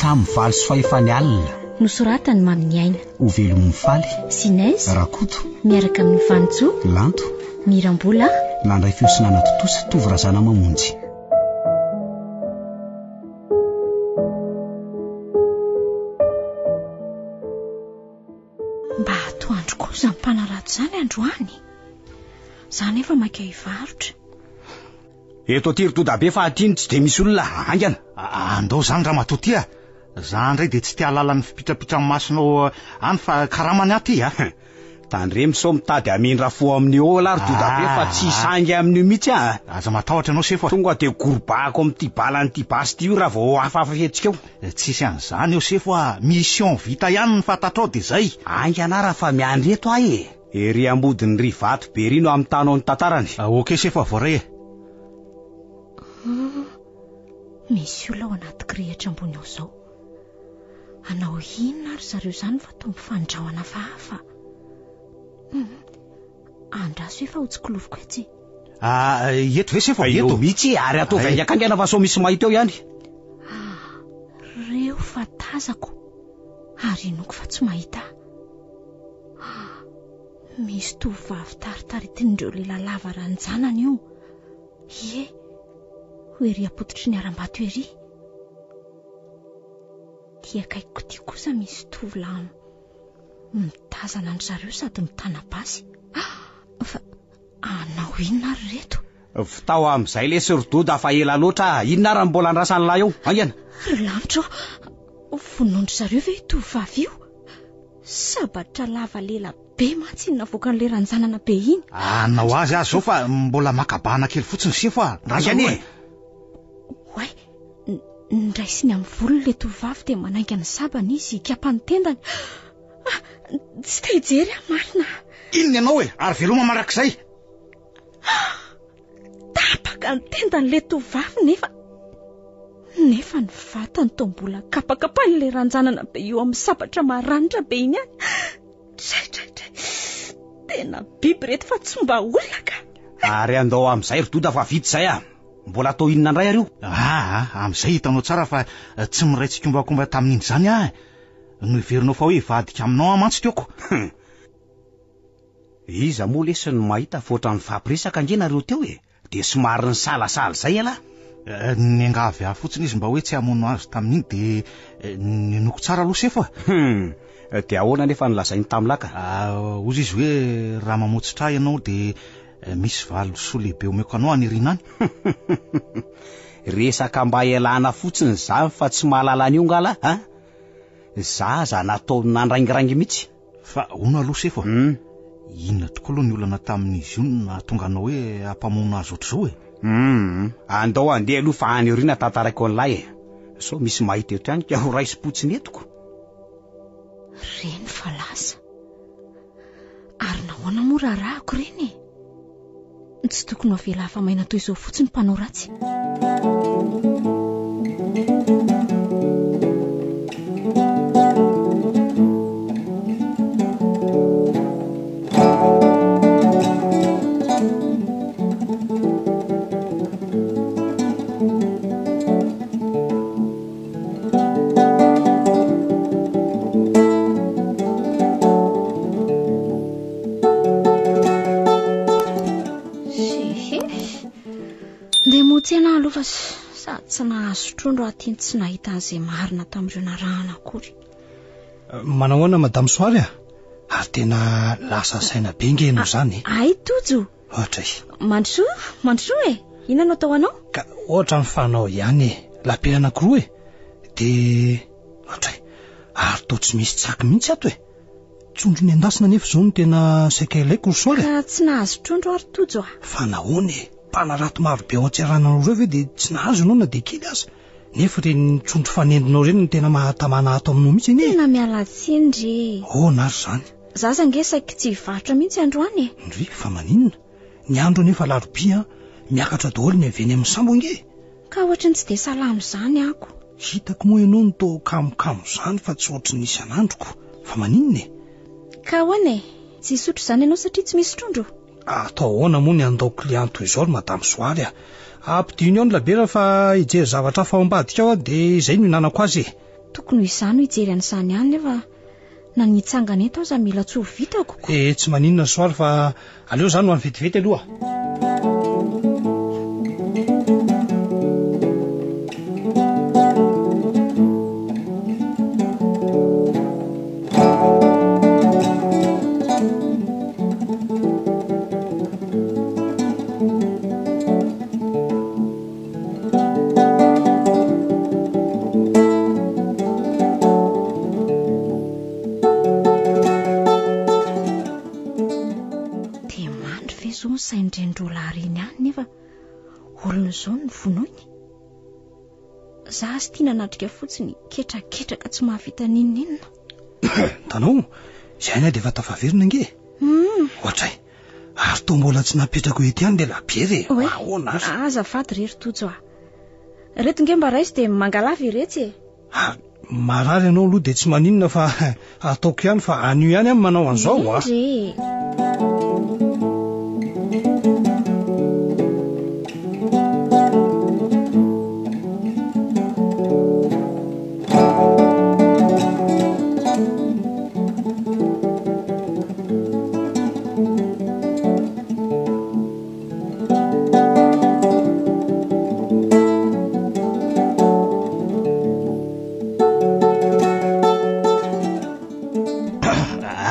Hatramin'ny valo sy fahefany alina. Nosoratan'i Maminiaina. Ho velomin'ny faly. Sinez. Rakoto. Miaraka amin'i Vanintsoa. Lanto. Mirambola. Nandray feo sy nanatontosa, Tovo Razanamamonjy. Mba atoandro koa izany mpanarato izany androany. Za nefa maika hivarotra. Eto aty ry Dodabe fa aty no tsy dia misy olona, haingana. Andao izany ramatoa ty a! Za indray dia tsy te hahalala ny fipitrapitran'ny masonao any fa karamany aho ty a! Tandremo sao mitady hamindra fo amin'io eo lah ry Dodabe fa tsy hisangy amin'io mihitsy aho a! Aza matahotra ianao sefo a! Tonga dia gorobahako amin'ity balan'ity basy ity io raha vao hafahafa fihetsika eo. Tsisy an'izany eo sefo a! Mission vita ihany ny fantatrao dia zay! Haingana ara fa miandry eto aho e! Ery ambodin'ny ry vato be ery no hamitànao ny tantarany. Ok sefo a, voaray e! Misy olona ao anaty kirihitra ambony ao izao. Hanao inona ary zareo izany fa toa mifandrahona hafahafa. Hum, andraso efa ho tsikiloviko etsy. Ah, eto ve sefo? Eto mihitsy e, ary ataovy haingankaingana fa sao misy mahita eo ihany. Ah, reo fa tazako ary inoako fa tsy mahita ahy. Ah, misy tovovavy taritaritin'ireo lehilahy lava ranjanana io. Ie, ho ery am-pototry ny harambato ery. Ity akaikiko ity kosa misy tovolahy mitazana an-dry zareo sady mitana basy. Ah! Fa hanao inona ary ireto? Vitao amin'izay lesy ry Doda fa ela loatra ah! Inona ary no mbola andrasan'lah eo? Haingana! Ry lanitra ô! Vonoin-dry zareo ve io tovovavy io? Sabatra lava lela be mantsy iny navoakan'ilay ranjanana be iny. Hanao azy aho izao fa mbola maka bahana kely fotsiny sefo ah! Haingana e! Oay! Nraisiny amin'ny volony ilay tovovavy dia manainga ny sabany izy hikapa ny tendany. Ah, tsy te hijery aho marina. Inona ianao e? Ary veloma mandrakizay. Tapaka ny tendan'ilay tovovavy nefa nefa ny vatany toa mbola kapakapain'ilay ranjanana be io amin'ny sabatra maranitra be iny ihany. Tray tray tray. Tena biby ireto fa tsy mba olona ka. Ary andao amin'izay ry Doda fa vita izay ah. Mbola atao inona indray ary io? Aa, amin'izay hitanao tsara fa tsy miray tsikombakomba tamin'iny izany aho e. Noheverinao fa hoe hivadika aminao aho mantsy teoko. Hum. Iza moa lesy no mahita fa ohatran'ny nifampiresaka ange nareo teo e? Dia somary nisalasala izay ialahy. Niangavy ahy fotsiny izy mba hoe tsy hamono azy tamin'iny dia ninoako tsara aloha sefo a. Hum. Dia ahoana anefa no lazainy tamin'lah ka? Hozy izy hoe raha mamotsitra ahy ianao dia Misy valisoa lehibe omeko anao any aoriana any. Resaka mba ialana fotsiny izany fa tsy mahalala an'io nga lah a! Zaza nataony nandraingiraingy mihitsy. Fa hono aloha sefo a! Inona tokoa aloha ny olana tamin'izy io no nahatonga anao hoe hampamono azy ohatr'izao e? Hum, andao handeha aloha fa any aoriana tantaraiko an'lah e! Sao misy mahita eto ihany ka ho raisim-potsiny etiko. Reny fa lasa. Ary nahoana moa raharahako ireny e? Tsy tokony ho avela afa-maina toy izao fotsiny mpanao ratsy. Ndeha moa tsena aloha fa sady tsy nahazo trondro aho ity no tsy nahita an'izay marina tamin'ireo narahana akory. Manao ahoana Madame Soary a? Ary tena lasa saina be nge ianao izany e. Hay Tojo! Ohatra e. Mandrosoa, mandrosoa e! Inona no atao anao? Ka ohatra ny fanao ihany e. Lapela anankiroa e. Dia ohatra e. Ary toa tsy misy tsaky mihitsy ato e. Trondro nendasina anefa izao no tena saika ilaiko ry Soary e. Ka tsy nahazo trondro aho ry Tojo a. Fa nahoana e? Mpanarato maro be ao an-tseranana ireo ve dia tsy nahazo ianao na dia kely aza? Nefa ireny trondro fanendinao ireny no tena mahatamana ato aminao mihitsy anie e. Tena miala tsiny re e. Ahoana ary izany? Zaza ange saiky tsy hivarotra mihitsy androany e. Ndry, fa maninona? Ny andro anefa alarobia an, miakatra daholo ny avy eny amin'ny sambo ange e. Ka ohatry ny tsy dia salama izany ako. Hitako moa ianao no toa kamokamo izany fa tsy ohatry ny isan'androko. Fa maninona e? Ka ahoana e? Tsy hisotro izany ianao satria tsy misy trondro? Atao ahoana moa ny handao client toy izao ry Madame Soary a? Ampidino ao ny labiera fa hijery zavatra hafa ao ambadika ao aho dia izay no hinanako azy e. Tokony ho izaho no hijery an'izany ihany nefa na ny hitsangana eto aza mila tsy ho vitako ko. Eh, tsy maninona Soary fa aleo izaho no any vetivety aloha. Dia mandry ve izao ny sain'ireny roa lahy ireny ihany nefa olona izao no vonoiny? Za azy tia nanatrika fotsiny ketraketraka tsy mahavita n'inon'inona. Hitanao, izay any aho dia efa tafaverina ange e. Ohatray. Ary toa mbola tsy napetrako eto ihany ilay labiera e! Oay, Ahoana ary? Azafady re ry Tojo a! Ireto nge mba raiso dia mangalà ve iretsy e! Ary marary ianao aloha dia tsy maninona fa ataoko ihany fa anio ihany aho manao an'izao a! Eny re e!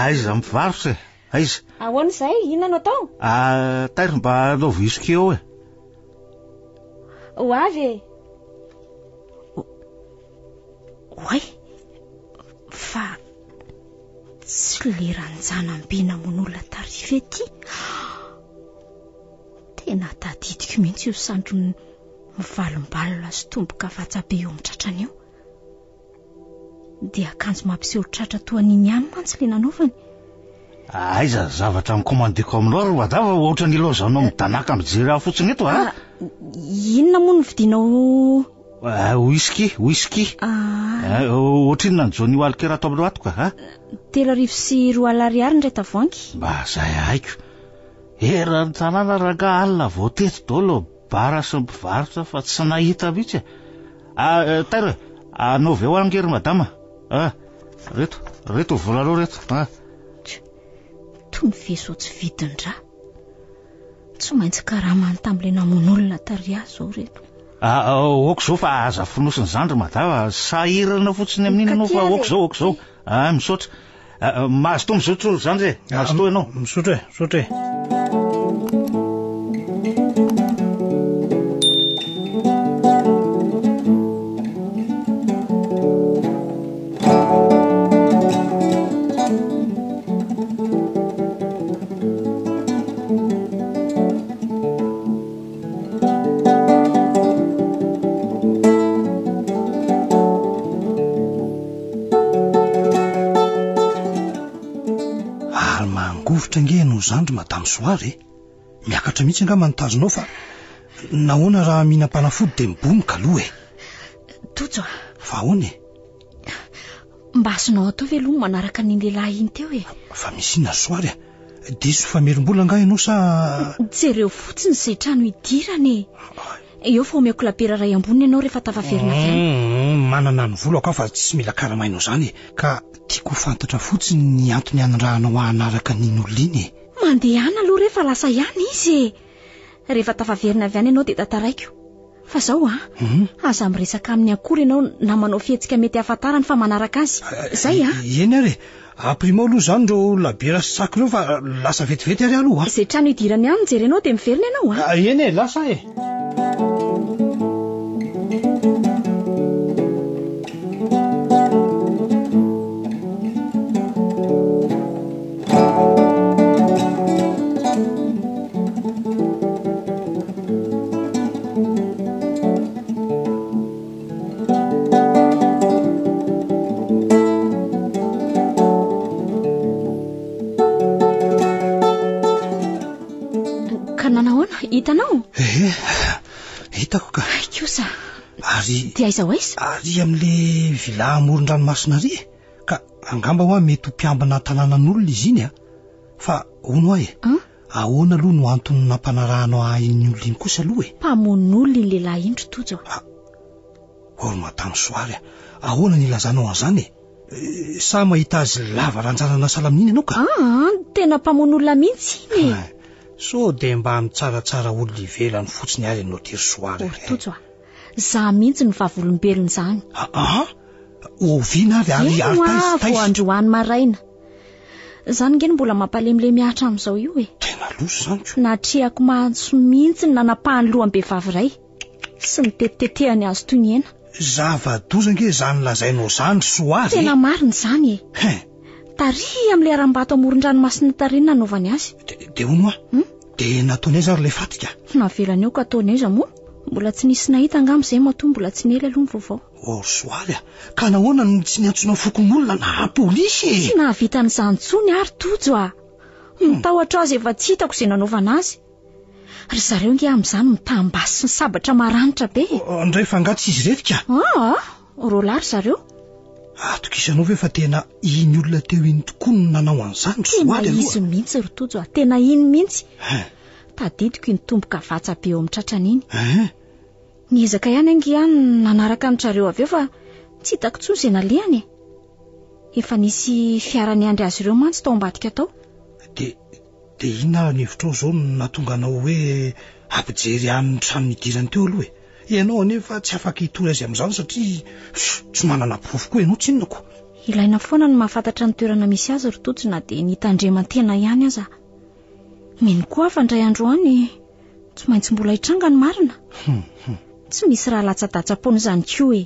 Aiza mivarotra e? Aiza? Ahoana izay? Inona no atao? Ah, tairo mba anaovy whisky eo e. Ho avy e. Oay! Fa tsy le ranjanam-by namono olona tary ve ity? Tena tadidiko mihitsy io sandriny mivalombalona sy tomboka vatsa-be eo amin'ny tratrany io. Dia akanjo mampiseho tratra toa an'iny ihany mantsy ilay nanaovany. Aiza ny zavatra nikomandiko aminao ry madama ohatran'ny ilaozanao midanaka mijery ahy fotsiny eto a? Ah, inona moa no vidinao? Ah, whisky, whisky. Ah. Ah, ohatrinona ny Johnny Walker ato aminao ato ka? Ah? 2300 ariary ny iray tavoahangy. Mba zay haiko. Eran'ny tanàna rangaha alina vao teto daholo bara sy ny mpivarotra fa tsy nahita mihitsy e. Ah, eh, tairo e, anaovy eo ange ry madama. Ah, reto, reto volanao reto. Ah. Toy ny veso tsy vidin-dra. Tsy maintsy karamany tamin'ilay namono olona tary ahy izao reto. Ah, ah, ok izao fa aza fonosina izany ry madama, sahirana fotsiny amin'iny ianao fa ok izao, ok izao. Ah, misaotra. Ah, ah, mazotoa mizotra ry zandry e, mazotoa ianao. Misaotra e, misaotra e. Ary mangovitra ange ianao izany ry Madame Soary e! Miakatra mihitsy angamba ny tazonao fa nahoana raha mihinam-panafody dia mibomoka aloha e! Tojo a! Fa ahoana e? Mba azonao atao ve aloha ny manaraka an'iny lehilahy iny teo e? Fa misy inona ry Soary a? Diso famerim-bola angaha ianao sa. Jereo fotsiny izay trano hidirana e! Eo fa omeko labiera iray amboniny ianao rehefa tafaverina avy any. Hum, manana ny volako aho fa tsy mila karamainao izany e! Ka tiako ho fantatra fotsiny ny antony anirahanao ahy hanaraka an'iny olona iny e! Mandehana aloha re fa lasa ihany izy e! Rehefa tafaverina avy any ianao dia tantaraiko. Fa zao an, aza miresaka aminy akory ianao na manao fihetsika mety hahafantarany fa manaraka azy. Zay an! Eny ary e! Ampirimo aloha izany ireo labiera sy tsaky ireo fa lasa vetivety ary aloha an! Izay trano hidirany any no jerenao dia miverina ianao an! Eny e, lasa e! Ka nanahoana? Hitanao? Ehe, hitako ka. Hay kosa. Ary. Dia aiza ho aiza? Ary amin'le villa amoron-dranomasina ary e. Ka angamba hoa mety ho mpiambina tanànan'olona izy iny a. Fa hono hoa e. Ahoana aloha no antony nampanarahanao ahy iny olona iny kosa aloha e? Mpamono olona iny lehilahy iny ry Tojo a. Oh ry Madame Soary a! Ahoana ny ilazanao an'izany e? Sa mahita azy lava ranjanana sahala amin'iny ianao ka? Aa, tena mpamono olona mihitsy iny e. Sao dia mba mitsaratsara olona ivelany fotsiny ary ianao ity ry Soara e? Ry Tojo a, za mihitsy no vavolombelon'izany. Aa, oviana ary ary ary taiza taiza? Vao androany maraina. Izany nge no mbola mampalemilemy ahy hatramin'izao io e. Tena loza izany ko. Natrehako maso mihitsy ny nanapahany loham-behivavy iray sy nitetitetehany azy toy ny hena. Zava-doza ange izany lazainao izany ry Soary e. Tena marina izany e. He. Tary amin'ilay harambato amoron-dranomasina tary no nanaovany azy. Dia hono hoa, dia nataony aiza ary ilay faty ka? Navelany eo ka ataony aiza moa? Mbola tsy nisy nahita angamba izay matoa mbola tsy niely aloha ny vaovao. Oh ry Soary a! Ka nahoana no tsy niantsona fokonolona na polisy e? Tsy nahavita an'izany intsony aho ry Tojo a! Ny tahotra azy efa tsy hitako izay nanaovana azy. Ry zareo nge amin'izany mitam-basy sy ny sabatra maranitra be e! Ndray fa angaha tsy izy irery ka? Aa! Roalahy ry zareo. Atokisanao ve fa tena iny olona teo iny tokoa no nanao an'izany ry Tena Soary aloha? izy mihitsy ry Tojo a! Tena iny mihitsy. Hein. Tadidiko iny tomboka vatsa be eo amin'ny tratrany iny. Hein. Niezaka ihany ange aho nanaraka an-dry zareo avy eo fa tsy hitako intsony izay nalehany e. Efa nisy fiara niandry azy ireo mantsy tao ambadika tao. Dia dia inona ary ny hevitrao izao no nahatonga anao hoe hampijery ahy ny trano nidirany teo aloha e? Ianao anefa tsy afaka hitory azy amin'izany satria tsy manana porofo koa ianao tsinona ko. Ilaina foana ny mahafantatra ny toerana misy azy ry Tojo na dia ny hitandreman-tena ihany aza. Mino koa aho fa indray andro any tsy maintsy mbola hitranga ny marina. Tsy misy raha latsa-datsa-poana izany koa e.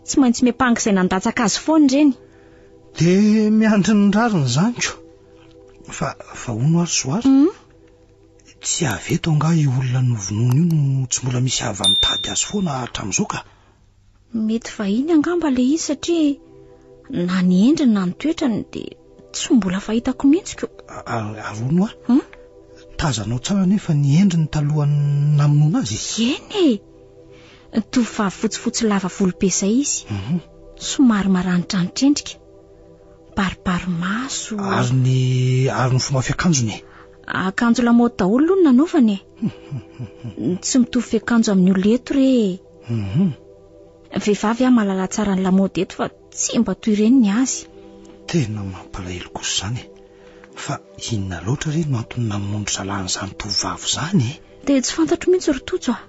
Tsy maintsy miampanga izay nandatsaka azy foana ireny. Dia miandry ny rariny izany ko. Fa, fa hono ary Soary? Hmm? Tsy avy eto angaha io olona novonoina io no tsy mbola misy hava mitady azy foana hatramin'izao ka? Mety vahiny angamba ilay izy satria na ny endriny na ny toetrany dia tsy mbola fahitako mihitsy ko. Ary hono hoa, hmm? tazanao tsara anefa ny endriny talohan'ny namonoana azy? Eny e! Tovovavy fotsifotsy lava volo be izay izy. Mhm. Somary maranidranitra endrika. Baribary maso. Ary ny ary ny fomba fiakanjony e? Akanjo lamaody daholo aloha no nanaovany e. Tsy mitovy fiakanjo amin'ny olona eto re e. Hum. Vehivavy aho mahalala tsara ny lamaody eto fa tsy mba toy ireny ny azy. Tena mampalahelo kosa izany e. Fa inona loatra re no antony namonoan-dry zalahy an'izany tovovavy izany e? Dia tsy fantatro mihitsy ry Tojo a.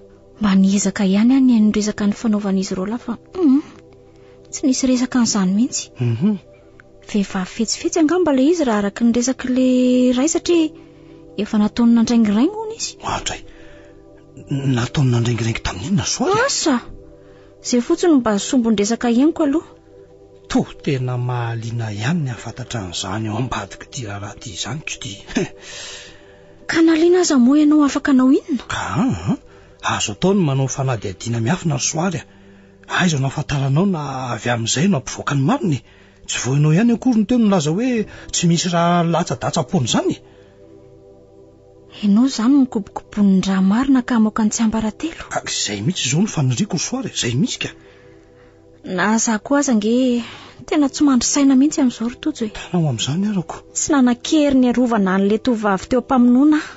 Mba niezaka ihany aho nihaino ny resaka nifanaovan'izy roa lahy fa hum, tsy nisy resaka an'izany mihitsy. Hum. Vehivavy fetsifetsy angamba ilay izy raha araka ny resak'ilay iray satria efa nataony nandraingiraingy hono izy. Oadray. Nataony nandraingiraingy tamin'ny inona soa? Asa! Izay fotsiny no mba sombin-dresaka henoko aloha. Toa tena mahaliana ihany ny hahafantatra an'izany ao ambadik'ity raharaha ity izany ko ty. Ka na liana aza moa ianao afaka hanao inona? Ka an, azo atao ny manao fanadihadiana miafina ry Soary a. Aiza no ahafantaranao na avy amin'izay no hampivoaka ny marina e? Tsy vao ianao ihany akory no teo nilaza hoe tsy misy raha latsa-datsa-poana izany e. Ianao izany mikobokobonin'ny raha marina ka hamoaka ny tsiambaratelo. Ka izay mihitsy izao no faniriako ry Soary e, izay mihitsy ka. Na izaho koa aza ange tena tsy mandry saina mihitsy amin'izao ry Tojo e. Tanao amin'izany arako. Tsy nanan-kery niarovana an'ilay tovovavy teo am-pamonoana aho.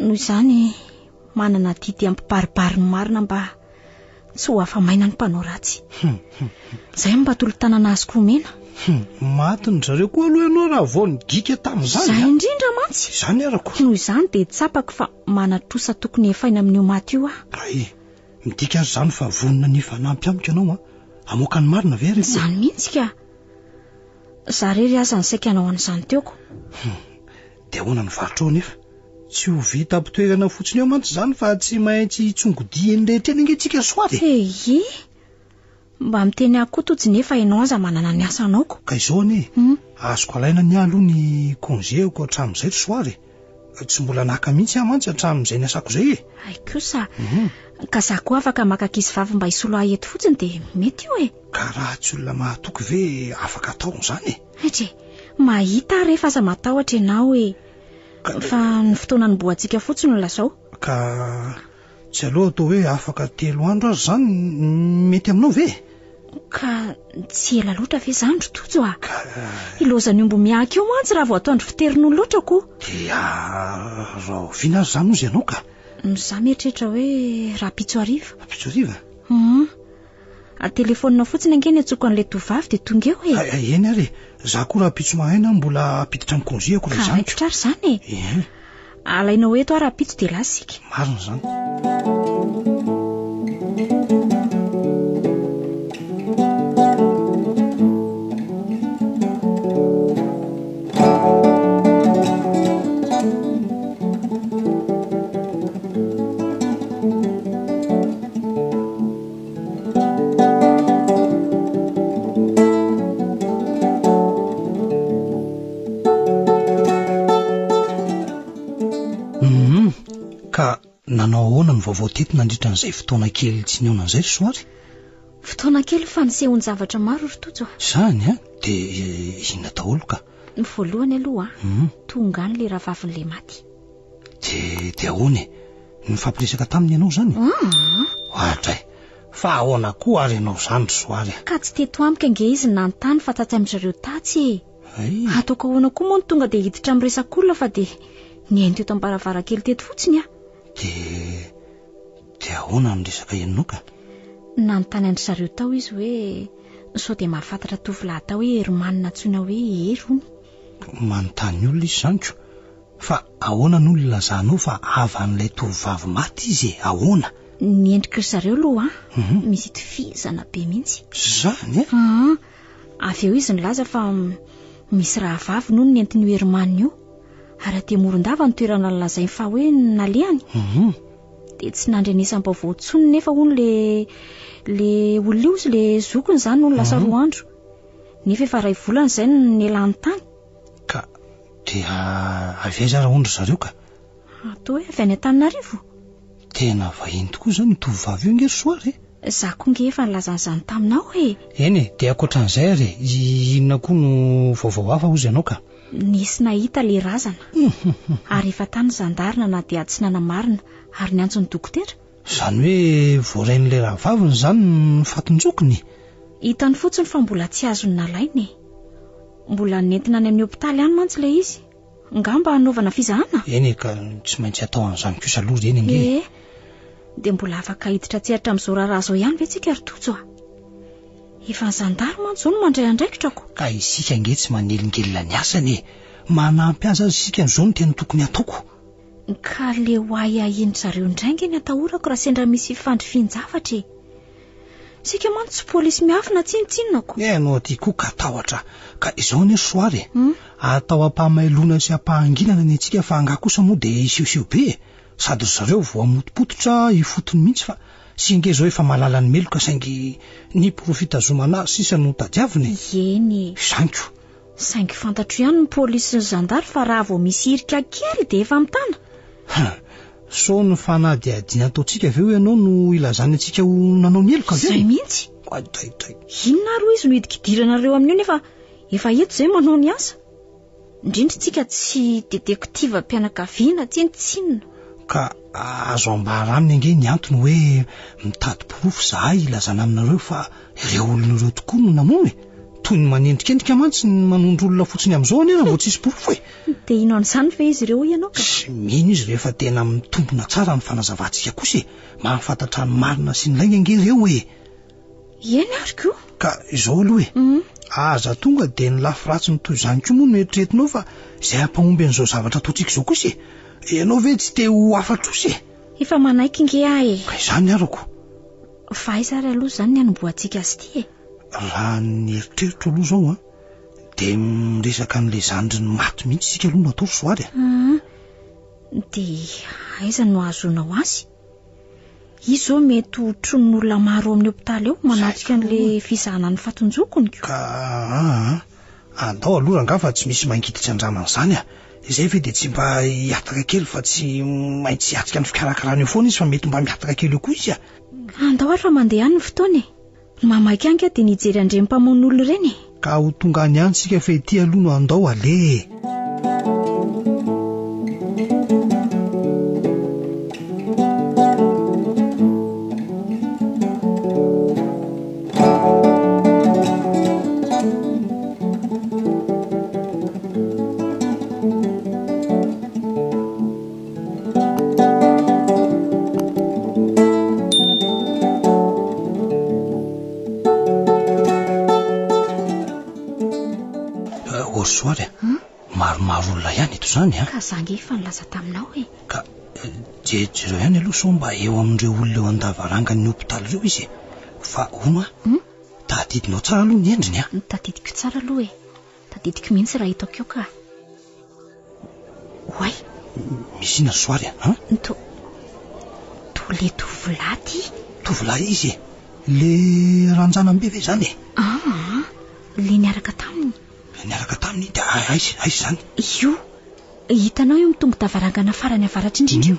Noho izany, manana adidy hampibaribary ny marina mba tsy ho afa-maina ny mpanao ratsy. Izay no mba tolo-tanana azoko omena. Matin-dry zareo koa aloha ianao raha vao nidika tamin'izany. Izay indrindra mantsy. Izany arako. Noho izany dia tsapako fa manan-trosa tokony hefaina amin'io maty io aho. Hay, midika ary izany fa vonona ny hifanampy amiko ianao an. Hamoaka ny marina ve ary aloha? Izany mihitsy ka. Izaho irery aza no saika hanao an'izany teo ko. Dia ahoana ny varotrao anefa? Tsy ho vita am-pitoerana fotsiny eo mantsy izany fa tsy maintsy hitsongodiany rehetra eny ange tsika soary e! Ehe! Mba miteny ahy koa Tojo nefa ianao aza manana ny asanao ko. Ka izao anie e! Azoko alaina anie aloha ny congé-ko hatramin'izay ry soary e! Tsy mbola naka mihitsy aho mantsy hatramin'izay niasako izay e! Hay kosa! Ka za koa afaka maka ankizivavy mba hisolo ahy eto fotsiny dia mety io e! Ka raha tsy olona mahatoky ve afaka atao an'izany e? Hetra e! Mahita aho rehefa aza matahotra ianao e! Fa ny fotoana anombohantsika fotsiny no lazao. Ka tsy aleo atao hoe afaka telo andro ary izany mety aminao ve? Ka tsy ela loatra ve izany ry Tojo a? Ka Ilaozan'ny omby miahaka eo mantsy raha vao atoandro fiterin'olona loatra ko. Dia rahoviana ary izany hozy ianao ka? Izaho mieritreritra hoe rahampitso hariva. Rahampitso hariva? Hum. Telefaonina fotsiny ange ny antsoko an'ilay tovovavy dia tonga eo e. Eny ary e. Za koa rahampitso maraina mbola hampiditra ny congé-ko raha izany ko. Ka raikitra ary izany e. Ie. Alainao eto aho rahampitso dia lasa isika. Marina izany. Hum, ka nanao ahoana ny vaovao teto nandritra an'izay fotoana kely tsy nihaonana izay ry Soary? Fotoana kely fa nisehoan-javatra maro ry Tojo a. Izany an? Dia inona daholo ka? Ny voalohany aloha an, tonga any ilay rahavavin'ilay maty. Dia, dia ahoana e? Nifampiresaka taminy ianao izany? Aa! Oadray! Fa ahoana koa ary ianao izany ry Soary a? Ka tsy teto amiko ange izy nanontany fa tatsy amin-dry zareo tatsy e! Hay! Ataoko ahoana koa moa no tonga dia hiditra amin'ny resak'olona fa dia nihaino teto am-baravarankely teto fotsiny aho. Dia, dia ahoana ny resaka henonao ka? Nanontany an-dry zareo tao izy hoe sao dia mahafantatra tovolahy atao hoe Herman antsoina hoe Hery hono. Manontany olona izy izany ko! Fa ahoana no nilazanao fa havan'ilay tovovavy maty izy e? Ahoana? Ny endriky ry zareo aloha an, misy itovizana be mihitsy. Izany e? Aa, avy eo izy nilaza fa misy rahavaviny hono nentin'io Herman io, ary aty Morondava no toerana nolazainy fa hoe nalehany. Dia tsy nandrenesam-baovao intsony nefa hono le le olona io, le zokiny izany hono lasa roa andro. Nefa efa iray volana izay no nialany tany. Ka dia avy aiza ary hono ry zareo ka? Atao hoe avy any Antananarivo? Tena vahiny tokoa izany io tovovavy io ange ry Soa e! Za koa nge efa nilaza an'izany taminao e! Eny e, dia ankoatran'izay ary e, inona koa no vaovao hafa hozy ianao ka? Nisy nahita ilay razana, ary efa tany ny zandary nanadihady sy nanamarina ary niantso ny dokotera. Izany hoe voarain'ilay rahavaviny izany ny fatin-jokiny? Hitany fotsiny fa mbola tsy azony nalaina e! Mbola nentina any amin'ny hopitaly any mantsy ilay izy. Angamba hanaovana fizahana? Eny e, ka tsy maintsy atao an'izany kosa aloha ireny ange e. Ee, dia mbola afaka hiditra an-tsehatra amin'izao raharaha izao ihany ve tsika ry Tojo a? Efa ny zandary mantsy izao no mandray andraikitra ko. Ka isika ange tsy manelingelina ny asany e! Manampy azy aza isika amin'izao no tena tokony hataoko. Ka le ho ahiahian-dry zareo indray ange ny atahorako raha sendra misy fifandrifian-javatra e! Isika mantsy tsy polisy miafina tsinontsinona ko. Ianao aty koa ka tahotra. Ka izao anie ry Soary e! Atao ampahamailona sy ampahanginana ny antsika fa angaha kosa moa dia hisehoseho be e! Sady ry zareo vao hamotopototra ifotony mihitsy fa sy ange izao efa mahalala ny meloka saingy ny porofo hitazomana azy sisa no tadiavina e! Eny e! Izany ko! Saingy fantatro ihany ny polisy sy ny zandary fa raha vao misy hirika kely dia efa mitana. Hum! Sao ny fanadihadiana ataontsika avy eo ianao no ilazany antsika ho nanao ny heloka ve? Izay mihitsy! Oadray! Inona ary hoy izy no hidikidiranareo amin'io nefa efa eto izay manao ny asa? Indrindra tsika tsy detektivam-pianakaviana tsinontsinona. Ka azo ambara aminy ange ny antony hoe mitady porofo izahay hilazana aminareo fa ireo olona ireo tokoa no namono e! Toy ny manendrikendrika mantsy ny manondro olona fotsiny amin'izao anie raha vao tsisy porofo e! Dia hino an'izany ve izy ireo hoy ianao ka? Tsy mino izy rehefa tena mitombina tsara ny fanazavantsika kosa e! Mahafantatra ny marina sy ny lainga ange ireo e! Eny ary ko! Ka izao aloha e! Aza tonga dia ny lafy ratsiny toy izany koa moa no eritreretinao fa izay hampahomby an'izao zavatra ataontsika izao kosa e! Ianao ve tsy te ho afa-trosa e? Efa manaiky nge aho e! Ka izany arako! Fa aiza ary aloha izany ny hanombohantsika azy ity e? Raha ny eritreritro aloha izao an, dia miresaka an'ilay zandriny maty mihitsy isika aloha no atao ry Soary a! Dia aiza no hahazoanao azy? Izy izao mety ho tronin'olona maro ao amin'ny hopitaly ao manatrika an'ilay fizahana ny fatin-jokiny ko. Ka aa, andao aloha rangahy fa tsy misy mangidy tsy andramana izany a! Izay ve dia tsy mba hihataka kely fa tsy maintsy hiatrika ny fikarakarana eo foana izy fa mety mba mihataka kely eo koa izy a! Andao ary fa mandeha any ny fotoana e! Ny mahamaika ange dia ny hijery an'ireny mpamono olona ireny e! Ka ho tonga any ihany isika fa ity aloha no andao aleha e! Ô ry Soary a, maromaro olona ihany eto izany a. Ka za nge efa nilaza taminao e. Ka jerijereo ihany aloha sao mba eo amin'ireo olona eo an-davarangan'ny hopitaly ireo izy e. Fa hono a, tadidinao tsara aloha ny endriny a. Tadidiko tsara aloha e. Tadidiko mihitsy raha hitako eo ka. Oay! Misy inona ry Soary a? An? To, to le tovolahy ty. Tovolahy iza e? Le ranjanam-be ve izany e? Aa, le niaraka taminy. Niaraka taminy? Dia aiza, aiza izany? Io, hitanao io mitongo-davarangana farany avaratra indrindra io?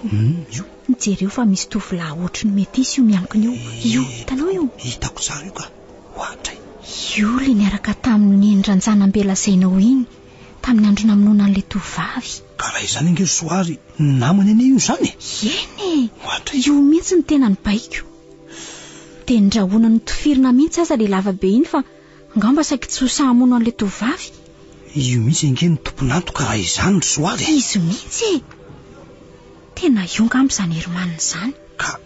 Io. Jereo fa misy tovolahy ohatry ny metisy io miankina io. Io, hitanao io? Hitako tsara io ka. Ohatray. Io le niaraka tamin'iny ranjanam-be lazainao iny. Tamin'ny andro namonoana an'ilay tovovavy. Ka raha izany ange ry Soary, namany anie io izany e! Eny e! Ohatray. Io mihitsy no tena nibaiko. Dia ndrahona notifirina mihitsy aza ilay lava be iny fa angamba saiky tsy ho sahy hamono an'ilay tovovavy. Io mihitsy ange no tompon'antoka raha izany ry Soary e! Izy mihitsy e! Tena io angamba izany Herman izany. Ka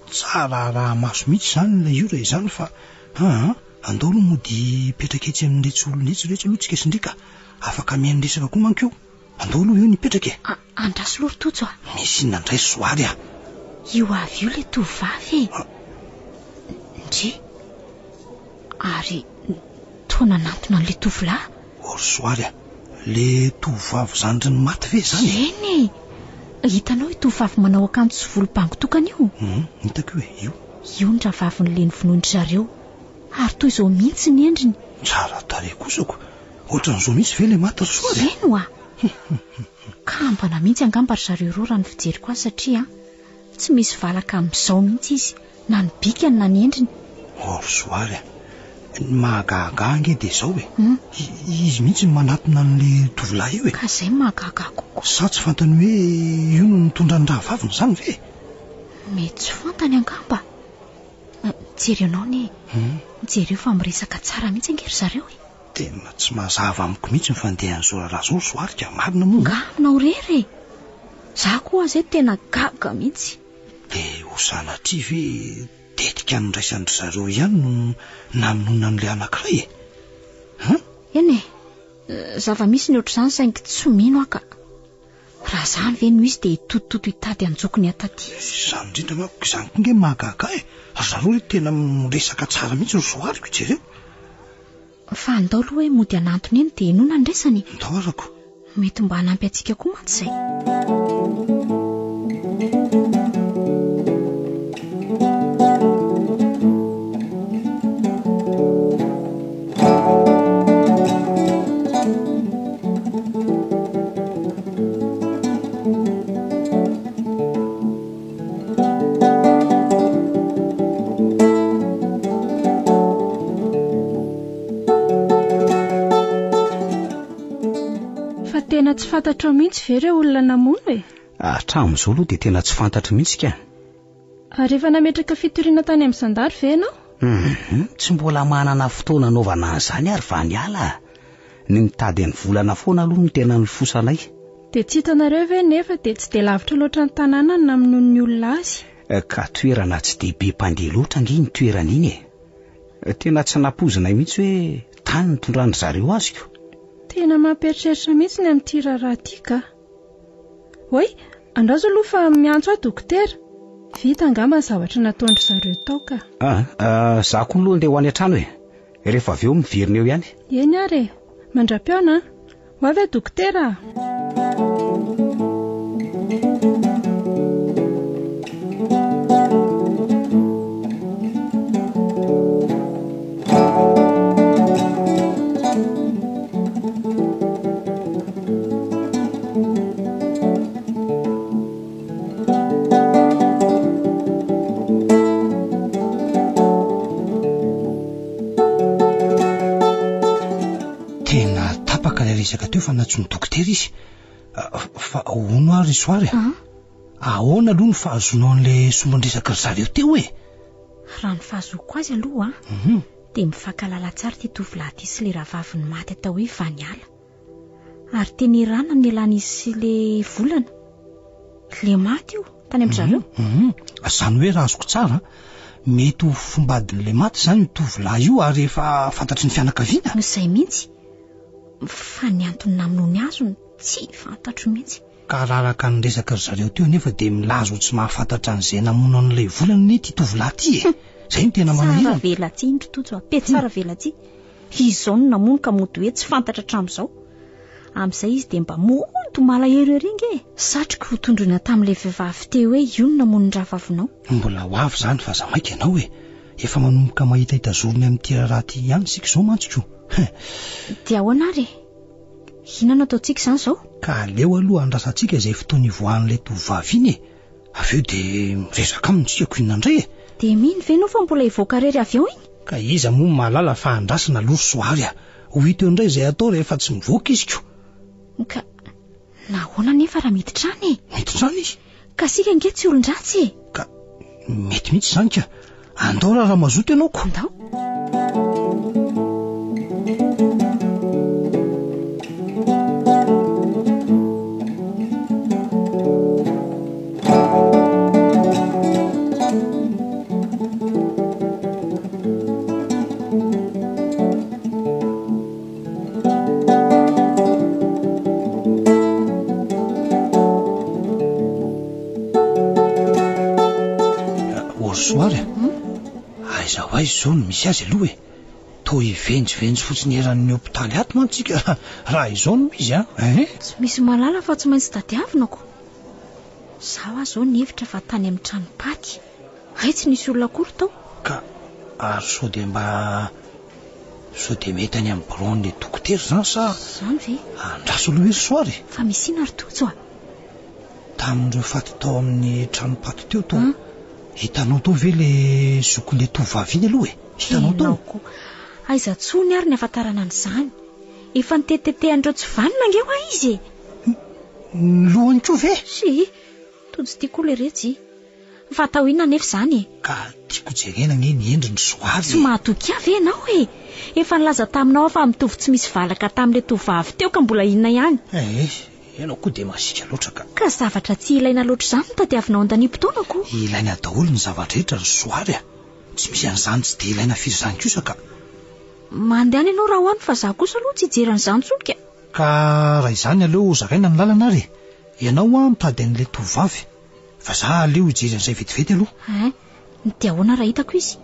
tsara araha-maso mihitsy izany ilay io raha izany fa aa. Andao aloha mody hipetraka etsy amin'iretsy olona etsy iretsy aloha tsika sy ndry ka. Afaka mihaino resaka koa manko eo. Andao aloha eo ny hipetraka e. A, andraso aloha ry Tojo a. Misy inona indray ry Soary a? Io avy io ilay tovovavy e. Ndry. Ary toa nanantona an'ilay tovolahy. O ry Soary a. Ilay tovovavy zandrin'ny maty ve izany e? Eny e. Hitanao io tovovavy manao akanjo sy volo bango tokana io? Hum, hitako io e, io. Io ny rahavavin'ilay novonoin-dry zareo. Ary toy izao mihitsy ny endriny. Tsara tarehy kosa ko. Ohatran'izao mihitsy ve ilay maty ry Soa e? Eny oa! Kambana mihitsy angamba ry zareo roa raha ny fijeriko azy satria tsy misy valaka amin'izao mihitsy izy na ny bikany na ny endriny. Oh ry Soary a! Ny mahagaga ahy ange dia izao e! Izy mihitsy no manatona an'ilay tovolahy io e! Ka izay no mahagaga ahy kokoa. Sa tsy fantany hoe io no nitondra ny rahavaviny izany ve? Mety tsy fantany angamba. Jerenao anie e. Jereo fa miresaka tsara mihitsy ange ry zareo e. Tena tsy mazava amiko mihitsy ny fandehan'izao raharaha izao ry Soary ka, marina moa. Nga aminao irery e. Za koa aza eto tena gaga mihitsy. Dia ho sanatria ve tetika niraisan-dry zareo ihany no namonoana an'ilay anankiray e? Hein? Eny e, zava-misy ny ohatr'izany saingy tsy mino aho ka. Raha izany ve no izy dia hitotototo hitady an-jokiny ataty izy. Izany indrindra manko, izany koa nge mahagaga ahy e! Ry zareo re tena miresaka tsara mihitsy ry Zoariko, jereo. Fa andao aloha hoe mody hanantona eny dia henoina ny resany e! Andao arako. Mety mba hanampy antsika koa mantsy izay. Fa tena tsy fantatrao mihitsy ve ireo olona namono e? Hatramin'izao aloha dia tena tsy fantatro mihitsy ka. Ary efa nametraka fitoriana tany amin'ny zandary ve ianao? Hum, tsy mbola manana fotoana anaovana an'izany ary va ny ala. Ny mitady an'i Volana foana aloha no tena nifosanay. Dia tsy hitanareo ve nefa dia tsy dia lavitra loatra ny tanàna ny namonoan'ny olona azy. Ka toerana tsy dia be mpandeha loatra ange iny toerana iny e. Tena tsy nampoizinay mihitsy hoe tany nitondran-dry zareo azy ko. Tena mampieritreritra mihitsy ny amin'ity raharaha ity ka. Oay, andraso aloha fa miantso ahy dokotera. Vita angamba ny zavatra nataon-dry zareo tao ka. Ah, za koa aloha andeha ho any an-trano e. Rehefa avy eo miverina eo ihany. Eny ary e. Mandra-pihaona an. Ho avy aho dokotera a. Tena tapaka ilay resaka teo fa nantsoin'ny dokotera izy. Fa hono ary ry Soary a? Ahoana aloha ny fahazoanao an'ilay sombin-dresaky ry zareo teo e? Raha ny fahazoako azy aloha dia mifankahalala tsara ity tovolahy ity sy ilay rahavaviny maty atao hoe Vaniala. Ary teny Iran no nialan'izy sy ilay volana. Ilay maty io, tany amin-dry zareo. Izany hoe raha azoko tsara, mety ho fombadin'ilay maty izany io tovolahy io ary efa fantatry ny fianakaviana? Izay mihitsy. Fa ny antony namonoany azy no tsy fantatro mihitsy. Ka raha araka ny resaky ry zareo teo anefa dia milaza ho tsy mahafantatra an'izay namono an'ilay volana anie ity tovolahy ity e! Izay no tena manahirana. Tsara velatsihy ry Tojo a! Be tsara velatsihy. Izy izao no namono ka mody hoe tsy fantatra hatramin'izao. Amin'izay izy dia mba mody malahelo ery nge e! Satriko ho tondroina tamin'ilay vehivavy teo hoe io no namono ny rahavavinao. Mbola ho avy izany fa aza maika ianao e! Efa manomboka mahitahita zorony amin'ity raharaha ity ihany isika izao mantsy ko! Dia ahoana ary e? Inona no ataontsika izany izao? Ka aleo aloha andrasantsika izay fotoana ivoahan'ilay tovovavy iny e! Avy eo dia miresaka aminy isika ko inona indray e! Dia mino ve ianao fa mbola hivoaka irery avy ao iny? Ka iza moa no mahalala fa andrasana aloha ry Soary a! Ho hita eo indray izay atao rehefa tsy mivoaka izy ko! Ka nahoana anefa raha miditra any e? Miditra any izy? Ka isika ange tsy olon-dratsy e! Ka mety mihitsy izany ka! Andao raha mazoto ianao ko! Andao! Orsoary a! Aiza ho aiza izao no misy azy aloha e? Toa hivenjivenjy fotsiny eran'ny hopitaly ato mantsy isika raha izao no izy an! Eh? Tsy misy mahalala fa tsy maintsy tadiavina ko. Izaho aza izao nihevitra fa tany amin'ny tranom-paty. Hay tsy nisy olona akory tao. Ka ary sao dia mba sao dia mety any amin'ny biraon'ilay dokotera izany sa? Izany ve? Andraso aloha ery soary e! Fa misy inona ry Tojo a? Tamin'ireo faty tao amin'ny tranom-paty teo toa hitanao tao ve ilay zokin'ilay tovovavy iny aloha e? Hitanao tao? Ianao koa. Aiza intsony ary ny ahafantarana an'izany? Efa nitetitetehany-ireo tsy vanona ange hoa izy e! Ny lohany koa ve? Sy, Tojo ty koa leretsy. Fa atao inona anefa izany e? Ka tiako jerena anie ny endriny Soary e! Tsy mahatoky ahy ve ianao e? Efa nilaza taminao aho fa mitovy tsy misy valaka tamin'ilay tovovavy teo ka mbola inona ihany? Eh, ianao koa dia masiaka loatra ka. Ka zavatra tsy ilaina loatra izany no tadiavinao andaniam-potoana ko. Ilaina daholo ny zava-drehetra ry Soary a! Tsy misy an'izany tsy dia ilaina firy izany kosa ka. Mandehana ianao raha ho any fa izaho kosa aloha tsy hijery an'izany intsony ka. Ka raha izany aleo hozaraina ny lalana ary e! Ianao hoa mitady an'ilay tovovavy. Fa za aleo hijery an'izay vetivety aloha. Hein, dia ahoana raha hitako izy?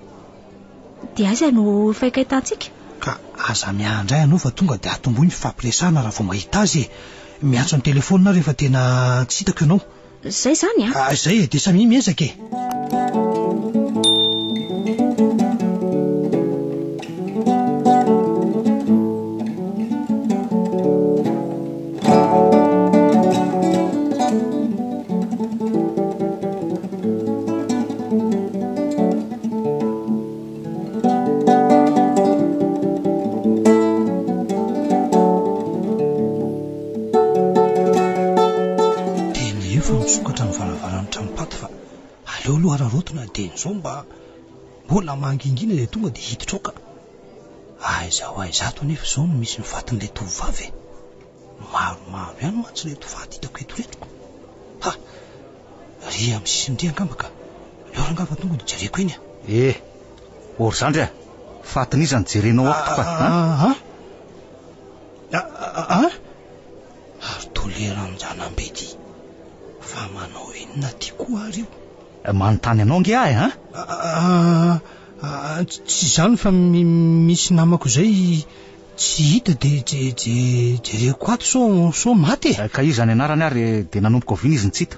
Dia aiza no hifankahitantsika? Ka aza miandry ahy ianao fa tonga dia atombohy ny fifampiresahana raha vao mahita azy e! Miantso an-telefaonina aho rehefa tena tsy hitako ianao. Izay izany an! Ah, izay e, dia samia miezaka e! Tena efa misokatra ny varavaran'ny tranom-paty fa aleo aloha araraotina dia izao mba mbola mangingina dia tonga dia hiditra ao ka. Aiza ho aiza ato anefa izao no misy ny fatin'ilay tovovavy e? Maromaro ihany mantsy ireto faty hitako eto ireto ko. Ha! Ry amin'ny sisiny ry angamba ka. Aleo rangaha fa tonga dia jereko eny a. Eh! Ô ry zandry a! Fatin'iza no jerenao ato fa a? A! A! Ary toleran-janambe ity. Fa manao inona aty koa ary io? Manontany anao ange aho e, an? Aa, tsy izany fa misy namako izay tsy hita dia jereko ato sao sao maty e. Ka iza ny anarany ary dia nanomboka oviana izy no tsy hita?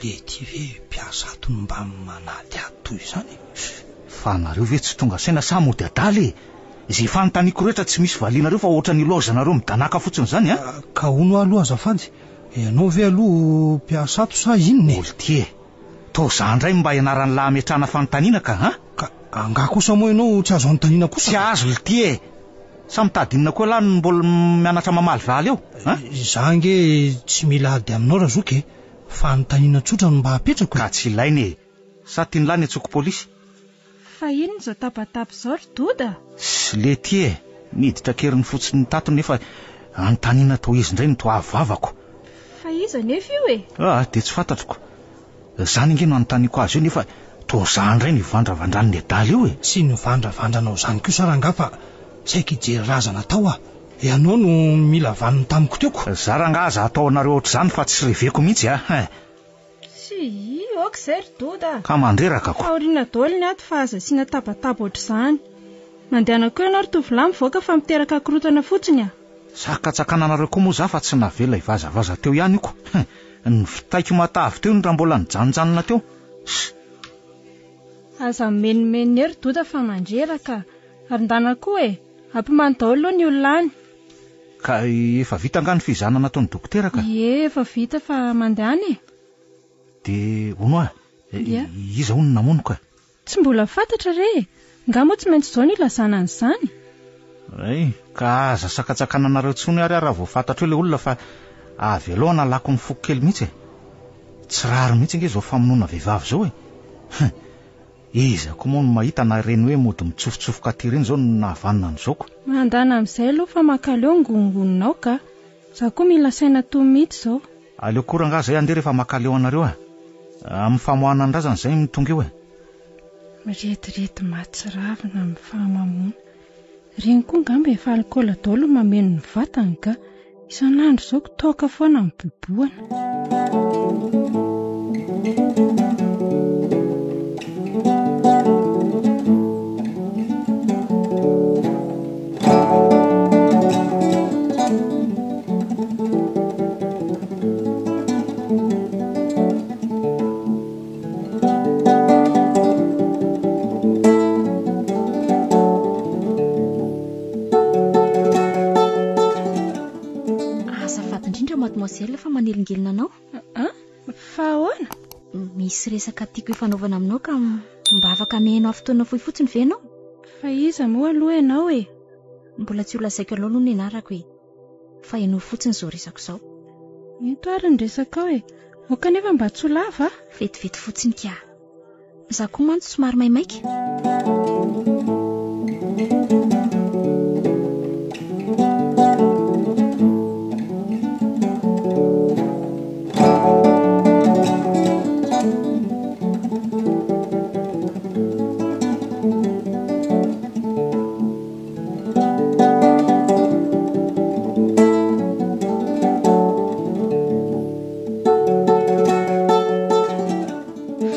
Le ty ve mpiasa ato no mba manadihady toy izany e? Fa nareo ve tsy tonga saina sa mody adala e? Izay fanontaniako rehetra tsy misy valianareo fa ohatran'ny ilaozanareo midanàka fotsiny izany an? Ka hono aho aloha azafady, ianao ve aloha mpiasa ato sa inona e? Olty e! Toa za ndray mba ianaran'lah ametrahana fanontaniana ka an! Ka angaha kosa moa ianao tsy azo anontaniana kosa Tsy azo lty e! Sa mitady inona koa lah no mbola mianatra mamaly valy eo an! Za ange tsy mila ady aminao razoky e! Fanontaniana tsotra no mba apetrako e! Ka tsy ilaina e! Sa tian'lah ny antsoiko polisy? Fa inona izao tabataba izao ry Doda? Sy lety e! Niditra an-keriny fotsiny tato nefa anontaniana toa izy indray no toa avo vavako. Fa iza anefa io e? Ah, dia tsy fantatro ko. Izany ange no anontaniako azy io nefa toa izaho indray no ivandravandran'ny adala io e! Tsy nivandravandranao izany kosa rangahy fa saika hijery razana tao aho. Ianao no mila vaniny tamiko teo ko. Za rangaha aza ataonareo ohatr'izany fa tsy reveko mihitsy a! Hein! Tsia, ok izay ry Doda a! Ka mandreraka ko. Fahoriana daholo ny ato fa aza asiana tabataba ohatr'izany. Mandehana koa ianao ry tovolahy mivoaka fa miteraka korontana fotsiny a! Sakatsakananareo koa moa za fa tsy navela hivazavaza teo ihany io ko. Hein! Ny vitaiko matavy teo iny raha mbola nijanonjanona teo. Ss! Aza mimenomenona eo ry Doda fa mandreraka a! Ary ndana koa e! Ampimano daholo aloha ny olona any. Ka efa vita angaha ny fizahana nataon'ny dokotera ka? Ie, efa vita fa mandehana e! Dia hono hoa, Ia. iza hono no namono ka? Tsy mbola fantatra re e! Nga moa tsy maintsy izao no ilazana an'izany? Hay, ka aza sakatsakananareo intsony ary aho raha vao fantatro eo ilay olona fa avy aleo hanalako ny foko kely mihitsy e! Tsy rariny mihitsy ange izao famonoana vehivavy izao e! Hum! Iza koa moa no mahita na ireny hoe mody mitsofotsofoka aty ireny izao no nahavanona an'izao ko! Mandana amin'izay aloha fa mankaleo ny ngonongononao ka! Za koa mila saina tony mihitsy izao. Aleo koa rangaha zay andeha rehefa makaleo anareo a! Amin'ny famoahana ny razana izay no tonga eo e! Mirediredy mahatsiravina amin'ny fahamamoana. Ireny koa angamba efa alikaola daholo no mameno ny vatany ka! Isan'andro izao ko toaka foana no bobohana. Azafady indrindra mademoiselle fa manelingelina anao. An? Fa ahoana? Misy resaka tiako hifanaovana aminao ka mba afaka mihaino ahy fotoana fohy fotsiny ve ianao? Fa iza moa aloha ianao e? Mbola tsy ho lazaiko anao aloha ny anarako e. Fa henoy fotsiny izao resako izao. Ento ary ny resakao e. Aoka anefa mba tsy ho lava a! Vetivety fotsiny ka. Izaho koa mantsy somary maimaika.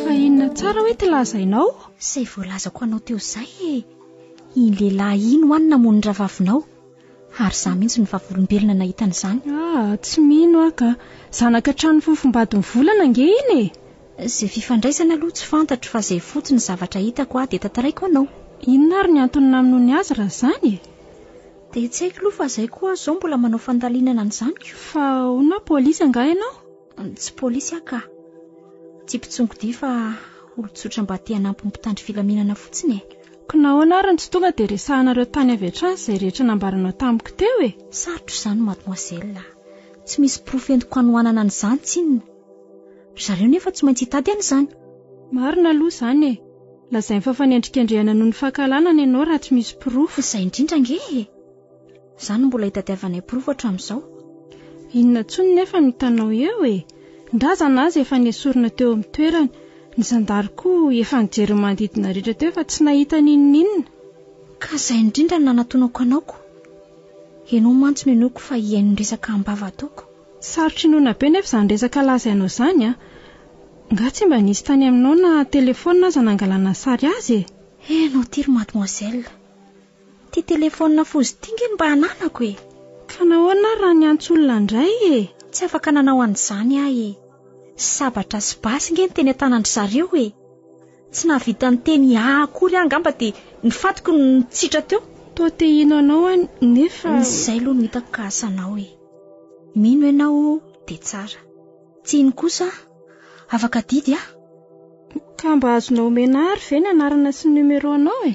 Fa inona tsara hoe ty lazainao? Izay voalazako anao teo izay e! Iny lehilahy iny ho any namono ny rahavavinao. Ary izaho mihitsy no vavolombelona nahita an'izany. Ah, tsy mino aho ka. Zanaka trano fofombadin'ny volana ange iny e! Izay fifandraisana aloha tsy fantatro fa izay fotsiny zavatra hitako aho dia tantaraiko anao. Inona ary ny antony namonoany azy raha izany e? Dia tsy haiko aloha fa izay koa aho izao mbola manao fandalinana an'izany ko. Fa ahoana polisy angaha ianao? Tsy polisy aho ka. Tsy mpitsongodia fa olon-tsotra mba te hanampy ny mpitandro filaminana fotsiny e. Ko nahoana ary no tsy tonga dia resahanareo tany avy hatrany izay rehetra nambaranao tamiko teo e? Sarotra izany mademoiselle a. Tsy misy porofo entiko hanohanana an'izany tsinona. Ry zareo nefa tsy maintsy hitady an'izany. Marina aloha izany e. Lazainy fa fanendrikendrehana noho ny fankahalana ny anao raha tsy misy porofo. Izay indrindra ange e. Izany no mbola itadiavanay porofo hatramin'izao. Inona intsony nefa no hitanao eo e? Ny razana aza efa nesorina teo amin'ny toerany. Ny zandary koa efa nijery ny manodidina rehetra teo fa tsy nahita n'inon'inona. Ka izay indrindra no nanatonako anao ko. Ianao mantsy no inoako fa hihaino ny resaka am-bava ataoko. Sarotra inoana be nefa izany resaka lazainao izany an! Nga tsy mba nisy tany aminao na telefaonina aza nangalana sary azy e? Enao ity ry mademoiselle! Ity telefaonina foza ity nge no mba ananako e! Ka nahoana ary raha niantso olona indray e? Tsy afaka nanao an'izany aho e! Sabatra sy basy nge ny teny an-tanan-dry zareo e! Tsy nahavita niteny ahy akory aho angamba dia ny fatiko no nitsitra teo. Toa te hino anao aho nefa. Izay aloha no hitako ka asanao e! Mino ianao dia tsara. Tsy hino kosa aho. Afaka adidy aho. Ka mba azonao omena ahy ary ve ny anarana sy ny numéro anao e?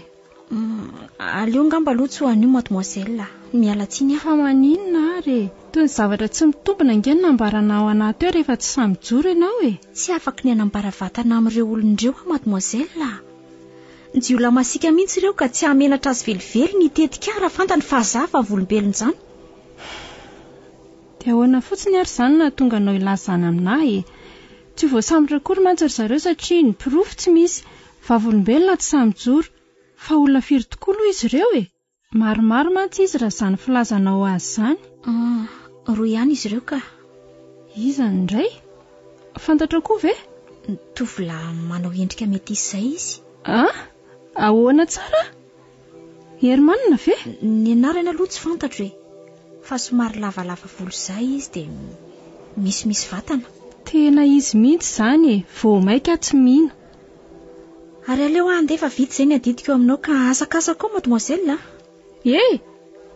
Aleo angamba aloha tsy ho an'io mademoiselle a. Miala tsiny aho. Fa maninona ary e? Toy ny zavatra tsy mitombina ange no nambaranao anà teo rehefa tsy sahy mijoro ianao e. Tsy afaky ny hanambara vatana amin'ireo olona ireo aho mademoiselle a. Jiolahy masiaka mihitsy ireo ka tsy hahamenatra azy velively ny hitetika ahy raha fantany fa za vavolombelon'izany. Dia ahoana fotsiny ary izany no nahatonga anao hilaza izany aminà e? Tsy ho voasambotra akory mantsy ry zareo satria ny porofo tsy misy, vavolombelona tsy sahy mijoro. Fa olona firy tokoa aloha izy ireo e? Maromaro mantsy izy raha izany filazanao azy izany. Ah, roa ihany izy ireo ka. Iza indray? Fantatrao koa ve? Ny tovolahy manao endrika metisy izay izy. Ah, ahoana tsara? Herman ve? Ny anarany aloha tsy fantatro e. Fa somary lavalava volo izay izy dia misimisy vatana. Tena izy mihitsy izany e, vao mainka aho tsy mino. Ary aleo aho handeha fa vita izay ny adidiko eo aminao ka asakasako ao mademoiselle a! E!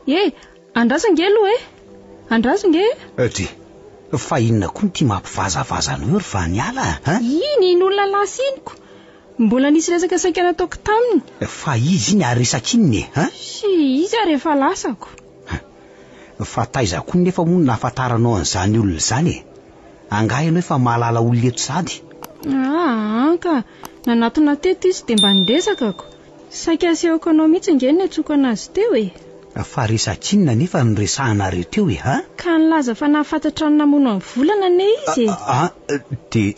E! Andraso ange aloha e! Andraso ange e! Dry, fa inona koa no tia mampivazavaza anao eo ry Vaniala a? Iny, iny olona lasa iny ko! Mbola nisy resaka saika nataoko taminy. Fa izy iny ary resaka inona e? An? Sy izy ary efa lasako. Fa taiza koa nefa moa no nahafantaranao an'izany olona izany e? Angaha ianao efa mahalala olona eto sahady? Aa ka! Nanatona teto izy dia mba niresakako. Saika asehoko anao mihitsy ange ny niantsoako anazy teo e! Fa resaka inona anefa no resahanareo teo e? An? Ka nilaza fa nahafantatra ny namono an'i Volana anie izy e! An! Dia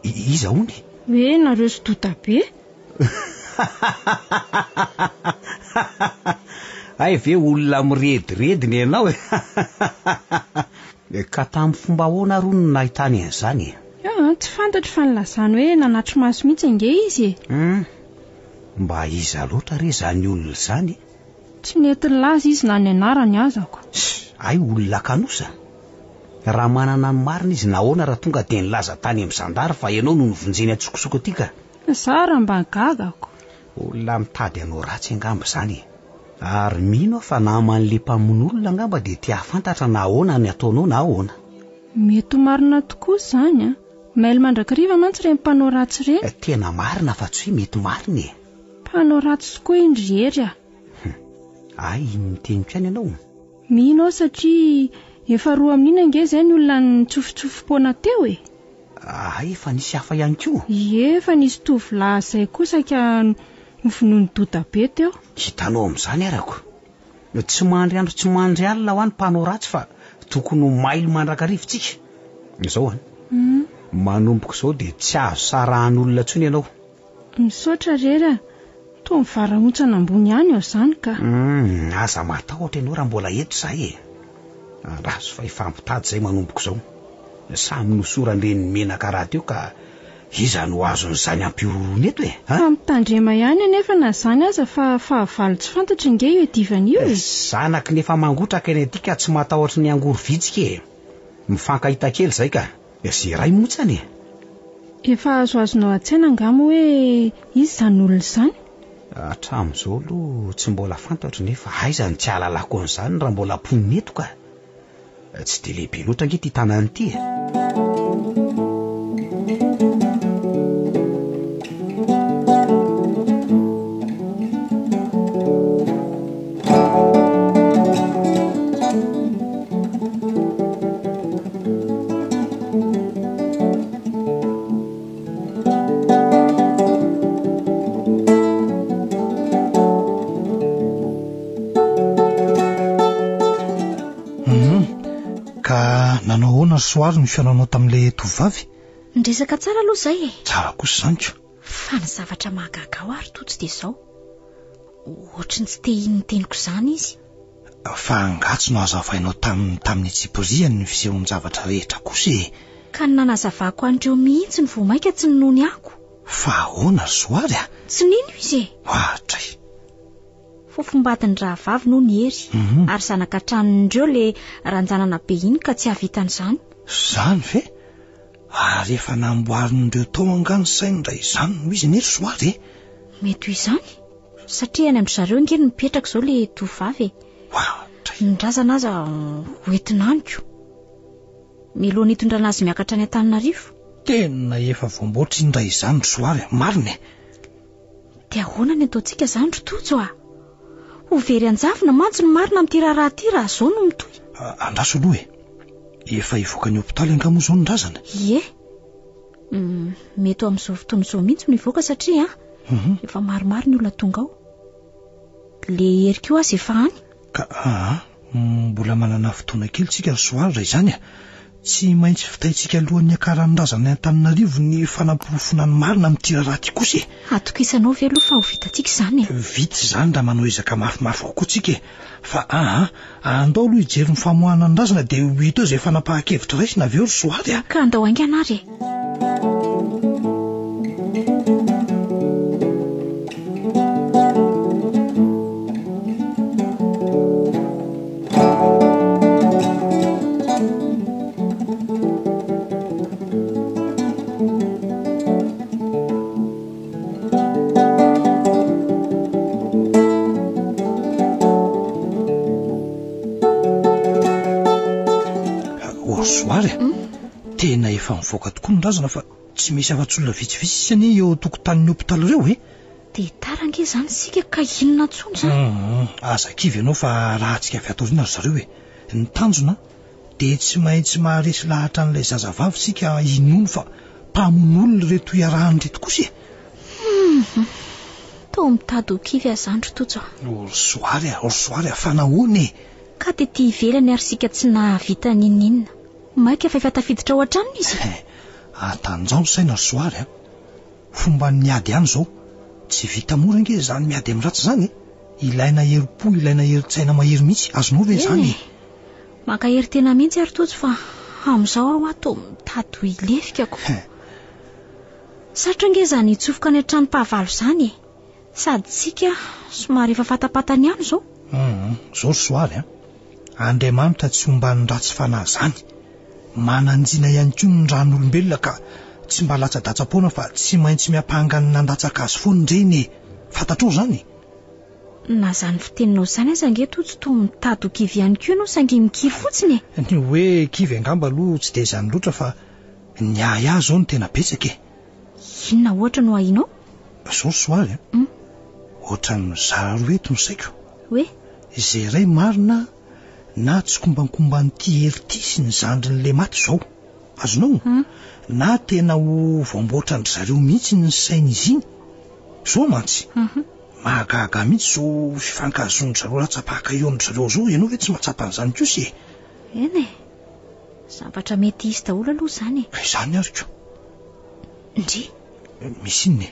iza hono e? Hoe nareo sy Dodabe. Hay ve olona mirediredy ny anao e! Ka tamin'ny fomba ahoana ary hono no nahitany an'izany e? Aa, tsy fantatro fa nilazany hoe nanatri-maso mihitsy ange izy e! Hum, mba iza loatra re izany olona izany e? Tsy nety nilaza izy na ny anarany azako. Hay olona kanosa? Raha manana ny marina izy nahoana raha tonga dia nilaza tany amin'ny zandary fa ianao no novonjeny an-tsokosoko aty ka? Za raha mba gagako. Olona mitady hanao ratsy angamba izany e! Ary mino aho fa naman'ilay mpamono olona angamba dia te hahafantatra na ahoana ny ataonao na ahoana. Mety ho marina tokoa izany an! Mailo mandrakariva mantsy ireny mpanao ratsy ireny. Tena marina fa tsy hoe mety marina e! Mpanao ratsy tokoa iny ry Hery a! Hum! Hay iny niteniko ihany ianao? Mino aho satria efa roa amin'iny ange izay ny olona nitsofotsofom-poana teo e! Hay efa nisy hafa ihany koa? Ie, efa nisy tovolahy izay koa saika novonoin'i Doda be teo. Hitanao amin'izany arako. Tsy mandry andro tsy mandry alina hoa ny mpanao ratsy fa tokony ho mailo mandrakariva isika. Izao an. Manomboka izao dia tsy azo sarahan'olona intsony ianao. Misaotra Rery a! Toa mivarahontsana ambony ihany aho izany ka. Humm, aza matahotra ianao raha mbola eto izahay e! Andraso fa hifampitady izay manomboka izao. Samy nosoran-dreniny menaka rahateo ka iza no azon'izany ampihorohoroana eto e? Fa mitandrema ihany anefa na izany aza fa fahavalo tsy fantatra ange io iadivana io e! Zanaky ny efa mangotraka eny aty ka tsy matahotra ny angory vitsika e! Mifankahita kely izay ka! Izay iray motsany e! Efa azoazonao an-tsaina angaha moa hoe iza izany olona izany? Hatramin'izao aloha tsy mbola fantatro nefa aiza no tsy ahalalako an'izany raha mbola mponina eto ka! Tsy dia lehibe loatra ange ity tanàna ity e! Hum, ka nanao ahoana ry Soary ny fihaonanao tamin'ilay tovovavy? Niresaka tsara aloha izay e. Tsara kosa izany ko. Fa ny zavatra mahagaga ahy ary Tojo dia izao, ohatry ny tsy te hino ny teniko izany izy. Fa angaha tsy nohazavainao taminy tamin'ny antsipiriany ny fisehoan-javatra rehetra kosa e? Ka ny nanazavako an'ireo mihitsy no vao mainka tsy ninoany ako. Fa ahoana ry Zoary a? Tsy nino izy e! Ohatray! Fofombadin'ny rahavaviny hono i Hery, ary zanaka an-tranon'ireo ilay ranjanana be iny ka tsy hahavita an'izany. Izany ve? Ary efa namboarin'ireo tao angaha ny sainy raha izany no izy anie ry Zoary e? Mety ho izany. Satria any amin-dry zareo ange no mipetraka izao ilay tovovavy e. Ny razana aza ho entina any ko. Mialohan'ny hitondrana azy miakatra any Antananarivo. Tena efa voamboatra iny raha izany ry Soary a, marina e. Dia ahoana ny ataontsika izany ry Tojo a? Ho very an-javona mantsy ny marina amin'ity raharaha ity raha izao no mitohy. Andraso aloha e. Efa hivoaka ny hopitaly angaha moa izao ny razana? Ie. Mety ho amin'izao fotoana izao mihitsy no hivoaka satria efa maromaro ny olona tonga ao. Le Hery koa aza efa any. Ka aa, mbola manana fotoana kely tsika ry Soary raha izany a. Tsy maintsy vitaintsika alohan'ny hiakaran'ny razana any Antananarivo ny fanaporofoana ny marina amin'ity raharaha ity kosa e! Atokisanao ve aloha fa ho vitantsika izany e? Vita izany raha manao ezaka mafimafy kokoa tsika e! Fa aa, andao aloha hijery ny famoahana ny razana dia ho hita eo izay fanapahan-kevitra raisina avy eo ry Soary a! Ka andao haingana ary e! Orsoary a! Tena efa mivoaka tokoa ny razana fa tsy misy afa-tsy olona vitsivitsy sisa anie eo an-tokotanin'ny hopitaly ireo e! Dia tara ange izany isika ka inona intsony izany? Hum, aza kivy ianao fa rahantsika avy ato aoriana ry zareo e! Ny tanjona dia tsy maintsy maharesy lahatra an'ilay zazavavy isika hinoany fa mpamono olona ireto iarahany ireto kosa e! Hum, toa mitady ho kivy aho izany ry Tojo a! Ry Soary a, ry Soary a, fa nahoana e? Ka tety ivelany ary isika tsy nahavita n'inon'inona. Maika fa efa tafiditra ao an-tranony izy e! Atanjaho ny saina ry Soary a! Fomban'ny ady ihany izao. Tsy vita mora ange izany miady amin'ny ratsy izany e! Ilaina herim-po, ilaina herin-tsaina mahery mihitsy. Azonao ve izany e? Eny e! Mankahery tena mihitsy ary Tojo fa amin'izao aho ato mitady ho hilefikako. Sarotra ange izany hitsofoka any an-tranom-pahavalo izany e! Sady tsika somary efa fatapatany ihany izao. Hum, izao ry Soary a! Andriamanitra tsy omban'ny ratsy fanahy izany. Manan-jina ihany koa ny ran'olombelona ka tsy mba latsa-datsa-poana fa tsy maintsy miampanga ny nandatsaka azy foana ireny e! Fantatrao izany? Na izany fiteninao izany aza ange toa tsy toa mitady ho kivy ihany koa ianao saingy mikiry fotsiny e! Ny hoe kivy angamba aloha tsy dia izany loatra fa ny ahiahy izao no tena betsaka e! Inona ohatra no ahianao? Izao ry Soary a! Ohatran'ny mizara roa eto ny saiko. Hoe? Izay iray marina na tsikombakomban'ity hery ity sy ny zandriny le maty izao. Azonao? Na tena ho voamboatran-dry zareo mihitsy ny sain'izy iny. Izao mantsy, mahagaga mihitsy izao fifankahazoan-dry zareo latsa-paka eo amin-dry zareo izao, ianao ve tsy mahatsapa an'izany kosa e? Eny e! Zavatra mety hisy daholo aloha izany e! Ka izany ary ko! Ndry! Misy inona e?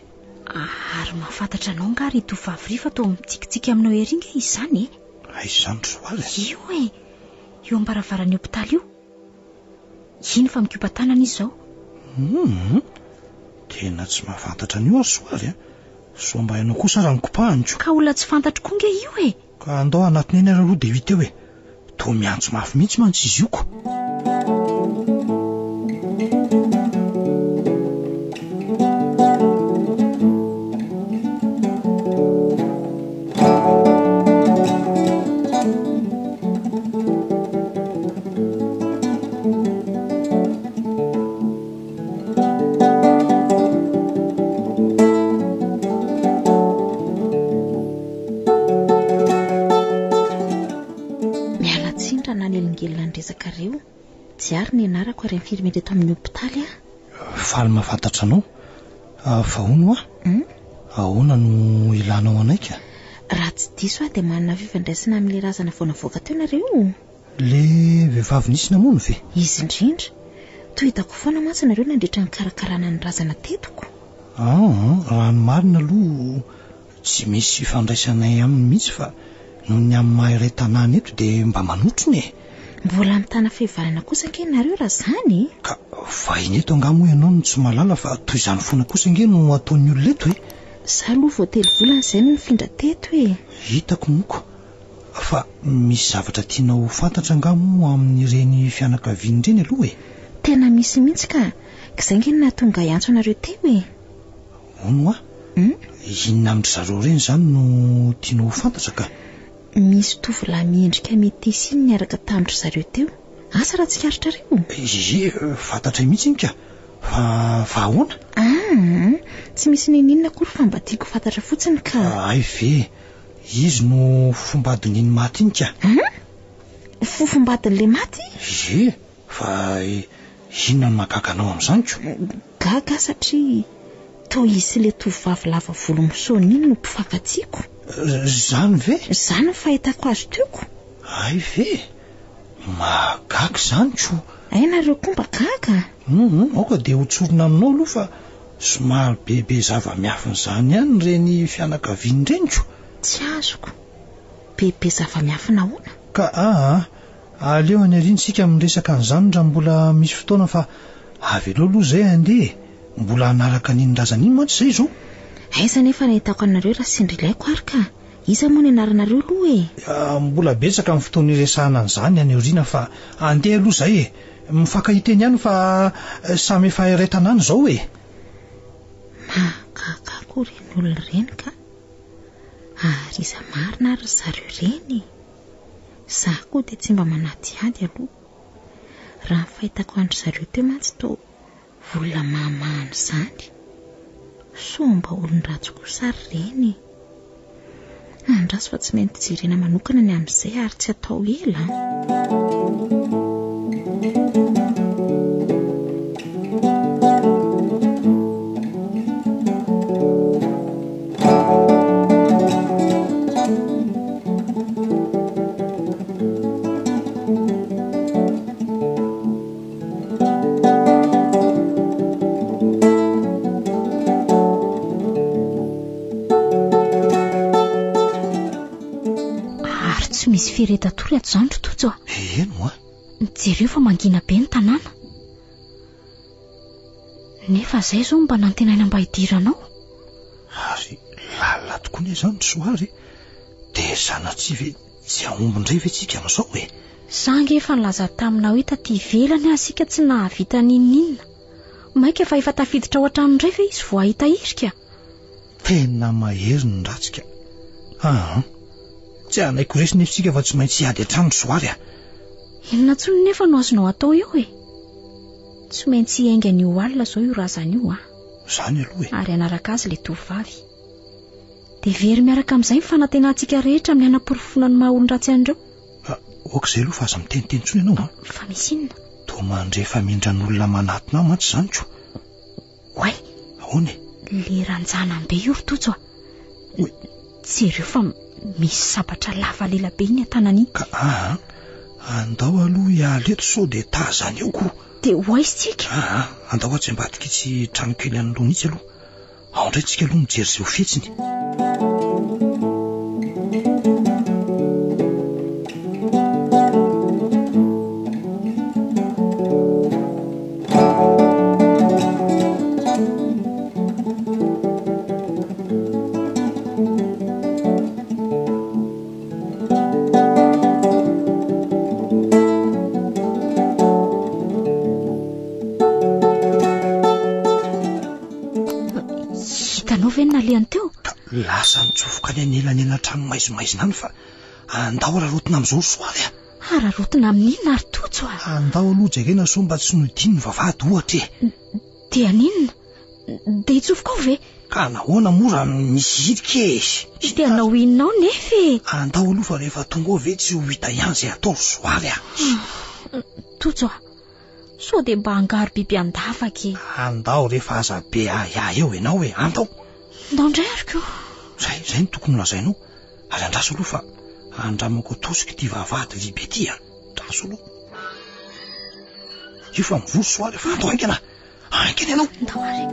Ary mahafantatra anao angaha ry tovovavy ry fa toa mitsikitsiky aminao ery ange izy izany e? Aiza izany ry Soaly e? Io e! Io am-baravaran'ny hopitaly io. Iny fa mikopa-tanana izy izao. Hum! Tena tsy mahafantatra an'io aho ry Soaly a! Soa mba ianao kosa raha nikopahaniko. Ka olona tsy fantatro koa nge io e! Ka andao hanatona eny ary aloha dia ho hita eo e! Toa miantso mafy mihitsy mantsy izy io ko! Miala tsiny raha nanelingelina ny resakareo. Jiary ny anarako ary infirmier eto amin'ny hopitaly aho. Faly mahafantatra anao. Fa hono hoa? Ahoana no ilanao anay ka? Raha tsy diso aho dia manana fifandraisana amin'ilay razana vao navoaka teo nareo? Ilay vehivavy nisy namono ve? Izy indrindra. Toa hitako foana mantsy nareo nandritra ny nikarakarana ny razana teto ko. Aa, raha ny marina aloha Tsy misy ifandraisanay aminy mihitsy fa noho ny amin'ny maha iray tanàna eto dia mba manotrona e! Mbola mitana fihavanana kosa ange nareo raha zany e! Ka vahiny eto angaha moa ianao no tsy mahalala fa toy izany foana kosa ange no ataon'ny olona eto e! Za aloha vao telo volana izay no nifindra teto e! Hitako moko fa misy zavatra tianao ho fantatra angaha moa amin'ireny fianakaviana ireny aloha e! Tena misy mihitsy ka! K'izay ange no nahatonga ahy hiantso anareo teo e! Hono hoa, inona amin-dry zareo ireny izany no tianao ho fantatra ka? Misy tovolahy miendrika metisy iny niaraka tamin-dry zareo teo. Asa raha tsikaritrareo? Ie, fantatray mihitsy iny ka. Fa, fa ahoana? Aa, tsy misy n'inon'inona akory fa mba tiako ho fantatra fotsiny ka. Hay ve, izy no fofombadin'iny maty iny ka. An? Fofombadin'ilay maty? Ie, fa inona no mahagaga anao amin'izany ko? Gaga aho satria toa izy sy ilay tovovavy lava volo misaona iny no mpifankatiako. Izany ve? Izany no fahitako azy teo ko. Hay ve? Mahagaga izany ko! Hay nareo koa mba gaga? Hum, aoka dia ho tsorina aminao aloha fa somary bebe zava-miafina izany ihany ireny fianakaviana ireny ko! Tsy azoko. Bebe zava-miafina ahoana? Ka aa, aleo any aoriana isika miresaka an'izany raha mbola misy fotoana fa avelao aloha izay handeha e! Mbola hanaraka an'iny razana iny mantsy izay izao. Aiza anefa no ahitako anareo raha sendra ilaiko ary ka! Iza moa ny anaranareo aloha e? Mbola betsaka ny fotoana hiresahana an'izany any aoriana fa andeha aloha izay e! Mifankahita eny ihany fa samy efa iray tanàna izao e! Mahagaga koa ireny olona ireny ka! Ary iza marina ary ry zareo ireny e? Izaho koa dia tsy mba manadihady aloha. Raha ny fahitako an-dry zareo teo mantsy toa olona mahamahana izany. Soa mba olon-dratsy kosa ary ireny e! Andraso fa tsy maintsy jerena manokana ny amin'izay ary tsy atao ela an! Ary tsy misy firetan-tory ato izany ry Tojo a! Eny oa! Jereo fa mangina be ny tanàna. Nefa izay izao no mba nantenaina mba hidiranao. Ary lalina tokoa anie izany ry Soary e! Dia sanatria ve tsy hahomby indray ve tsika amin'izao e? Za ange efa nilaza taminao hoe taty ivelany aza isika tsy nahavita n'inon'inona. Mainka fa efa tafiditra ao an-trano indray ve izy vao hahita hirika? Tena mahery ny ratsy ka. Aa. Tsy hanaiky ho resy nefa isika fa tsy maintsy hiady hatrany ry Soary a! Inona intsony nefa no azonao atao eo e? Tsy maintsy hiainga anio alina izao io razana io a! Izany aloha e! Ary hanaraka azy ilay tovovavy. Dia very miaraka amin'izay ny fanantenantsika rehetra amin'ny hanaporofoana ny maha olon-dratsy an'ireo. Ah, ok izay aloha fa aza miteniteny intsony ianao an! Fa misy inona? Toa mandre famindran'olona manatona ahy mantsy izany ko! Oay! Ahoana e? Le ranjanam-be io ry Tojo a! Jereo fa misy sabatra lava lela be iny an-tanany iny. Ka aa, andao aloha hiala eto sao dia tazany eo ko! Dia ho aiza tsika? Aa, andao atsy ambadik'itsy tranokely anoloana itsy aloha. Ao indray tsika aloha mijery izay ho fihetsiny. Hitanao ve ny nalehany teo? Ka lasa nitsofoka any anelanelan-trano maizimaizina any fa andao araraotina amin'izao ry Soary a! Araraotina amin'inona ry Tojo a? Andao aloha jerena sao mba tsy nodiny ny vavahady ohatra e! Dia haninona? Dia hitsofoka ao ve? Ka nahoana moa raha misy hirika e? Dia hanao inona ao nefa e? Andao aloha fa rehefa tonga ao ve tsy ho hita ihany izay atao ry Soary a! Tojo a! Sao dia mba hangaro biby an-davaka e! Andao re fa aza be ahiahy eo ianao e! Andao! Ndao indray ary ko! Izay, izay no tokony holazainao. Ary andraso aloha fa andramako atosika ity vavahady vy be ity a! Andraso aloha. Io fa mivory soa ary fa andao haingana! Haingana ianao! Ndao ary.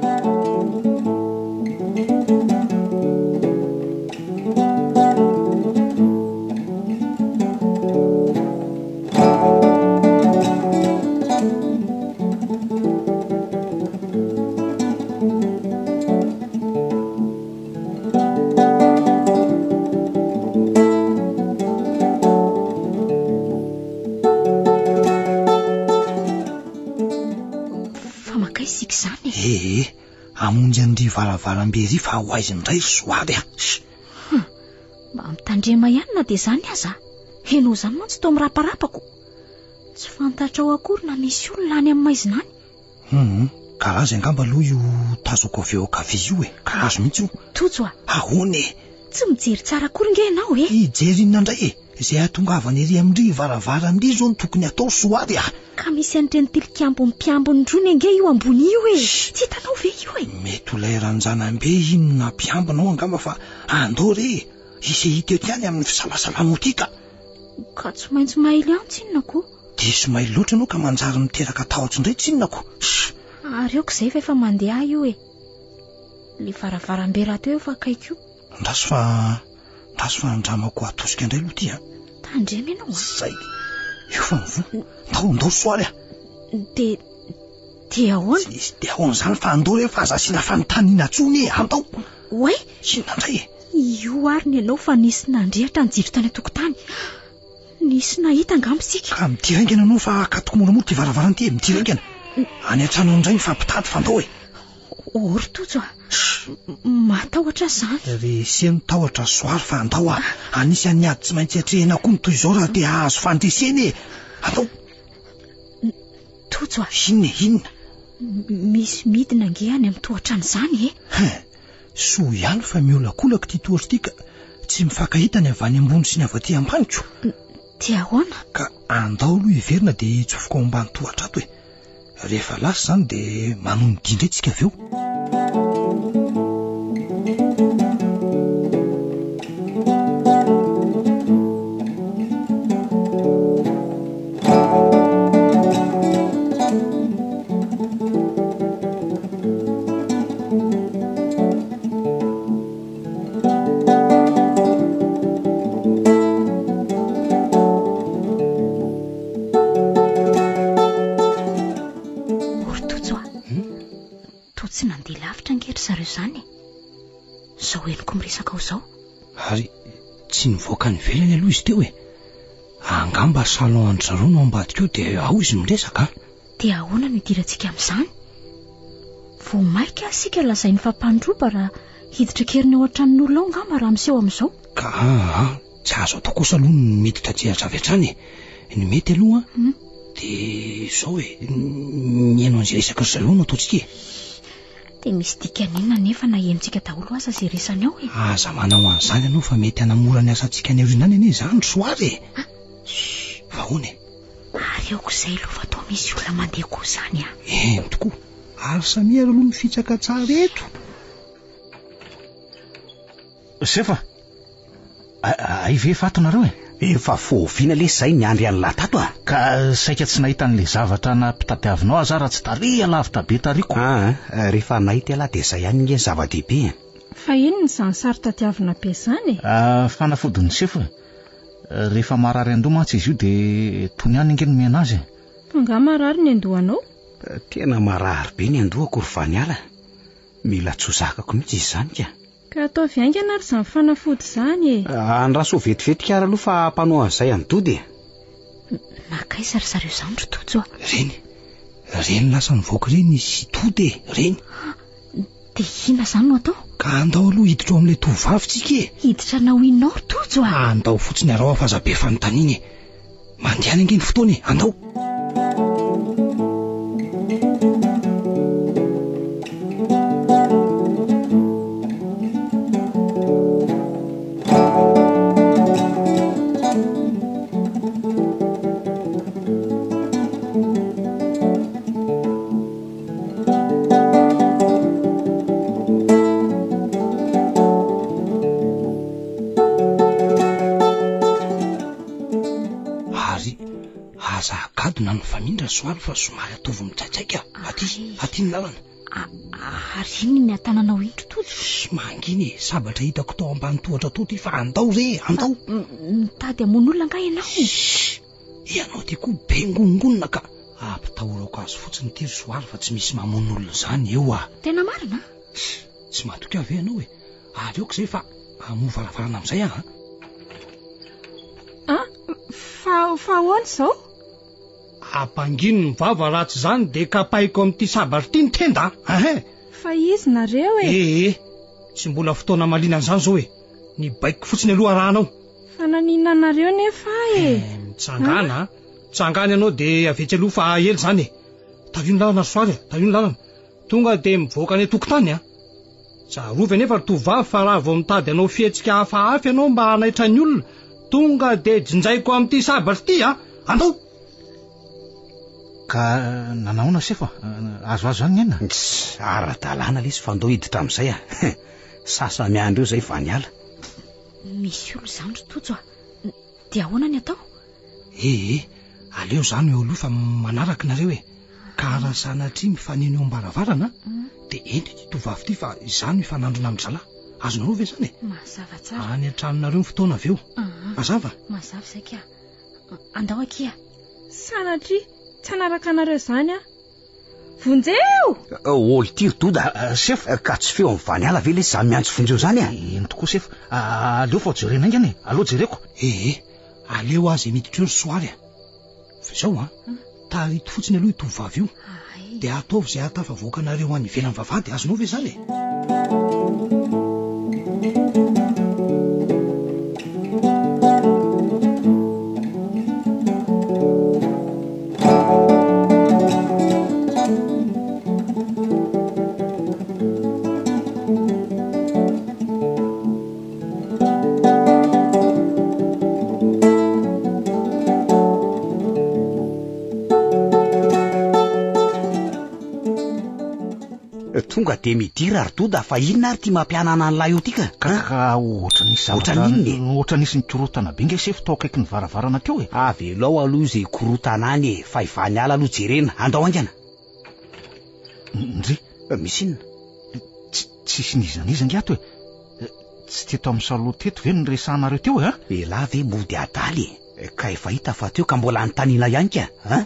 Fa mankaiza isika izany e? Ee, hamonjy an'ry varavarambe ery fa ho aiza indray ry Soary a! Hum, mba mitandrema ihany na dia izany aza. Ianao izany mantsy toa miraparapako. Tsy fantatrao akory na misy olona any amin'ny maizina any. Hum, garazy angamba aloha io tazako avy eo ankavia io e. Garazy mihitsy io. Tojo a! Ahoana e? Tsy mijery tsara akory nge ianao e! Hijery inona indray e? Izay hahatongavana ery amin-dry varavarana ery izao no tokony hatao ry Soary a! Ka misy an'ireny tilikambo mpiambina irony ange io ambony io e! Tsy hitanao ve io e? Mety ho ilay ranjanam-be iny no nampiambina ao angamba fa andao re e! Hisy hita eto ihany amin'ny fisalasalanao ity ka! Ka tsy maintsy mailo ihany tsinona ko! Diso mailo loatra ianao ka manjary miteraka tahotra indray tsinona ko. Shh! Ary aoka izay fa efa mandeha io e. Ilay varavarambe rahateo efa akaiky io. Andraso fa andraso fa andramako atosika indray aloha ity a. Tandremo ianao a. Zay. Io fa mivoha. Ndao, ndao soary a. Dia dia ahoana? Tsy misy dia ahoana izany fa andao re fa aza asiana fanontaniana intsony e. Andao. Oay! Inona indray e? Io ary ny anao fa nisy nandrehitra ny jiro tany an-tokotany. Nisy nahita angamba isika. Ka midira haingana ianao fa akatoko moramora ity varavarana ity e, midira haingana. Any an-trano any indray mifampitady fa andao e. O ry Tojo a, matahotra aho izany. Reseno tahotra Soary fa andao a. Anisan'ny ady tsy maintsy atrehina koa ny toy izao raha te hahazo fandresena e. Andao. Tojo a. Inona e, inona? Misy midina ange any amin'ny tohatra any izany e. Hein, soa ihany fa miolakolaka ity tohatra ity ka tsy mifankahita ny avy any ambony sy ny avy aty ambany ko. Dia ahoana? Ka andao aloha hiverina dia hitsofoka ao ambany tohatra ato e. Rehefa lasa izany dia manohy ny dia indray tsika avy eo. O ry Tojo a! Toa tsy nandeha lavitra ange ry zareo izany e! Izao henoko miresaka ao izao. Ary tsy nivoaka any ivelany aloha izy teo e! Angamba salon an-dry zareo no ambadika ao dia ao izy miresaka an! Dia ahoana no hidirantsika amin'izany? Vao mainka aza isika lazainy fa mpandroba raha hiditra an-keriny ao an-tranon'olona ao angamba raha miseho amin'izao. Ka aa, tsy azo atao kosa aloha ny miditra an-tsehatra avy hatrany e! Ny mety aloha an, dia izao e, mihaino an'izay resaky ry zareo no ataontsika e! Dia misy dikany inona anefa na henontsika daholo aza izay resany ao e? Aza manao an'izany ianao fa mety hanamora ny asantsika any aoriana any anie izany ry Soary e! Chut! Fa ahoana e? Ary aoka izay aloha fa toa misy olona mandeha koa izany an! Eny tokoa! Ary samia ary aloha mifitsaka tsara eto! Zefa! Hay ve efa ato nareo e? Efa foviana lesy zay niandry an'lah tato a! Ka saika tsy nahita an'le zavatra nampitadiavinao aza aho raha tsy tary alavitra be tariko. Aa, rehefa nahita ialahy dia zay ihany nge ny zava-dehibe e! Fa inona izany saro-tadiavina be izany e? Fanafodin'ny sefo e! Rehefa marary andoha mantsy izy io dia tony ihany ange no miaina azy e! Fa angaha marary ny andohanao? Tena marary be ny andohako ry Vaniala. Mila tsy ho zakako mihitsy izy izany ka! Ka ataovy haingana ary izany fanafody izany e! Andraso vetivety kara aloha fa mpanao an'izay an'i Dody e! Nankaiza ry zareo izany ry Tojo a? Reny, reny lasa nivoaka ireny izy sy Dody e! Reny! Dia inona izany no atao? Ka andao aloha hiditra ao amin'ilay tovovavy tsika e! Hiditra hanao inona ao ry Tojo a? Andao fotsiny araho fa aza be fanontaniana e! Mandehana ange ny fotoana e! Andao! Ary aza agadona ny famindra Soaly fa somary ataovy mitsaitsaika. Aty, aty ny lalana. Ary inona ny atananao iny ry Tojo? Shh, mangina e, sabatra hitako tao ambany tohatra tao ity fa andao re, andao. Mitady hamono olona angaha ianao? Shh, ianao ity koa be ngonongonona ka. Ampitahorako azy fotsiny ity ry Soaly fa tsy misy mamono olona izany eo ah. Tena marina? Shh, tsy matoky ahy ve ianao e? Ary aoka izay fa hamoha varavarana amin'izay aho an! An! Fa, fa ahoana izao? Ampangino ny vava raha tsy izany dia kapaiko amin'ity sabatra ity ny tenda an! Hein! Fa izy nareo e! Ee, tsy mbola fotoana hamaliana an'izany izao e! Ny baikoko fotsiny aloha arahanao. Fa naninona anareo nefa ahy e? Eh, mitsangàna an! Mitsangàna ianao dia avy etsy aloha fa ela izany e! Tariho ny lalana ry Soary a! Tariho ny lalana. Tonga dia mivoaka any an-tokotany an! Tsarovy anefa ry tovovavy fa raha vao mitady hanao fihetsika hafahafa ianao mba hanaitra ny olona, tonga dia jinjaiko amin'ity sabatra ity an! Andao! Ka nanahoana sefo a? Azoazo ihany ny aina? Tss, ara-dalàna lesy fa andao hiditra amin'izay a! Sasa miandry eo izay vaniala. Misy olona izany ry Tojo a! Dia ahoana ny atao? Ee, Aleo izany eo aloha fa manaraka nareo e. Ka raha sanatria mifanena eo am-baravarana dia ento ity tovovavy ity fa izaho no hifanandrina amin-dry zalahy. Azonareo ve izany e? Mazava tsara. Any an-tranonareo ny fotoana avy eo. Mazava? Mazava izay ka. Andao akia. Sanatria tsy hanaraka anareo izany aho. Vonjeo! Ol ty ry Doda, sefo, ka tsy feo amin'ny vaniala ve lesy izany miantso vonjeo izany e? Eny tokoa sefo, aleo fa jerena haingana e, aleo jereko. Ee, aleo aza miditra eo ry Soary a. Fa izao an, tarito fotsiny aloha io tovovavy io, dia ataovy izay hahatafavoaka anareo any ivelan'ny vavahady, azonao ve izany e? Tonga dia midira ry Doda fa inona ary ity mampihanana an'ilay io ity ka? Ka ka ohatran'ny nisy zavatra Ohatran'ny inona e? Ohatran'ny nisy nikorotana be nge sefo tao akaikin'ny varavarana teo e. Avelao aloha izay korotana any e, fa i Vaniala aloha jerena. Andao haingana. Ndry. Misy inona? Tsy tsisy n'iza n'iza nge ato e. Tsy teto amin'ny salon teto ve no niresahanareo teo e? Elah ve mody adala e? Ka efa hita fa teo ka mbola anontaniana ihany ka, an?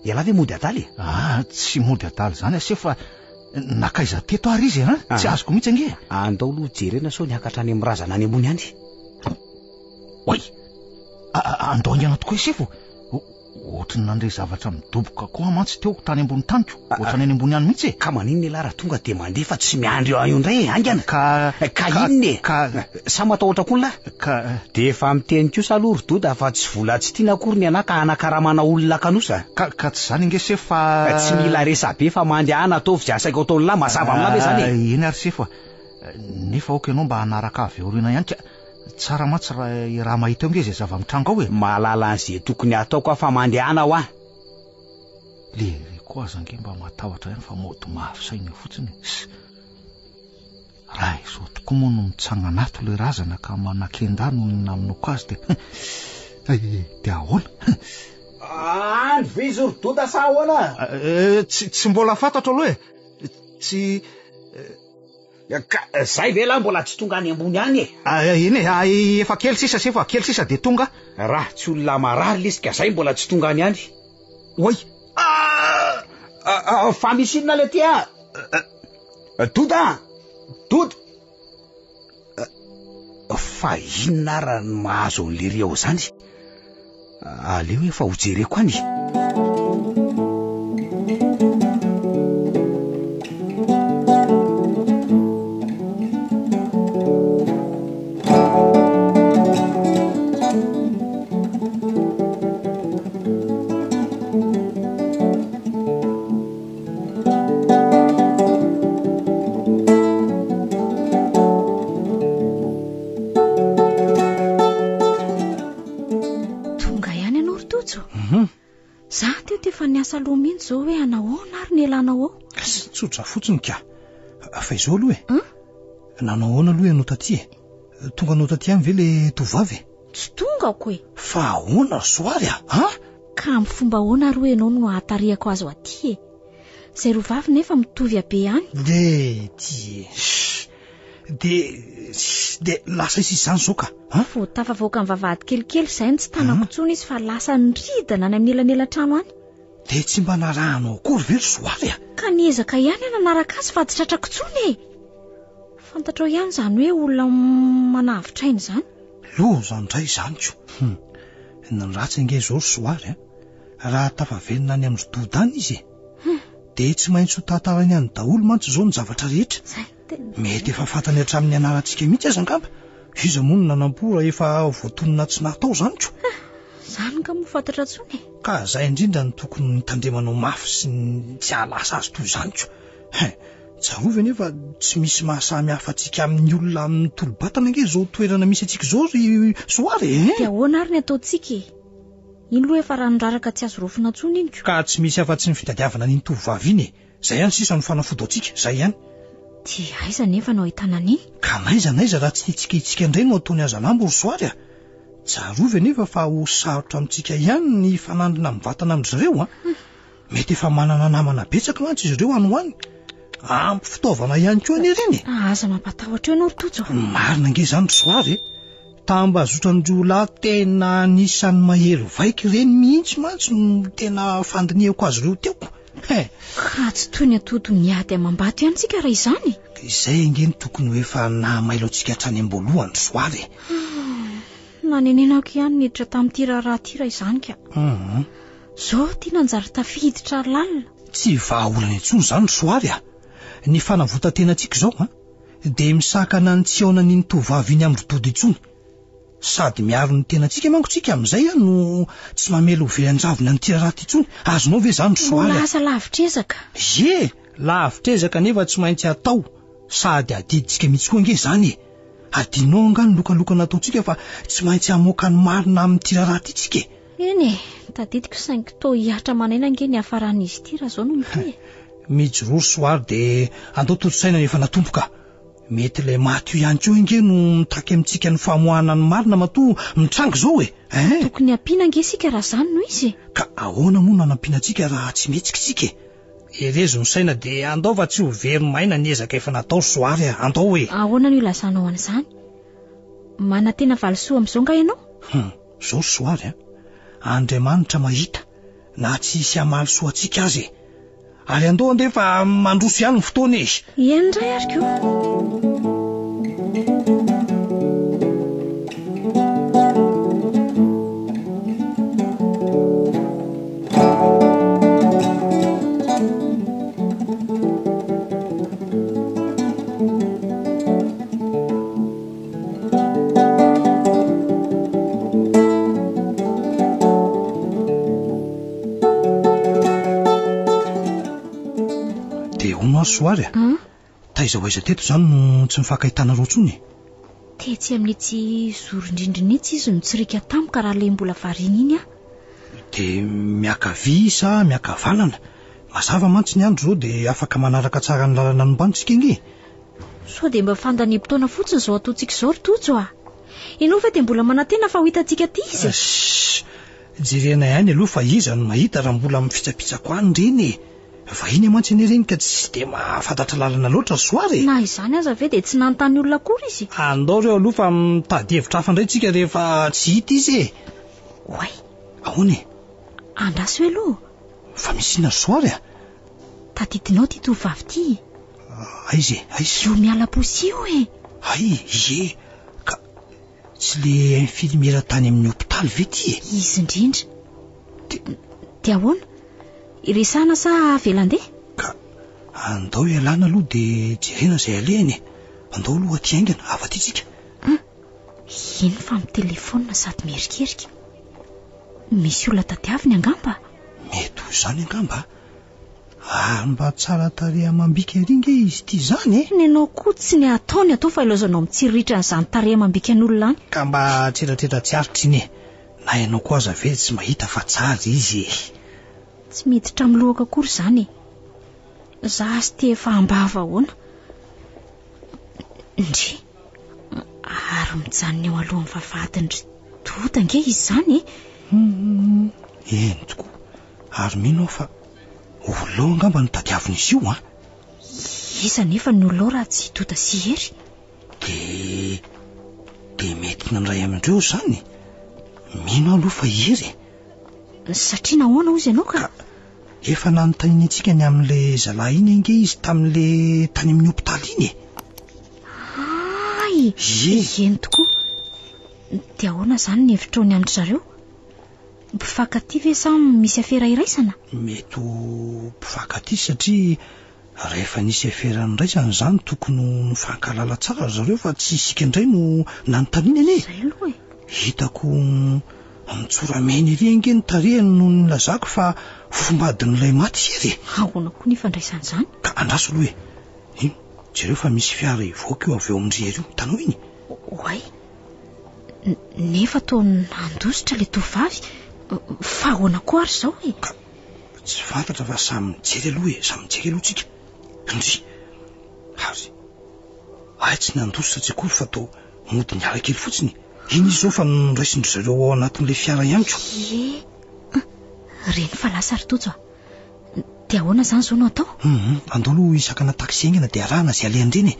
Ialahy ve mody adala e? Ah, tsy mody adala izany aho sefo fa nankaiza teto ary izy e, an? Tsy azoko mihitsy ange e. Andao aloha jerena sao niakatra any amin'ny razana any ambony any. Oay! Andao haingana tokoa i sefo. Ohatry ny nandre zavatra midoboka koa aho mantsy teo tany ambony tany ko. Ohatran'ny any ambony any mihitsy e. Ka maninona ialahy raha tonga dia mandeha fa tsy miandry eo indray e, haingana. Ka. Ka inona e? Ka. Sa matahotra koa lahy? Ka. Dia efa miteny kosa aloha ry Doda fa tsy vola tsy tiana akory ny anah ka hanakaramana olona kanosa. Ka, ka tsy izany ange sefo fa. Tsy mila resabe fa mandehana ataovy izay asaiko ataon'lah, mazava amin'lah ve izany e? Eny ary sefo a. Nefa aoka ianao mba hanaraka avy aoriana ihany ka. Tsara mantsy raha i raha mahita eo ange izay zava-mitranga ao e. Mahalala an'izay tokony hataoko aho fa mandehana hoa. Lery koa aza ange mba matahotra ihany fa mody mafy saina eo fotsiny e. Raha izao tokoa moa no mitsangana ato ilay razana ka manakenda noho ny namonoako azy dia dia ahoana? Any ve izy ry Doda sa ahoana? Tsy tsy mbola fantatro aloha e. Tsy Ka zay ve lahy mbola tsy tonga any ambony any e? Eny e, efa kely sisa sefo a, kely sisa dia tonga. Raha tsy olona marary lesy ka zay mbola tsy tonga any any. Oay! Fa misy inona le ty a? Doda a! Doda! Fa inona ara no mahazo an'lery ao izany? Aleo efa ho jereko any. Tonga ihany ianao ry Tojo. Za teo dia efa niasa loha mihitsy izao hoe anahoana ary ny elanao ao. Tsotra fotsiny ka. Fa izao aloha e. Nanao ahoana aloha ianao taty e? Tonga anao taty ihany ve le tovovavy e? Tsy tonga ako e. Fa ahoana ry Soary a? An? Ka amin'ny fomba ahoana ary hoy ianao no hahatarihako azy ho aty e? Izay roa vavy nefa mitovy habe ihany. Le ty e. Dia dia lasa izy izany izao ka. An? Vao tafavoaka ny vavahady kelikely izay no tsy tanako intsony izy fa lasa niridana any amin'ny elanelan-trano any. Dia tsy mba narahanao akory ve ry Soary a? Ka niezaka ihany aho nanaraka azy fa tsy tratrako intsony e. Fantatrao ihany izany hoe olona manavotra aina izany. Loza indray izany ko. Hum. Ny ratsy ange izao ry Soary a. Raha tafaverina any amin-dry Doda any izy e. Dia tsy maintsy ho tantarainy any daholo mantsy izao ny zavatra rehetra. Mety efa fantany hatramin'ny anarantsika mihitsy aza angamba. Iza moa no nanampo raha efa voatonona tsy natao izany ko. Izany nga moa fantatra intsony e. Ka izay indrindra no tokony hitandremanao mafy sy ny tsy hahalasa azy toy izany ko. Hein. Tsarovy anie fa tsy misy mahasamy hafa antsika amin'ny olona amin'ny tolo-batana ange izao toerana misy antsika izao ry Soary e! Dia ahoana ary ny ataontsika e? Iny aloha efa rano raraka tsy azo raofina intsony iny ko. Ka tsy misy afa-tsy ny fitadiavana an'iny tovovavy iny e! Izay ihany sisa no fanafody antsika, izay ihany. Dia aiza anefa no ahitana an'iny? Ka n'aiza n'aiza raha tsy tiantsika hitsika indray no ataony hazalambo ry Soary a! Tsarovy anefa fa ho sarotra amintsika ihany ny hifanandrina mivantana amin-dry zareo an! Mety efa manana namana betsaka mantsy izy ireo any ho any. Ampy fitaovana ihany koa anie ireny e! Aza mampatahotra eo ianao ry Tojo a! Marina ange izany ry Soary e! Tambazotran-jiolahy tena anisan'ny mahery vaika ireny mihitsy mantsy no tena fandinihako azy ireo teo. He! Ka tsy toy ny atody miady amam-bato ihany isika raha izany e! Izay ange no tokony ho efa nahamailo antsika hatrany am-boalohany ry Soary e! Nanenenako ihany niditra tamin'ity raharaha ity raha izany ka. Zao ity nanjary tafiditra lalina. Tsy vahaolana intsony izany ry Soary a! Ny fanavotan-tenantsika izao an, dia misakana ny tsy hihaonan'iny tovovavy iny amin-dry Dodo intsony. Sady miaro ny tenantsika manko tsika amin'izay an no tsy mamela ho very an-javona an'ity raharaha ity intsony. Azonao ve izany ry Soary a? Mbola asa lavitr'ezaka. Ie! Lavitr'ezaka nefa tsy maintsy atao sady adidintsika mihitsy koa ange izany e! Adinonao angaha ny lokaloka nataontsika fa tsy maintsy hamoaka ny marina amin'ity raharaha ity tsika e! Eny e, tadidiko saingy toa hihatra aman'aina ange ny hiafaran'izy ity raha izao no mitohy e. Mijoroa ry Soary dia andao tontosaina ny efa natomboka. Mety ilay maty io ihany koa ange no mitaky amintsika ny famoahana ny marina matoa mitranga izao e! Hein? Tokony hampiana ange isika raha izany no izy e. Ka ahoana moa no hanampiana antsika raha tsy mihetsika isika e? Herezo ny saina dia andao fa tsy ho very maina ny ezaka efa natao ry Soary a! Andao e! Ahoana no ilazanao an'izany? Manantena valisoa amin'izao nga ianao? Hum. Zao ry Soary a! Andriamanitra mahita na tsy hisy hamaly soa antsika aza e! Ary andao andeha fa mandroso ihany ny fotoana e! Eny indray ary ko! Dia hono aho Soary a! Taiza ho aiza teto izany no tsy nifankahitanareo intsony e? Tetsy amin'itsy zoron-drindrina itsy izy no tsirika tampoka raha ilay mbola variana iny aho. Dia miakavia sa miakavanana? Mazava mantsy ny andro izao dia afaka manaraka tsara ny lalana nombany isika ange e! Sao dia mba fandaniam-potoana fotsiny izao ataontsika izao ry Tojo a! Ianao ve dia mbola manantena fa ho hitantsika aty izy e? Shh! Jerena ihany aloha fa iza no mahita raha mbola mifitsapitsako any ireny e! Vahiny mantsy anie ireny ka tsy dia mahafantatra lalana loatra ry Soara e! Na izany aza ve dia tsy nanontany olona akory izy? Andao ireo aloha fa mitady hevitra hafa indray tsika rehefa tsy hita izy e! Oay! Ahoana e? Andraso eo aloha! Fa misy inona ry Soara a? Tadidinao ity tovovavy ity e? Aiza e? Aiza? Io miala posy io e! Hay, ie! Ka tsy le infirmiera tany amin'ny hopitaly ve ity e? Izy indrindra. Dia ahoana? Iresahana sa avela handeha? Ka andao ialana aloha dia jerena izay alehany e! Andao aloha aty haingana, avy aty tsika. Hum, iny fa mitelefaonina sady mierikerika. Misy olona tadiaviny angamba? Mety ho izany angamba. Ary mba tsara tarehy amam-bika ery nge izy ity izany e! Nenao koa tsy ny atao ny atao fa ilaozanao mitsiriritra an'izany tarehy amam-bikan'olona any. Ka mba tseratrera tsy aritra iny e! Na ianao koa aza ve tsy mahita fa tsara izy e! Tsy miditra amin'ny lohako akory izany e! Za azy ity efa am-bava ahoana? Ndry! Ary mijanona eo alohan'ny vavahadin-dry Doda ange izy izany e! Hum, eny tokoa. Ary mino aho fa olona ao angamba no tadiavin'izy io an! Iza anefa ny olona ao raha tsy i Doda sy i Hery? Dia, dia mety nandray amin'ireo izany? Mino aho aloha fa i Hery e! Satria nahoana hozy ianao ka? Ka efa nanontaniany antsika ny amin'ilay zalahy iny ange izy tamin'ilay tany amin'ny hopitaly iny e! Hay! Ie! Eny tokoa. Dia ahoana izany ny hevitrao ny amin-dry zareo? Mpifankatia ve sa misy afera iraisana? Mety ho mpifankatia satria rehefa nisy afera niraisana izany tokony ho nifankahalala tsara ry zareo fa tsy isika indray no nanontaniana anie. Izay aloha e. Hitako mitsoramena ery ange ny tarehiny no nilazako fa fofombadin'ilay maty hery e. Ahoana koa ny ifandraisan'izany? Ka andraso aloha e. Iny, jereo fa misy fiara hivoaka io avy eo amin-dry hery io. Hitanao iny? Oay. Nefa toa nandositra ilay tovovavy. Fa ahoana koa ary izao e? Ka tsy fantatra fa samy mijery aloha e, samy mijery aloha tsika. Ndry! Ary hay tsy nandositra tsy akory fa toa mody niala kely fotsiny. Iny izy izao fa noraisin-dry zareo ao anatin'ilay fiara ihany ko. Ie. Reny fa lasa ry Tojo a. Dia ahoana izany izao no atao? Hum, andao aloha hisakana taxi haingana dia arahana izay alehan'ireny e.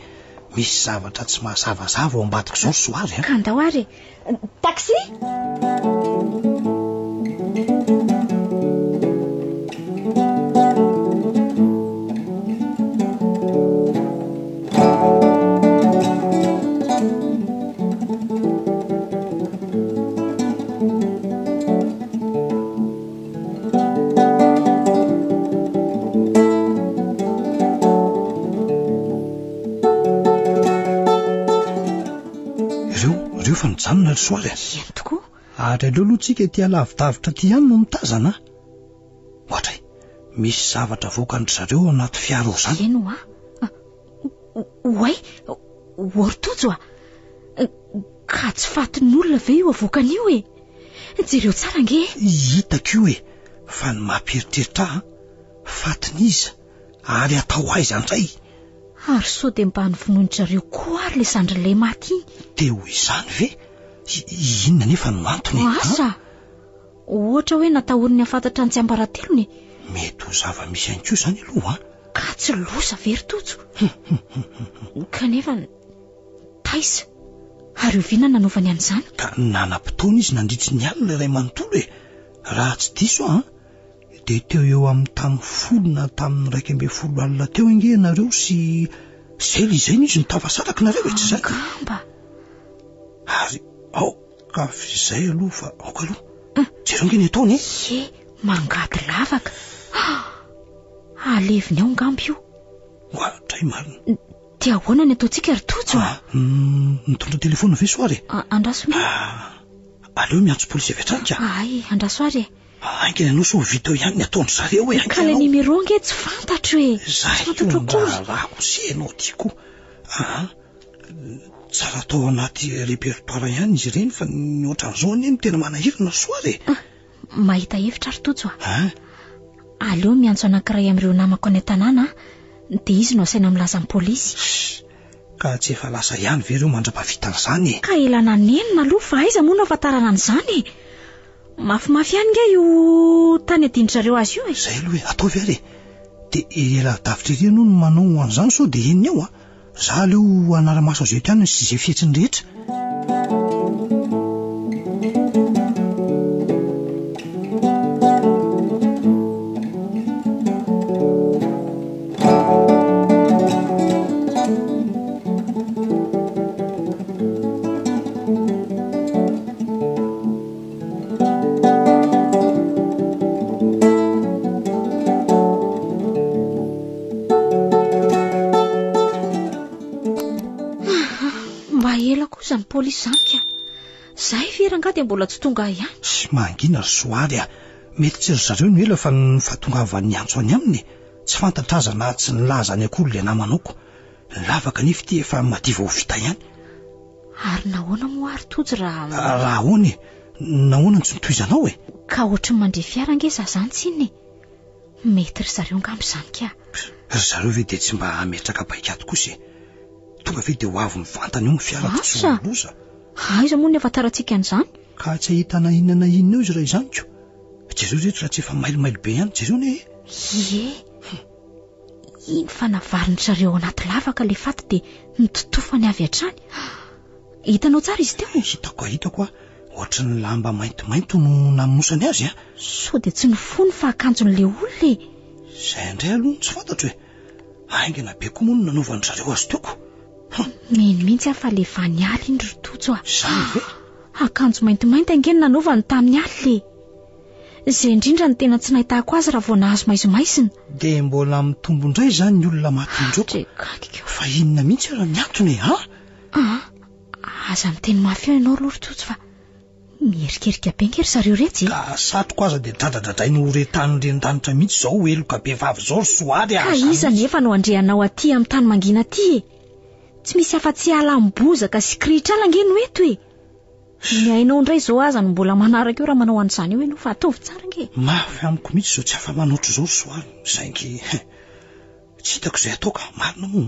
Misy zavatra tsy mazavazava ao ambadik'izao ry Soary a. Ka andao ary e. Taxi! Ireo, ireo fa nijanona ry Soary a. Eny tokoa. Ary aleo aloha tsika ety alavidavitra aty ihany no mitazana a. Ohatra e, misy zavatra avoakan-dry zareo ao anaty fiara ao izany. Eny hoa. Oay, ory Tojo a. Ka tsy fatin'olona ve io avoakany io e? Jereo tsara ange e! Hitako io e! Fa ny mampieritreritra ahy an, fatin'iza ary atao aiza indray? Ary sao dia mba novonoin-dry zareo koa ary ilay zandrin'ilay maty iny? Dia ho izany ve? Inona anefa no antony e? Asa! Ohatra hoe natahoriny hahafantatra ny tsiambaratelony e! Mety ho zava-misy ihany koa izany aloha an! Ka tsy loza ve ry Tojo? Kanefa. Taiza? Ary oviana nanaovany an'izany? Ka nanam-potoana izy nandritry ny alina iray manontolo e! Raha tsy diso aho an, dia teo eo amin'ny tamin'ny folo na tamin'ny 11 alina teo ange ianareo sy Zely izay izy no tafasaraka nareo e, tsy izany? Angamba. Ary ao ka izay aloha fa aoka aloha. Jereo ange ny ataony e! Ie, mangady lavaka. Aleviny ao angamba io. Ohatray marina. Dia ahoana ny ataontsika ry Tojo a? Ah, mitondra telefaonina ve soa ary e? Andraso nge. Ah, aleo miantso polisy avy hatrany ka. Ay, andraso ary e. Haingana ianao sao vita eo ihany ny ataon-dry zareo e, Ka ilay numéro nge tsy fantatro e. Zay Tsy fantatro koa akory. raharahako sy ianao ty koa. Aha, tsara atao anaty répertoire ihany izy ireny fa ny ohatran'izao anie no tena manahirana ry soa ary e. Ah, mahita hevitra ry Tojo a. Ah. Aleo miantso anankiray amin'ireo namako any an-tanàna dia izy no asaina milaza amin'ny polisy. Shh! Ka tsy efa lasa ihany ve ireo mandra-pahavitan'izany e? Ka ela nanenina aloha fa aiza moa no ahafantarana an'izany e? Mafimafy ihany nge io tany adin-dry zareo azy io e! Izay aloha e, ataovy ary e! Dia ela davitra ery ianao no manao an'izany sao dia henony ao a! Za aleo hanara-maso azy eto ihany sy izay fihetsiny rehetra. Mba ela koa izany polisy izany ka. Zay ve rangahy dia mbola tsy tonga ihany? Tsy mangina ry Soary a! Mety tsy ry zareo no ela fa ny fahatongavan'ny antso any aminy e! Tsy fantatra aza na tsy nilaza any akory ilay namanao ko! Ny lavaka anefa ity efa madiva ho vita ihany. Ary nahoana moa ary Tojo raha... Raha ahoana e? Nahoana no tsy notohizanao e? Ka ohatry ny mandre fiara ange za zany tsinona e! Mety ry zareo angamba izany ka. Ry zareo ve dia tsy mba hametraka paikady kosa e? Tonga ve dia ho avy mivantana eo ny fiara ka tsy ho loza? Aiza moa ny ahafantarantsika an'izany? Ka tsy ahitana inona na inona eo izy raha izany ko. Jereo ireto raha tsy efa mailomailo be ihany, jereo anie e! Ie. Iny fa navarin-dry zareo ao anaty lavaka ilay faty dia nototofany avy hatrany. Hitanao tsara izy teo? Hitako, hitako a. Ohatry ny lamba maintimainty no namonosany azy a. Sao dia tsy nofoiny fa akanjon'ilay olona e. Izay indray aloha no tsy fantatro e. Haingana be koa moa no nanaovan-dry zareo azy teo ko. Hum. Mino mihitsy aho fa ilay vaniala iny ry Tojo a. Izany ve? Akanjo maintimainty ange no nanaovany tamin'ny alina e. Izay indrindra no tena tsy nahitako azy raha vao nahazo maizimaizina. Dia mbola mitombo indray izany ny olona maty indreo ko. Fa inona mihitsy ary ny antony e, an? Aa, aza miteny mafy eo ianao aloha ry Tojo fa miherikerika be ange ry zareo iretsy e. Ka satriko aza dia dradradradrainy ho re tany ren-danitra mihitsy izao heloka bevava izao ry Soary a! Ka iza anefa no handre anao aty amin'ny tany mangina aty e? Tsy misy afa-tsy alam-bozaka sy kirihitr'ala ange no eto e! Ny ainao indray izao aza no mbola manaraka eo raha manao an'izany eo ianao fa ataovy tsara ange e! Mafy amiko mihitsy izao tsy afa-manoatra izao ry Soary saingy Tsy hitako izay atao ka, marina moa.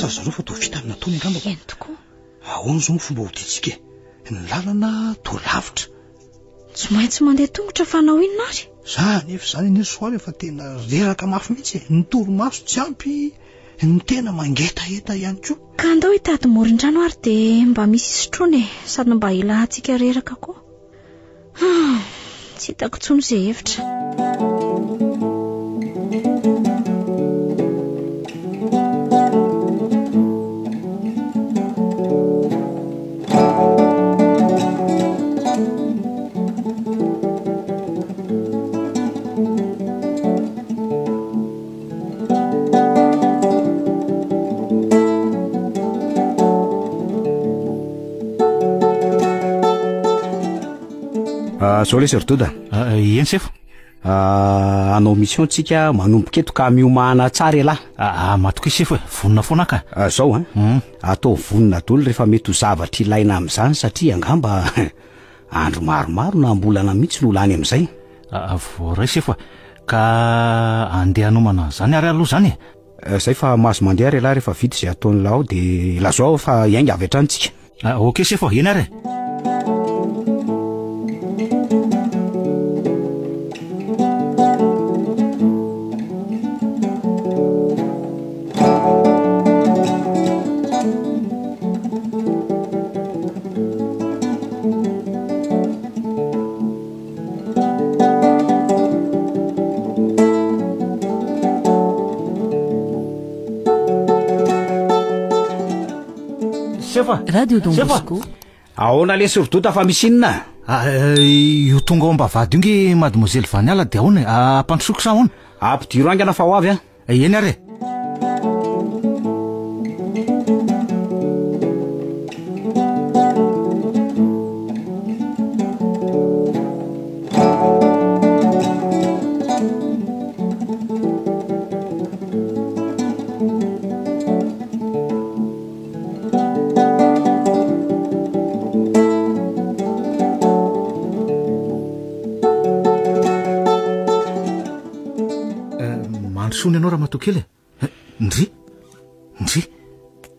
Lasa ry zareo fa toa vita ny nataony angamba. Eny tokoa. Ahoana izao ny fomba hodiantsika e? Ny lalana toa lavitra. Tsy maintsy mandeha tongotra fa hanao inona ary? Za anefa izany anie Soara efa tena reraka mafy mihitsy e. Ny torimaso tsy ampy, ny tena mangetaheta ihany koa. Ka andao hitady moron-drano ary dia mba misy hisotroana e, sady mba hilahantsika reraka koa. Hum, tsy hitako intsony izay hevitra. Ah, zao lesy ry Doda. Ah, eny sefo. Ah, hanao mission tsika manomboka eto ka miomana tsara ialahy. Ah, matokia sefo e, vonona foana ka. Ah, zao an. Atao vonona daholo rehefa mety ho zavatra ilaina amin'izany satria angamba andro maromaro na am-bolana mihitsy no lany amin'izay. Ah, voaray sefo a. Ka andeha hanomana an'izany ary aloha izany e. Eh, zay fa mahazo mandeha ary ialahy rehefa vita izay ataon'lah ao dia lazao aho fa hiainga avy hatrany tsika. Ah, ok sefo, eny ary e. Sefo a! Radio Don Sefo a! Bosco. Ahoana lesy ry Dota fa misy inona? Ah, eh, io tonga ao am-bavahady io nge mademoiselle Vaniala dia ahoana e? Ah, ampandrosoako sa ahoana? Ampidiro haingana fa ho avy aho. Eny ary e! Mandrosoa ianao ramatoa kely e. Eh, ndry. Ndry.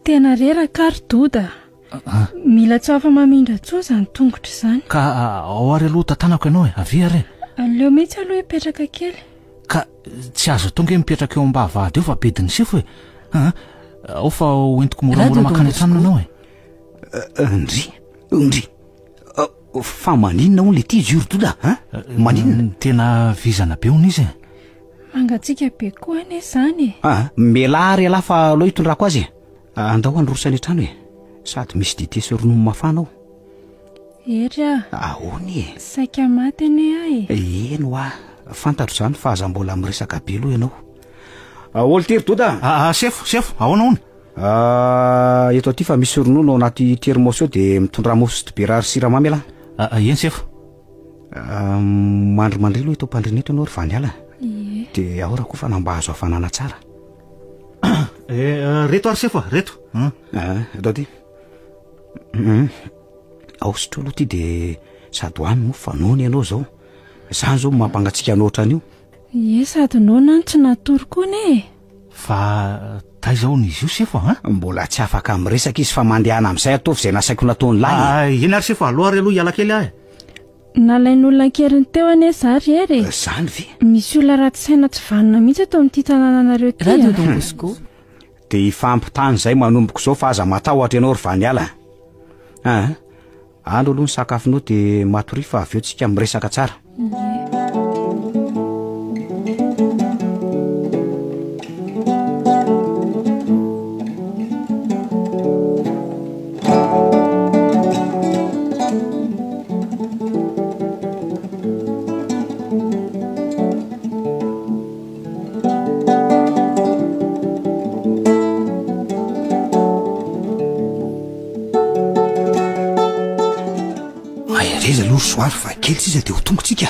Tena reraka ary Doda. Ah. Mila tsy afa-mamindra intsony izany tongotra izany. Ka ah, ao ary aloha tantanako ianao e. Avia ary e. Aleo mihitsy aloha hipetraka kely. Ka tsy azo atao nge mipetraka eo am-bavahady eo fa bedin'ny sefo e. Ah, ao fa hoentiko moramora mankany an-tranony ianao e. Eh, ndry. Ndry. Fa maninona hono le ty izy io ry Doda a? Maninona? Tena vizana be hono izy e. Mangatsiaka be koa anie izany e. Ah, mialà ary ialahy fa aleo hitondrako azy e. Andao handroso any an-trano e. Sady misy dite sy ronono mafana ao. Hery a. Ahoana e? Saika maty anie aho e. Eny hoa, fantatro izany fa aza mbola miresaka be aloha ianao. Ahoana ity ry Doda? Ah, sefo, sefo, ahoana hono? Ah, eto aty fa misy ronono ao anaty thermos ao dia mitondrà mofo sy dibera ary siramamy ialahy. Ah, ah, eny sefo. Ah, mandrimandria aloha eto am-pandriana eto ianao ry Vaniala. Ie. Dia ao raha koa fa na mba azo hafanana tsara. Eh, eh, reto ary sefo a, reto. Ah, eto aty. Mm. Ao sotro aloha ity dia sady hoano mofo fa noana ianao izao. Izany izao no mampangatsiaka anao ohatran'io. Ie, sady noana no tsy natory koa anie e. Fa taiza hono izy io sefo a? Mbola tsy afaka miresaka izy fa mandehana amin'izay ataovy izay nasaiko nataon'ny lahy e. Ah, eny ary sefo, aloha ary aloha hiala kely aho e. Nalain'olona an-keriny teo anie za ry Hery e. Zany ve? Misy olona ratsy saina tsy vanona mihitsy eto amin'ity tanànanareo ity Radio a. Don Bosco. Dia hifampitany izay manomboka izao fa aza matahotra ianao ry Vaniala a. Ah, Andro aloha ny sakafonao dia matoria fa avy eo tsika miresaka tsara. Ie. Mahereza aloha ry Soary fa kely sisa dia ho tonga tsika.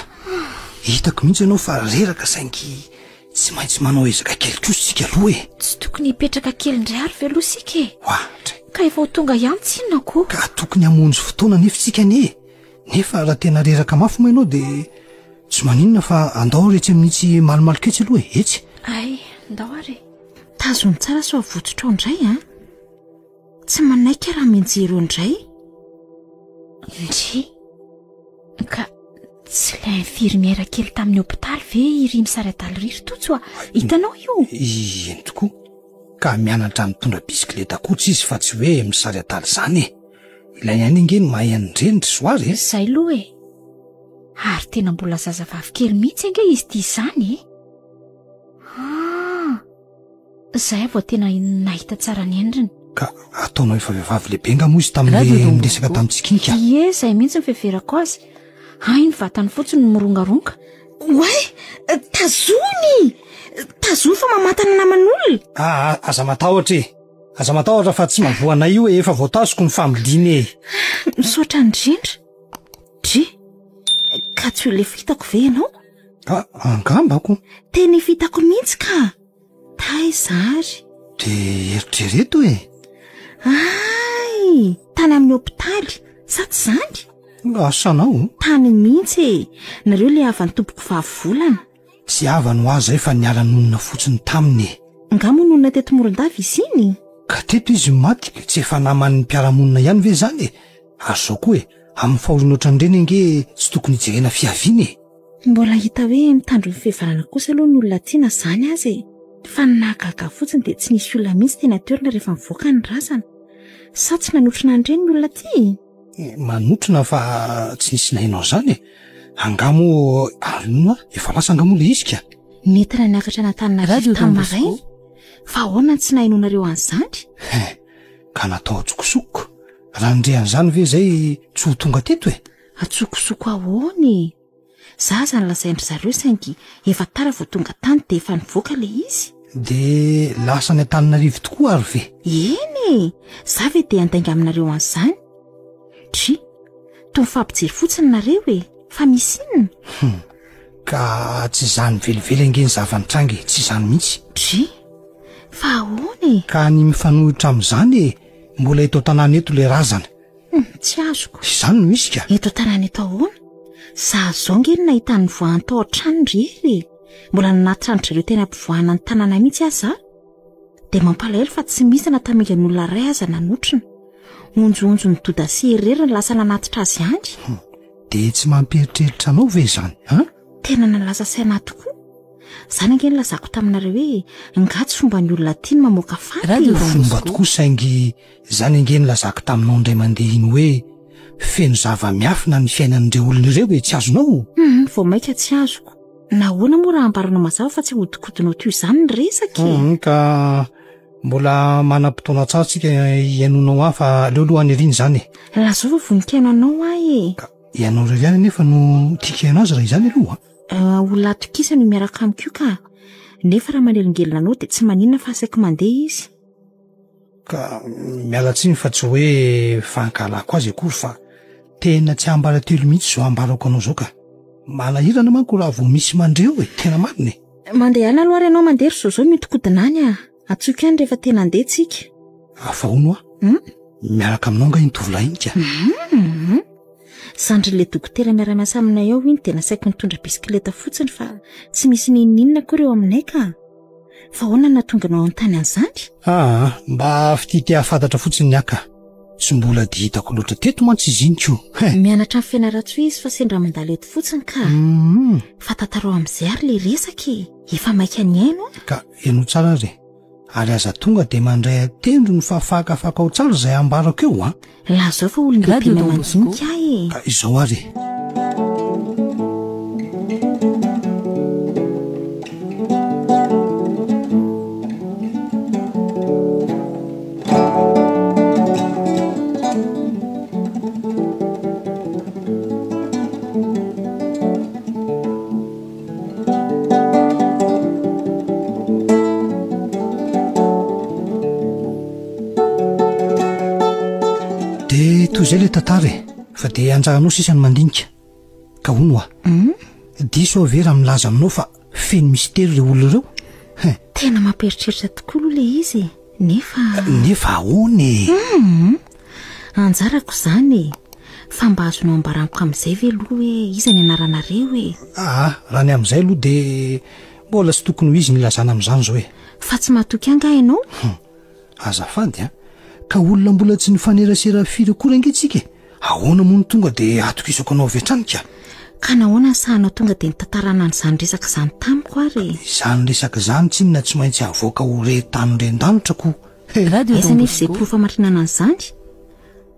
Hitako mihitsy ianao fa reraka saingy tsy maintsy manao ezaka kely kosa isika aloha e. Tsy tokony hipetraka kely indray ary ve aloha isika e? Ohatra. Ka efa ho tonga ihany tsinona ko. Ka tokony hamonjy fotoana anefa isika anie e. Nefa raha tena reraka mafy moa ianao dia tsy maninona fa andao ry etsy amin'itsy malomaloka etsy aloha e, etsy. Hay, ndao ary e. Tazony tsara sao avotsotrao indray an. Tsy manaiky aho raha mianjera eo indray. Ndry! Ka tsy ilay infirmière kely tamin'ny hopitaly ve iry misary adala iry ry Tojo a? Hitanao io? Eny tokoa. Ka mianatra mitondra bisikileta koa tsy izy fa tsy hoe misary adala izany e. Ilaina ihany ange ny mahay an'ireny ry Soary e. Izay aloha e. Ary tena mbola zazavavy kely mihitsy ange izy ity izany e. Ah! Izay vao tena nahita tsara ny endriny. Ka ataonao efa vehivavy lehibe nga moa izy tamin'ilay niresaka tamintsika iny ka? Ie, izay mihitsy ny fiheverako azy. Hay ny vatany fotsiny no mirongaronga. Oay! Tazony! Tazony fa mamantana naman'olona. Aa, aza matahotra e! Aza matahotra fa tsy mahavoa anay io e, efa voatazoko ny familiana e! Misaotra indrindra. Dry! Ka tsy ho lefy hitako ve ianao? Ka angamba ko. Tena efa hitako mihitsy ka! Taiza ary? Dia eritrereto e! Hay! Tany amin'ny hopitaly, sa tsy izany? Asanao? Tany mihitsy e! Nareo ilay havan'ny tompoko vavy volana. Tsy havany ho ahy izay fa niara-nonina fotsiny taminy e! Angaha moa nonina teto Morondava izy iny? Ka teto izy maty, tsy efa naman'ny mpiara-monina ihany ve izany e? Ary izao koa e, amin'ny fahoriana ohatran'ireny ange tsy tokony hijerena fiaviana e! Mbola hita hoe mitandro ny fiheverana kosa aloha ny olona aty na izany aza e! Fa ny nahagaga fotsiny dia tsy nisy olona mihitsy teny an-toerana rehefa nivoaka ny razana. Sa tsy nanotrona an'ireny ny olona aty e? Manotrona fa tsy nisy naheno an'izany e! Angaha moa ary hono aho, efa lasa angaha moa ilay izy ka? Nentina niakatra an'Antananarivo tamin'ny maraina, fa ahoana no tsy nahenoanareo an'izany? He, ka natao an-tsokosoko. Raha nandre an'izany ve izay tsy ho tonga teto e? Atsokosoko ahoana e? Za aza nolazain-dry zareo saingy efa tara vao tonga tany dia efa nivoaka ilay izy. Dia lasa any Antananarivo tokoa ary ve? Eny e! Za ve dia handainga aminareo an'izany? Dry! Toa mifampijery fotsiny nareo e! Fa misy inona? Hum! Ka tsy izany velively ange ny zava-nitranga e! Tsy izany mihitsy. Dry! Fa ahoana e? Ka ny mifanohitra amin'izany e! Mbola eto an-tanàna eto ilay razana. Hum, tsy azoko. Izany no misy ka. Eto an-tanàna eto ahoana? Za zao nge no nahita ny voahany tao an-trano ry Hery e. Mbola nanatitra an-dry zareo teny am-pivoahana ny tanàna mihitsy aza za. Dia mampalahelo fa tsy misy na tamingan'olona iray aza nanotrona. Onjohonjo ny Doda sy Hery irery no lasa nanatitra azy any. Hum, dia tsy mampieritreritra anao ve izany, an? Tena nalaza saina ahy tokoa. Izany ange no lazako taminareo hoe nga tsy fomban'ny olona aty ny mamoaka faty e. Fomba tokoa saingy Izany ange no lazako taminao indray mandeha iny hoe feno zava-miafina ny fiainan'ireo olona ireo e, tsy azonao? Hum, vao mainka tsy azoko. Nahoana moa raha ambaranao mazava fa tsy ahodikodinao toy izany ny resaka e? Hum, ka mbola manam-potoana tsara tsika hihainoanao ahy fa aleo aloha any aoriana izany e. Lazao fa vonon-kihaino anao aho e. Ka ianao irery ihany anefa no tiako hihaino azy raha izany aloha a. Ah, olona atokisana io miaraka amiko io ka. Nefa raha manelingelina anao dia tsy maninona fa asaiko mandeha izy. Ka miala tsiny fa tsy hoe fankahalako azy akory fa tena tsy ambaratelo mihitsy izao ambarako anao izao ka. Manahirana manko raha vao misy mandre eo e, tena marina e. Mandehana aloha ary ianao mandeha ry Zozo mihodinkodina any a. Antsoiko ihany rehefa tena handeha tsika. Fa hono hoa, Hmm? miaraka aminao angaha iny tovolahy iny ka? Hmm. Zandrin'ilay dokotera miara-miasa aminay ao iny dia nasaiko nitondra bisikileta fotsiny fa tsy misy n'inon'inona akory eo aminay ka. Fa ahoana no nahatonga anao hanontany an'izany? Aa, mba fitia te hahafantatra fotsiny ny ahy ka. Tsy mbola dia hitako loatra teto mantsy izy iny ko. He! Mianatra any Fianarantsoa izy fa sendra mandalo eto fotsiny ka. Hum. Fa tantarao amin'izay ary ilay resaka e! Efa maika nihaino aho. Ka henoy tsara ary e. Ary aza tonga dia mandray an-tendrony fa fakafakao tsara izay ambarako eo an! Lazao fa olon-dehibe mahay mandinika ahy e! Ka izao ary e! Dia toy izay ilay tantara e, fa dia anjaranao sisa ny mandinika. Ka hono hoa, hmm? diso aho ve raha milaza aminao fa feno mistery ireo olona ireo? Hein. Tena mampieritreritra tokoa aloha ilay izy e, nefa... Nefa ahoana e? Hmm. Anjarako izany e! Fa mba azonao ambara amiko amin'izay ve aloha hoe iza ny anaranareo e? Aa, raha ny amin'izay aloha dia mbola tsy tokony ho izy ny ilazana amin'izany izao e. Fa tsy mahatoky ahy angaha ianao? Hum, azafady an! Ka olona mbola tsy nifanerasera firy akory ange tsika e. Ahoana moa no tonga dia atokisako anao avy hatrany ka? Ka nahoana ny sahanao tonga dia nitantarana an'izany resaka izany tamiko ary e? Izany resaka izany tsinona tsy maintsy avoaka ho re tany ren-danitra ko. He! Radio Aiza anefa izay porofo hamarinana an'izany?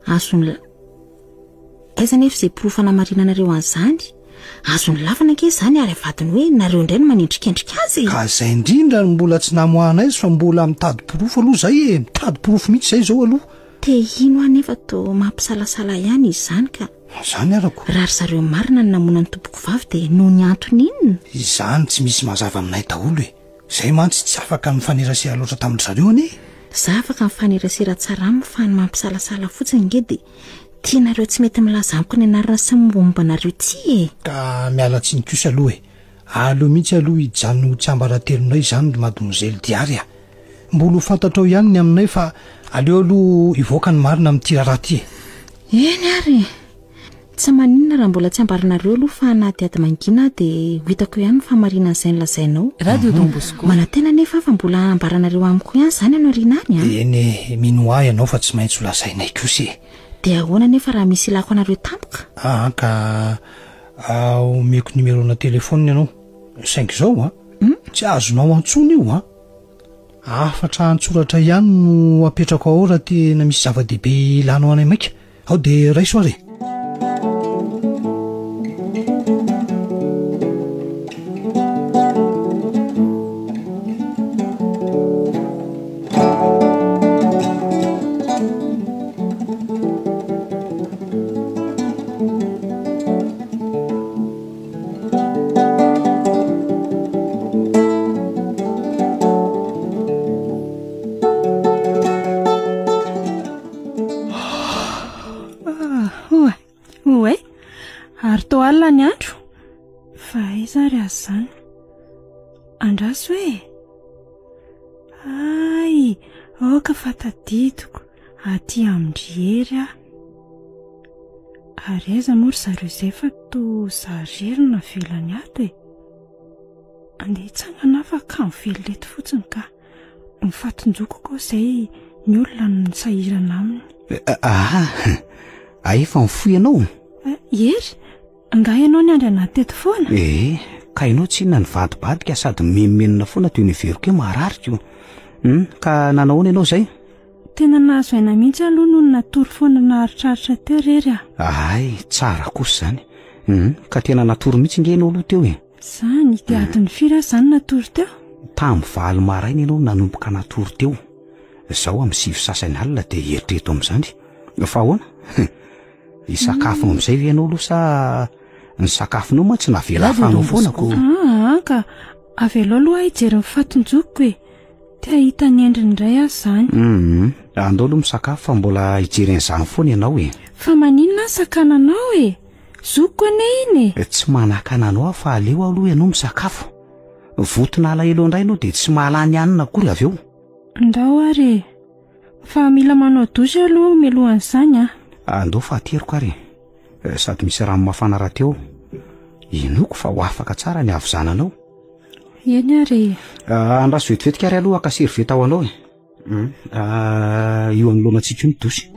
Azon'ny. Aiza anefa izay porofo hanamarinanareo an'izany? Azon'ny lavana ange izany ary avadiny hoe nareo indray no manendrikendrika azy e! Ka izay indrindra no mbola tsy namoahana azy fa mbola mitady porofo aloha izay e! Mitady porofo mihitsy izay izao aloha. Te hino aho nefa toa mampisalasala ihany izy izany ka. Izany arako. Raha ry zareo marina no namono an'i tompokovavy dia noho ny antony inona? Izany tsy misy mazava aminay daholo e! Izay mantsy tsy afaka nifanerasera loatra tamin-dry zareo anie e! Za afaka mifanerasera tsara aminy fa ny mampisalasala fotsiny nge dia tianareo tsy mety milaza amiko ny anarana sy ny mombamomba anareo ity e! Ka miala tsiny kosa aloha e! Aleo mihitsy aloha hijanona ho tsiambaratelonay izany ry mademoiselle Diary a! Mbola ho fantatrao ihany ny aminay fa aleo aloha hivoaka ny marina amin'ity raharaha ity e! Eny ary e! Tsy maninona raha mbola tsy ambaranareo aloha fa hanadihady mangina aho dia ho hitako eo ihany ny fahamarinan'izay nolazainao. Radio Don Bosco. Manantena anefa aho fa mbola hambaranareo amiko ihany izany any aoriana any an! Eny e, minoa ahy ianao fa tsy maintsy ho lazainay kosa e! Dia ahoana anefa raha misy ilako anareo tampoka? Aa ka omeko numéro-na téléphone ianao. Saingy izao an, tsy azonao antsoina io an! Hafatra an-tsoratra ihany no apetrako ao raha tena misy zava-dehibe ilanao anay maika. Ao dia raiso ary e! Oay, ary toa alina ny andro. Fa aiza ary azy izany? Andraso e! Hay, aoka fa tadidiko, aty amin-dry Hery aho. Ary aiza moa ry zareo izay fa toa za irery no navelany ato e? Andeha hitsangana aho fa kamo velona eto fotsiny ka. Ny fatin-jokiko ao izay ny olona no nisahirana aminy. Aha, efa mifoha ianao? Hery, angaha ianao niandry anà teto foana? Ee, ka ianao tsinona nivadibadika sady mimenomenona foana toy ny heveriko hoe marary ko. Hum, ka nanao ahoana ianao izay? Tena nahazo aina mihitsy aloha nony natory foana naharitraritra teo ry Hery a! Hay, tsara kosa izany. Hum, ka tena natory mihitsy nge ianao aloha teo e! Izany, dia adiny firy aho izany natory teo? Tamin'ny valo maraina ianao no nanomboka natory teo. Izao amin'ny sivy sasany alina dia eritrereto amin'izany. Fa ahoana? Hisakafo amin'izay ve ianao aloha sa ny sakafonao mantsy navela hafanao foana ko? Aa ka, avelao aloha aho hijery ny fatin-jokiko e! Te hahita ny endriny indray aho izany. Hum, andao aloha misakafo fa mbola hijery an'izany foana ianao e. Fa maninona aho sakananao e? Zokiko anie iny e! Tsy manakana anao aho fa aleo aloha ianao misakafo. Voton'alahelo indray ianao dia tsy mahalany hanina akory avy eo. Ndao ary e! Fa mila manao douche aloha mialohan'izany an! Andao fa ateriko ary e! Sady misy rano mafana rahateo. Inoako fa ho afaka tsara ny havizananao. Eny ary e! Andraso vetivetika ary aloha haka serviette ho anao e! Io anoloana antsika io ny douche.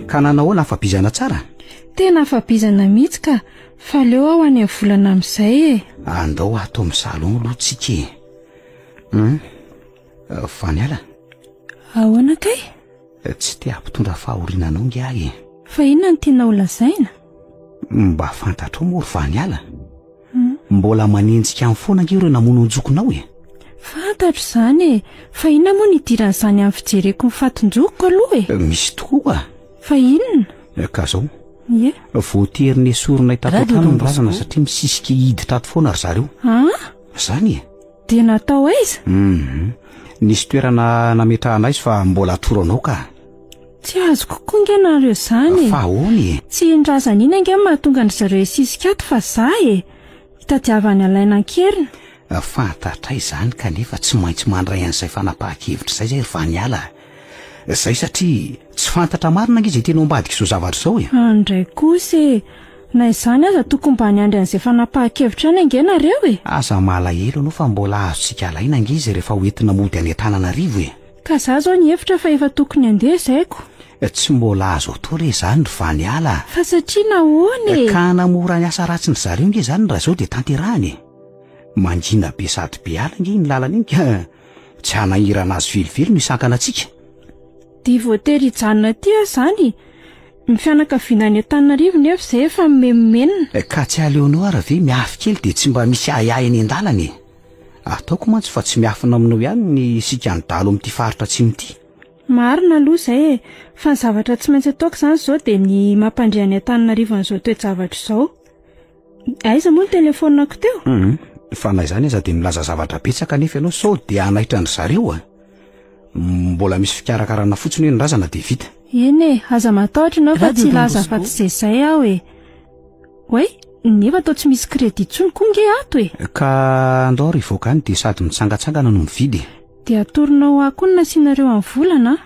Ka nanao ahoana afa-bizana tsara? Tena afa-bizana mihitsy ka, fa aleo aho any amin'ny volana amin'izay e. Andao ato amin'ny salon aloha tsika e. Hum, Vaniala. Ahoana kay? Tsy te hampitondra fahoriana anao nge aho e. Fa inona no tianao holazaina? Mba fantatrao moa ry Vaniala? Hmm. Mbola manenjika any foana ange ireo namono an-jokinao e. Fantatro izany e. Fa inona moa no idiran'izany amin'ny fijereko ny fatin-jokiko aloha e? Misy tokoa. Fa inona? Ka zao. Ie. Voatery nesorinay tato an-trano ny razana satria misisika hiditra ato foana ry zareo. An? Zany e. Dia natao aiza? Hum. Nisy toerana nametrahana azy fa mbola atoro anao ka. Tsy azoko koa nge nareo izany e. Fa ahoana e? Tsy iny razana iny ange no mahatonga an-dry zareo hisisika ato fa za e. Hitadiavany alaina an-keriny. Fantatray izany kanefa tsy maintsy mandray an'izay fanapahan-kevitra izay izay ry Vaniala a! Izay satria tsy fantatra marina ange izay tena ao ambadik'izao zavatra izao e! Andray kosa e! Na izany aza tokony mba niandry an'izay fanapahan-kevitra ihany ange nareo e! Aza malahelo ianao fa mbola azontsika alaina ange izy rehefa ho entina mody any Antananarivo e! Ka za zao nihevitra fa efa tokony handeha izay ko! Tsy mbola azo atao re izany ry Vaniala a! Fa satria nahoana e? Ka hanamora ny asa ratsin-dry zareo ange izany raha izao dia tanterahina e! Mangina be sady be ala ange iny lalana iny ka tsy hanahirana azy velively no hisankana antsika. Dia voatery hijanona aty aho izany? Ny fianakaviana any Antananarivo nefa izay efa mimenomenona. Ka tsy aleonao ary ve miafy kely dia tsy mba misy ahiahy eny an-dalana e? Ataoko mantsy fa tsy miafina aminao ihany ny isika ny dahalo amin'ity faritra atsimo ity. Marina aloha izay e! Fa ny zavatra tsy maintsy ataoko izany izao dia ny mampandre any Antananarivo an'izao toe-javatra izao. Aiza moa ny telefaoniko teo? Hum, fa na izany aza dia milaza zavatra betsaka anefa ianao sao dia hanaitra an-dry zareo a! Mbola misy fikarakarana fotsiny hoe ny razana dia vita. Eny e, aza matahotra ianao fa tsy hilaza afa-tsy izay izay aho e! Oay, nefa toa tsy misy crédit intsony koa nge ato e! Ka andao ary hivoaka any dia sady mitsangatsangana no mividy e! Dia atoronao ahy koa ny nasianareo an'i Volana an!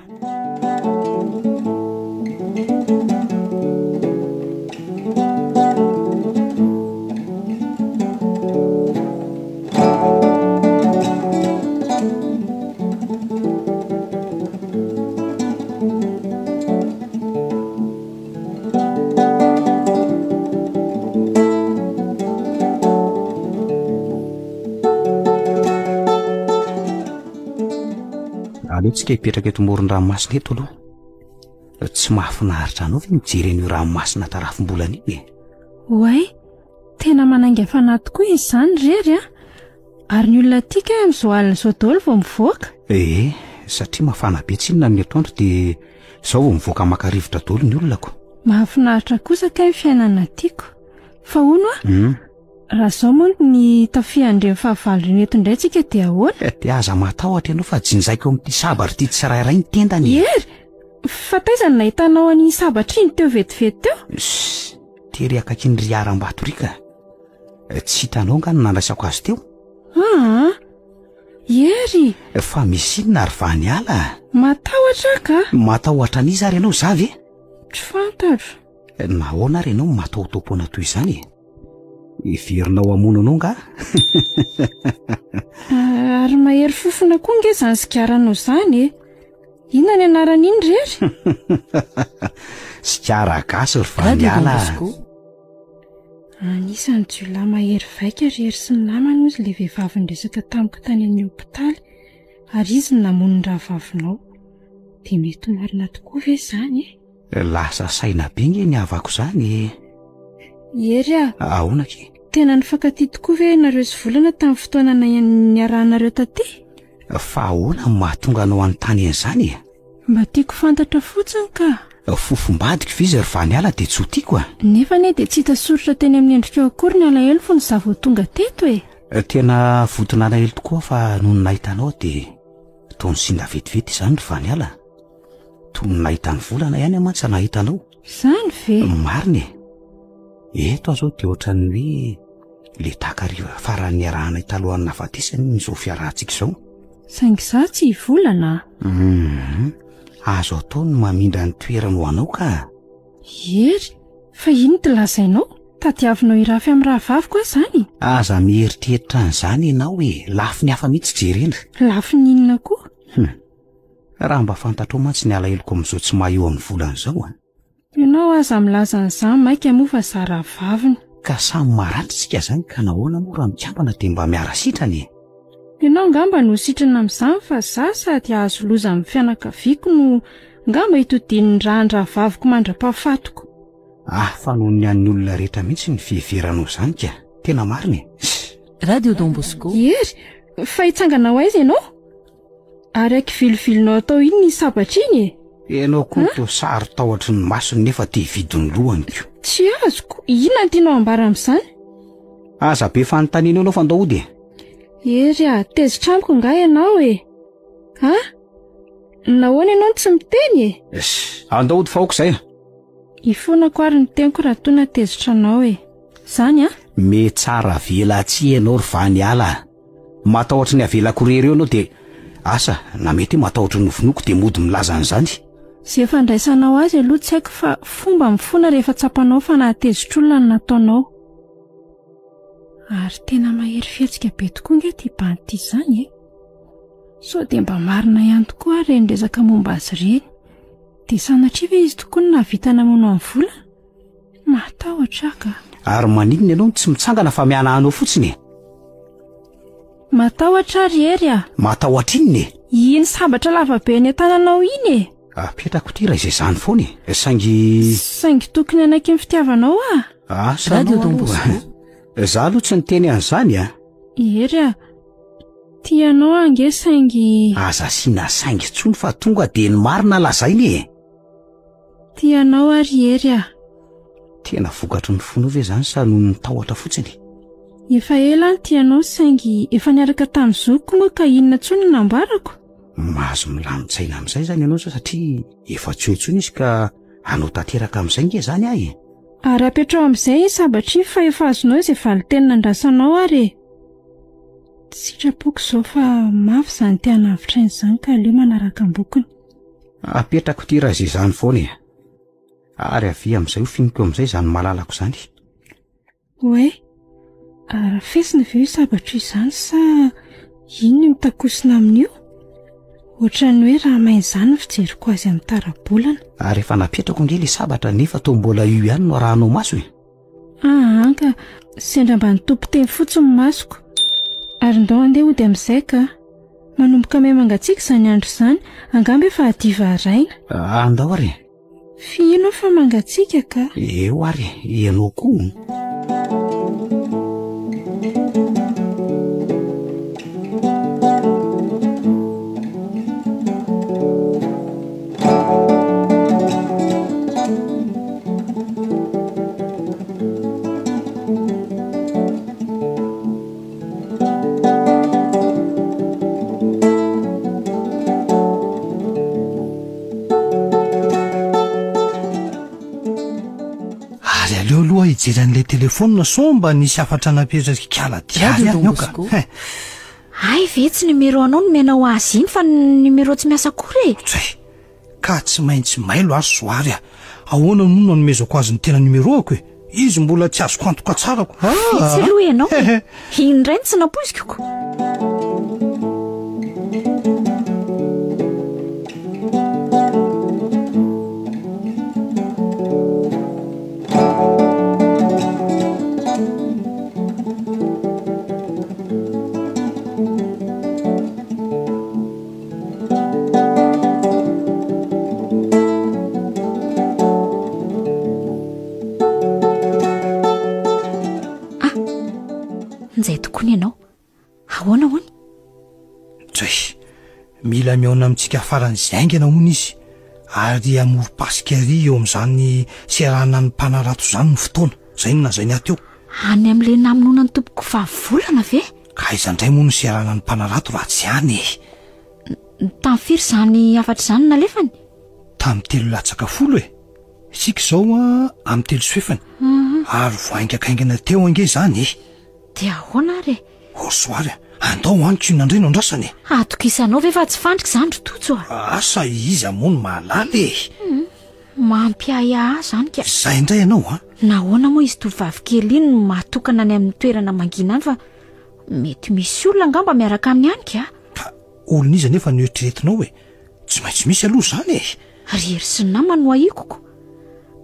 Aleontsika hipetraka eto moron-dranomasina eto aloha. Tsy mahafinaritra anao ve mijery an'io ranomasina tarafim-bolana io e? Oay, tena manainga fanahy tokoa izy izany rery a! Ary ny olona aty kay amin'izao alina izao daholo vao mivoaka? Ee, satria mafana be tsinona ny atoandro dia izao vao mivoaka maka rivotra daholo ny olona ko. Mahafinaritra kosa kay ny fiainana tiako. Fa hono a, hmm. raha izao moa ny tafihan'ireny fahavalo ireny eto indray tsika dia ahoana? Eh, dia aza matahotra ianao fa jinjaiko amin'ity sabatra ity tsirairay ny tendany. Hery, fa taiza no nahitanao an'iny sabatra iny teo vetivety teo? Shh, tery akaikin'ny ry harambato ry ka. Tsy hitanao nga ny nandraisako azy teo? Aa! Hery! Fa misy inona ry Vaniala? Matahotra aho ka! Matahotra an'iza ary ianao za ve? Tsy fantatro. Nahoana ary ianao matahotaho-poana toy izany e? Heverinao hamono anao nga? Ary mahery fofona koa nge izany sigaranao izany e! Inona ny anaran'iny rery? Sigara gasy ry Vaniala a! Anisan'ny jiolahy mahery vaika ry Hery sy ny namany hozy ilay vehivavy niresaka tamiko tany amin'ny hopitaly ary izy no namono ny rahavavinao. Dia mety ho marina tokoa ve izany e? Lasa saina be nge ny havako izany e. Hery a! Ahoana akia? Tena nifankatia tokoa ve ianareo sy Volana tamin'ny fotoana niarahanareo taty? Fa ahoana no mahatonga anao hanontany an'izany e? Mba tiako fantatra fotsiny ka. Fofombadiko ve izy ry Vaniala dia tsy ho tiako a? Nefa anie dia tsy hita soritra teny amin'ny endrikao akory ny alahelo fony izaho vao tonga teto e. Tena vonton'alahelo tokoa aho fa nony nahita anao dia toa nisinda vetivety izany ry Vaniala. Toy ny nahita ny volana ihany aho mantsy nahita anao. Izany ve? Marina e. Eto aho izao dia ohatran'ny hoe le takariva farany niarahanay talohan'ny nahafatesany iny izao fiarahantsika izao. Saingy izaho tsy hivolana a. Hum, azo atao ny mamindra ny toerany ho anao ka. Hery, fa inona ity lazainao? Tadiavinao hirafy amin'ny rahavaviko aho izany? Aza mieritreritra an'izany ianao e, lafiny hafa mihitsy jerena. Lafiny inona koa? Hum, raha mba fantatrao mantsy ny alaheloko amin'izao tsy maha eo amin'ny volana izao a. Ianao aza milaza an'izany maika moa fa za rahavaviny. Ka samy maratra isika izany ka nahoana moa raha mikambana dia mba miara-sitrana e? Ianao angamba no sitrana amin'izany fa za sady hahazo loza amin'ny fianakaviako no ngamba hitodian'ny rà an-drahavaviko mandra-pahafatiko. Hafa noho ny an'ny olona rehetra mihitsy ny fiheveranao izany ka! Tena marina e! Radio Don Bosco. Hery, fa hitsangana ho aiza ianao? Ary akivilovilonao atao inona iny sabatra iny e? Ianao koa toa saro-tahotry ny masony nefa te hividy ny lohany ko. Tsy azoko, inona no tianao ambara amin'izany? Aza be fanontaniana eo ianao fa ndao hody e. Hery a, tezitra amiko angaha ianao e? A? Nahoana ianao no tsy miteny e? Ss, andao hody fa aoka izay a! Ifonako ary ny teniko raha toa nahatezitra anao e! Izany an? Metsara velatsihy ianao ry Vaniala a! Matahotra ny havelako irery eo ianao dia asa na mety hoe matahotra ny novonoiko dia mody milaza an'izany. Izay fandraisanao azy aloha tsy haiko fa fomba mifona rehefa tsapanao fa nahatezitra olona ny nataonao. Ary tena mahery fihetsika be tokoa ange ity bandy ity izany e! Sao dia mba marina ihany tokoa ary ireny resaka momba azy ireny. Dia sanatria ve izy tokoa no nahavita namono an'i Vola? Mahatahotra aho ka. Ary maninona ianao no tsy mitsangana fa mihanahana eo fotsiny e? Matahotra aho ry Hery a! Matahotra inona e? Iny sabatra lava be eny an-tananao iny e! Apetrako ity raha izay izany foana e! Saingy. Saingy tokony hanaiky ny fitiavanao aho. Asa anao aloha. Za aloha tsy niteny an'izany a! Hery a! Tia anao aho ange saingy. Aza asiana saingy intsony fa tonga dia ny marina lazaina e! Tia anao aho ry Hery a! Tena vokatry ny fonao ve izany sa noho ny tahotra fotsiny? Efa ela aho tia anao saingy efa niaraka tamin'ny zokiko moa ka inona intsony no nambarako? Mahazo milamin-tsaina amin'izay izany ianao izao satria efa tsy eo intsony izy ka hanao tanteraka amin'izay nge izany aho e! Ary apetraho amin'izay i Sabatra iny fa efa azonao izay valin-teny nandrasanao ary e! Sitrapoko izao fa mafy izany te hanavotra aina izany ka aleo manaraka am-bokony. Apetrako ity raha izay izany foana e! Ary avia amin'izay ho finiko amin'izay izany malalako izany. Oay, arafesina ve io sabatra io izany sa inona io mitakosina amin'io? Ohatran'ny hoe raha maina izany ny fijeriko azy amin'ny tara-bolana. Ary efa napetrako ange ilay sabatra nefa toa mbola io ihany no arahanao maso e! Aa ka, sendra mba nitopy teny fotsiny ny masoko. Ary ndao andeha hody amin'izay ka. Manomboka miha mangatsiaka izany andro izany, angamba efa hadiva haraina. Andao ary e. Fihino aho fa mangatsiaka ka. Eo ary e, ianao koa. Ary aleo aloha hijery an'ilay telefaonina sao mba nisy hafatra napetrak'i Kala Diary any ao ka. Hay ve tsy numéro anao nomenao azy iny fa numéro tsy miasa akory e! Tray! Ka tsy maintsy mailo aho Soary a! Ahoana moa no anomezako azy ny tena numéro-ako e? Izy mbola tsy azoko antoka tsara ko. Vitsy aloha ianao e! Iny indray no tsy nampoiziko ko. Ah, njay tokoa ny ianao. Ahoana hono? Dray, mila mihaona amintsika faran'izay haingana hono izy, ary amorom-pasika ery eo amin'izany seranan'ny mpanarato izany ny fotoana. Izay no lazainy ahy teo. Any amin'ilay namonoana ny tompoko vavy volana ve? Ka aiza indray moa no seranan'ny mpanarato raha tsy any e? Tamin'ny firy izany hafatra izany no nalefany? Tamin'ny 2:50 e! Isika izao amin'ny 3:20. Ary vao haingakaingana teo ange izany e! Dia ahoana ary e? Oh Soary a! Andao any k'inona indray no andrasana e! Atokisanao ve fa tsy fandrika izany ry Tojo a? Asa iza moa no mahalala e! Mampiahiahy ahy izany ka! Izay indray ianao a! Nahoana moa izy tovovavy kely iny no mahatokana any amin'ny toerana mangina any fa mety misy olona angamba miaraka aminy any ka! Ka olona iza anefa no eritreretinao e? Tsy maintsy misy aloha izany e! Ry Hery sy ny namany no ahiako ko!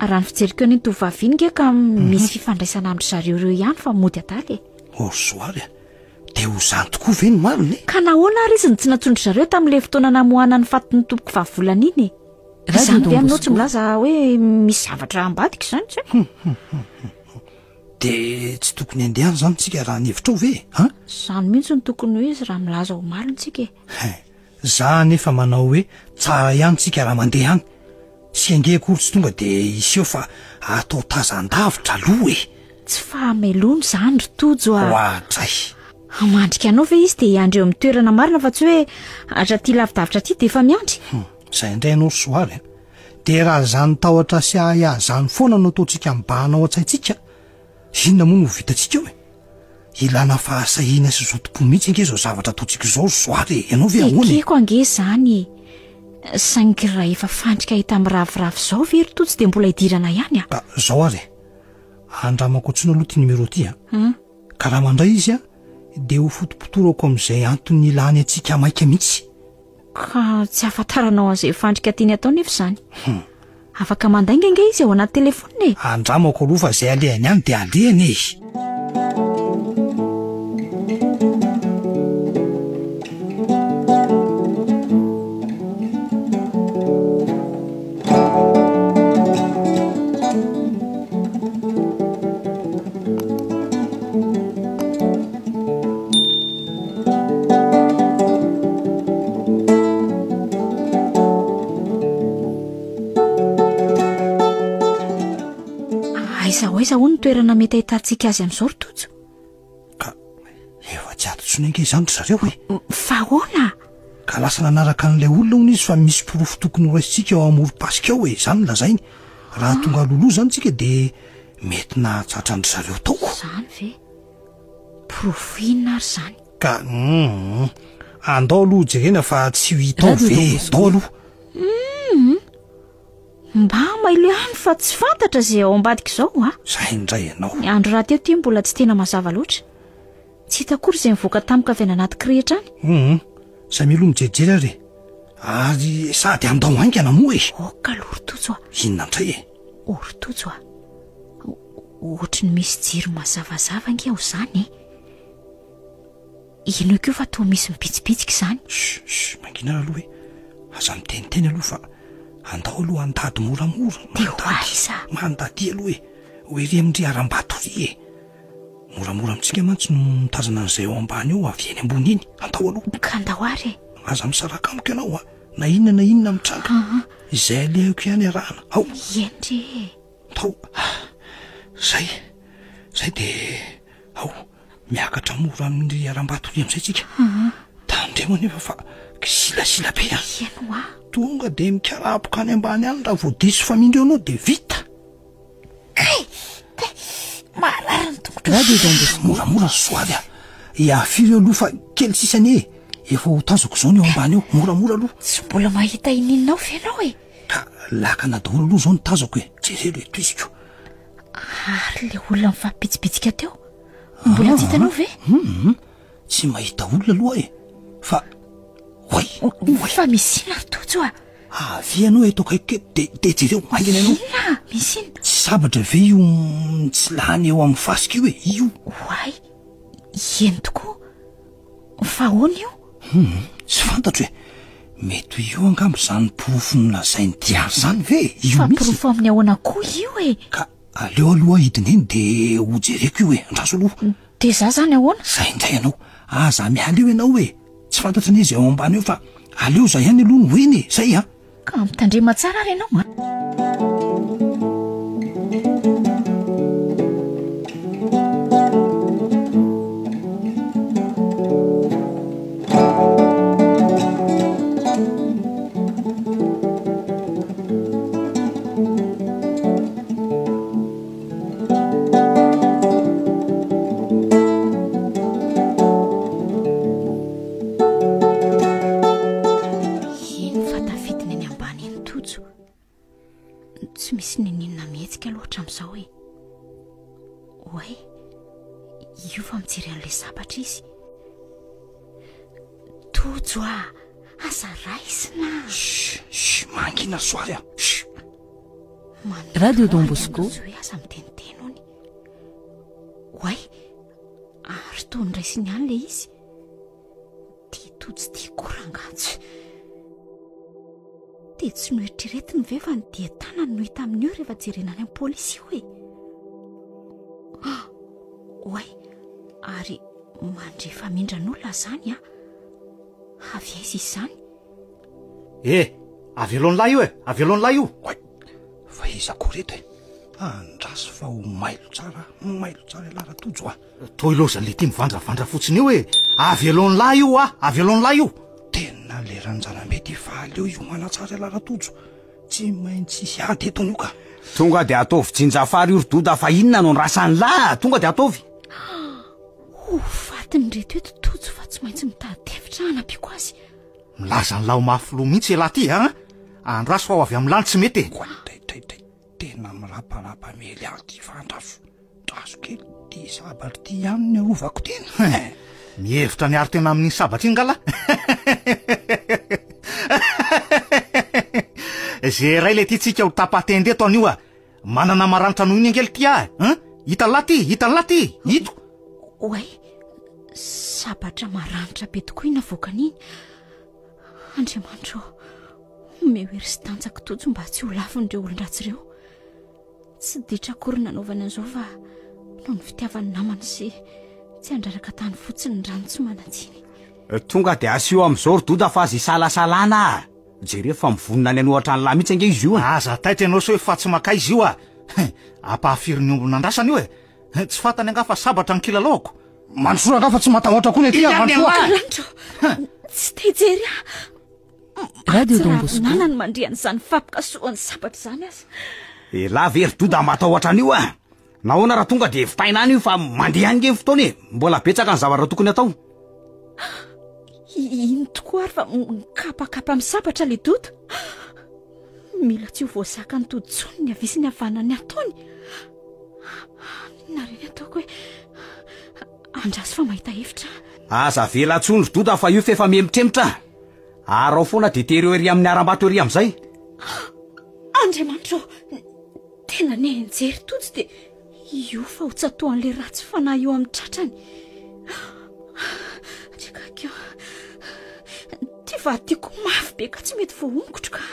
Raha ny fijeriko an'iny tovovavy iny nge ka misy fifandraisana amin-dry zareo ireo ihany fa mody adala e! Oh Soary a! Dia ho izany tokoa ve ny marina e? Ka nahoana ary izy no tsy nantsoin-dry zareo tamin'ilay fotoana namoahana ny fatin'ny tompoko vavy volana iny e? Izany ve aminao tsy milaza hoe misy zavatra ambadika izany tsy haiko? Dia tsy tokony handeha any izany tsika raha ny hevitrao ve e? An? Izany mihitsy no tokony ho izy raha milaza ho marina tsika e. Hein, za anefa manao hoe tsara ihany tsika raha mandeha any. Sy ange akory tsy tonga dia hiseho fa atao tazan-davitra aloha e. Tsy fahamelona izany ry Tojo a. Oadray. Hamandrika anao ve izy dia hiandry eo amin'ny toerana marina fa tsy hoe hatraty lavidavitra aty dia efa miandry? Hum, izay indray ianao ry Soary a. Dia raha izany tahotra sy ahiahy izany foana no ataontsika mibahana ao an-tsaintsika, inona moa no ho vitantsika eo e? Ilana fahasahiana sy zotom-po mihitsy ange izao zavatra ataontsika izao ry Soary e! Ianao ve ahoana e? Ekeko ange izany e! Saingy raha efa fandrika hita miraviravy izao ve ry Tojo dia mbola hidirana ihany a? Ka izao ary e! Andramako antsoina aloha ity numéro ity a! Ka raha mandray izy a, dia ho fotopotorako amin'izay antony ilany antsika maika mihitsy. Ka tsy ahafantaranao an'izay fandrika tiany atao nefa izany. Hum. Afaka mandainga ange izy ao anaty telefonina e! Andramako aloha fa izay alehany any dia alehany e! Aiza ho aiza hono ny toerana mety ahitantsika azy amin'izao ry Tojo? Ka efa tsy ato intsony ange izany ry zareo e. Fa ahoana? Ka lasa nanaraka an'ilay olona hono izy fa misy porofo tokony horaisintsika ao amorom-pasika ao e, izany no lazainy. Raha tonga alohaloha izany tsika dia mety nahatratra an-dry zareo tao ko. Izany ve? Porofo inona ary izany? Ka hum, andao aloha jerena fa tsy ho hita ao ve e, andao aloha. Hum, mba mailo ihany fa tsy fantatra izay ao ambadika izao a. Izay indray ianao. Ny andro rahateo ity mbola tsy tena mazava loatra. Tsy hita akory izay nivoaka tampoka avy any anaty kirihitra any. Hum, samia aloha mijerijery ary e. Ary sady andao haingana moa e. Aoka aloha ry Tojo a. Inona indray e? O ry Tojo a. Ohatry ny misy jiro mazavazava ange ao izany e. Henoiko io fa toa misy mibitsibitsika izany. Chut, chut, mangina aloha e. Aza miteniteny aloha fa andao aloha handady moramora. Dia ho aiza? Mandady aloha e. Ho ery amin-dry harambato ry e. Moramora amintsika mantsy no mitazana an'izay ao ambany ao avy eny ambony eny. Andao aloha. Ka andao ary e. Aza misaraka amiko ianao a. Na inona na inona mitranga. Izay alehako ihany arahana. Ao. Eny re e. Tao. Zay. Zay dia ao. Miakatra mora amin'ny harambato ry amin'izay tsika. Tandremo anefa fa kisilasila be a. Eny hoa. Tonga dia mikarapoka any ambany any raha vao diso famindra eo anao dia vita. Kay! Kay! Marary ny tongotro. Radio Don Bosco. Moramora soavy a. Iafiry eo aloha fa kely sisa anie e. Efa ho tazako izao ny eo ambany eo. Moramora aloha. Tsy mbola mahita ininona ao ve ianao e? Ka lakana daholo aloha izao ny tazako e. Jereo ilay toiziko. Ary ilay olona mifampibitsibitsika teo? Mbola tsy hitanao ve? Hum, tsy mahita olona aloha e. Fa oay, oay. Fa misy inona ry Tojo a? Avia ianao eto akaiky eto dia dia jereo haingana ianao. Inona? Misy inona? Tsy sabatra ve io mitsilany eo amin'ny fasika io e? Io. Oay, eny tokoa. Fa ahoana io? Hum, tsy fantatro e. Mety ho io angamba izany porofo nolazain'i Diary izany ve e? Io Fa mihitsy. porofo amin'ny ahoana koa io e? Ka aleo aloha hidina eny dia hojereko io e. Andraso aloha. Dia za izany ahoana? Zay indray ianao. Aza miala eo ianao e. Tsy fantatro anie izay ao ambany eo fa aleo za ihany aloha no eny e. Zay a. Ka mitandrema tsara ary ianao a. Iny fa tafidina eny ambany eny Tojo. Tsy misy n'inon'inona mihetsika aloha hatramin'izao e. Oay, io fa mijery an'ilay sabatra izy. Tojo a, aza raisina. Chut, chut, mangina soary a. Chut. Radio Don Bosco. Hoe aza miteniteny hono. Oay, ary toa noraisiny ihany ilay izy. Tia tojo tia koa rangaha tsy. Dia tsy noeritreretiny ve fa ny dian-tanany no hita amin'io rehefa jerena any amin'ny polisy io e? Ah, oay, ary mandre famindran'olona izany a. Avy aiza izy izany? Eh! Avelao ny lahy io e! Avelao ny lahy io! Oay! Fa iza koa reto e? Andraso fa ho mailo tsara, mailo tsara ialahy Ratojo a! Toa ilaozan'le ity mivandravandra fotsiny io e! Avy alohan'lahy io a! Avy alohan'lahy io! Tena le ranjanambe ty fa aleo hiomana tsara ialahy Ratojo. Tsy maintsy hisy ady eto anio ka! Tonga dia ataovy jinjafary io ry Doda fa inona no andrasan'lah? Tonga dia ataovy! Ho fatin'ireto eto Tojo fa tsy maintsy mitady hevitra hanampiako azy. Milaza an'lah ho mafy loha mihitsy ialahy ty a! Andraso fa ho avy amin'lah ny tsy mety e! Oay, tay, tay, tay. Tena miraparapa mely ahy ty fa andraso, andraso kely ty sabatra ty ihany ny arovako tena. Mihevitra ny hiaro tena amin'iny sabatra iny nga lah? Ze iray le ty tsika ho tapa-tenda eto anio a! Manana maranitra noho iny ange le ty ah e! Hein? Hitan'lah ty, hitan'lah ty! Ito! Oay, sabatra maranitra be tokoa iny navoakany iny. Andriamanitra ô, omeo hery sy tanjaka Tojo mba tsy ho lavin'ireo olon-dratsy ireo. Tsy ditra akory nanaovany an'izao fa noho ny fitiavany namany sy tsy handraraka tany fotsiny ny rano tsy manan-tsiny. Tonga dia asio amin'izao ry Doda fa aza isalasalana a! Jereo fa mivonona any an'ohatra an'lah mihitsy ange izy io e! Aza taitra ianao sao efa tsy maka izy io a! Ampahafiry ny omby nandrasana io e! Tsy fantany angaha fa sabatra ny kilalaoko? Mandrosoa angaha fa tsy matahotra koa ny aty a! Mandrosoa! Randro, tsy te hijery ahy. Radio Don Bosco. Mahatsiravina ny mandre an'izany fampikasohan'ny sabatra izany aza. Elah ve ry Doda matahotra an'io a! Nahoana raha tonga dia vitaina any io fa mandeha any nge ny fotoana e! Mbola betsaka ny zavatra tokony atao. Iny tokoa ary fa mikapakapa amin'ny sabatra le Doda. Mila tsy ho voazakan'ny Tojo intsony ny havia sy ny havanan'ny ataony. Inona re ny ataoko hoe andraso fa mahita hevitra. Aza avela intsony ry Doda fa io f'efa mihemotremitra. Araho foana dia tereo ery amin'ny harambato ery amin'izay. Andriamanitra ô! Tena nihenjery Tojo dia io fa ho tsatohan'ilay ratsy fanahy io amin'ny tratrany. Andriakakio. Ity vady ity koa mafy be ka tsy mety voahongotro ka.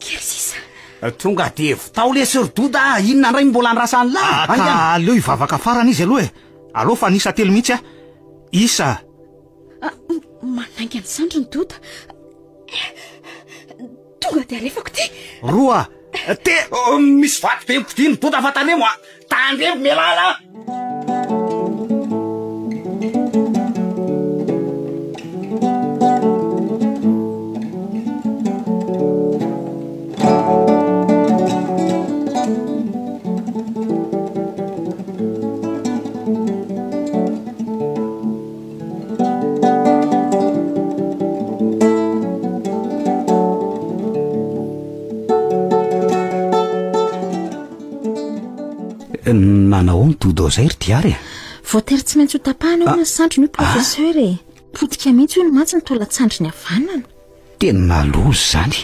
Kely sisa. Tonga dia vitao lesy ry Doda a! Inona indray no mbola andrasan'lah? Ah, ka aleo hivavaka farany izy aloha e! Aleo fa an'isa telo mihitsy aho. Isa. Ah, manainga ny sandriny Doda. Tonga dia alefako ity. Roa. Te. Oh, misy vato be mikodino Doda fa tandremo a! Tandremo mialala! Nanao ny dodo zay ry diary e? Voatery tsy maintsy ho tapahana hono ny sandriny io professeur e. Potika mihitsy hono mantsy ny taolan-tsandriny havanana. Tena loza izany.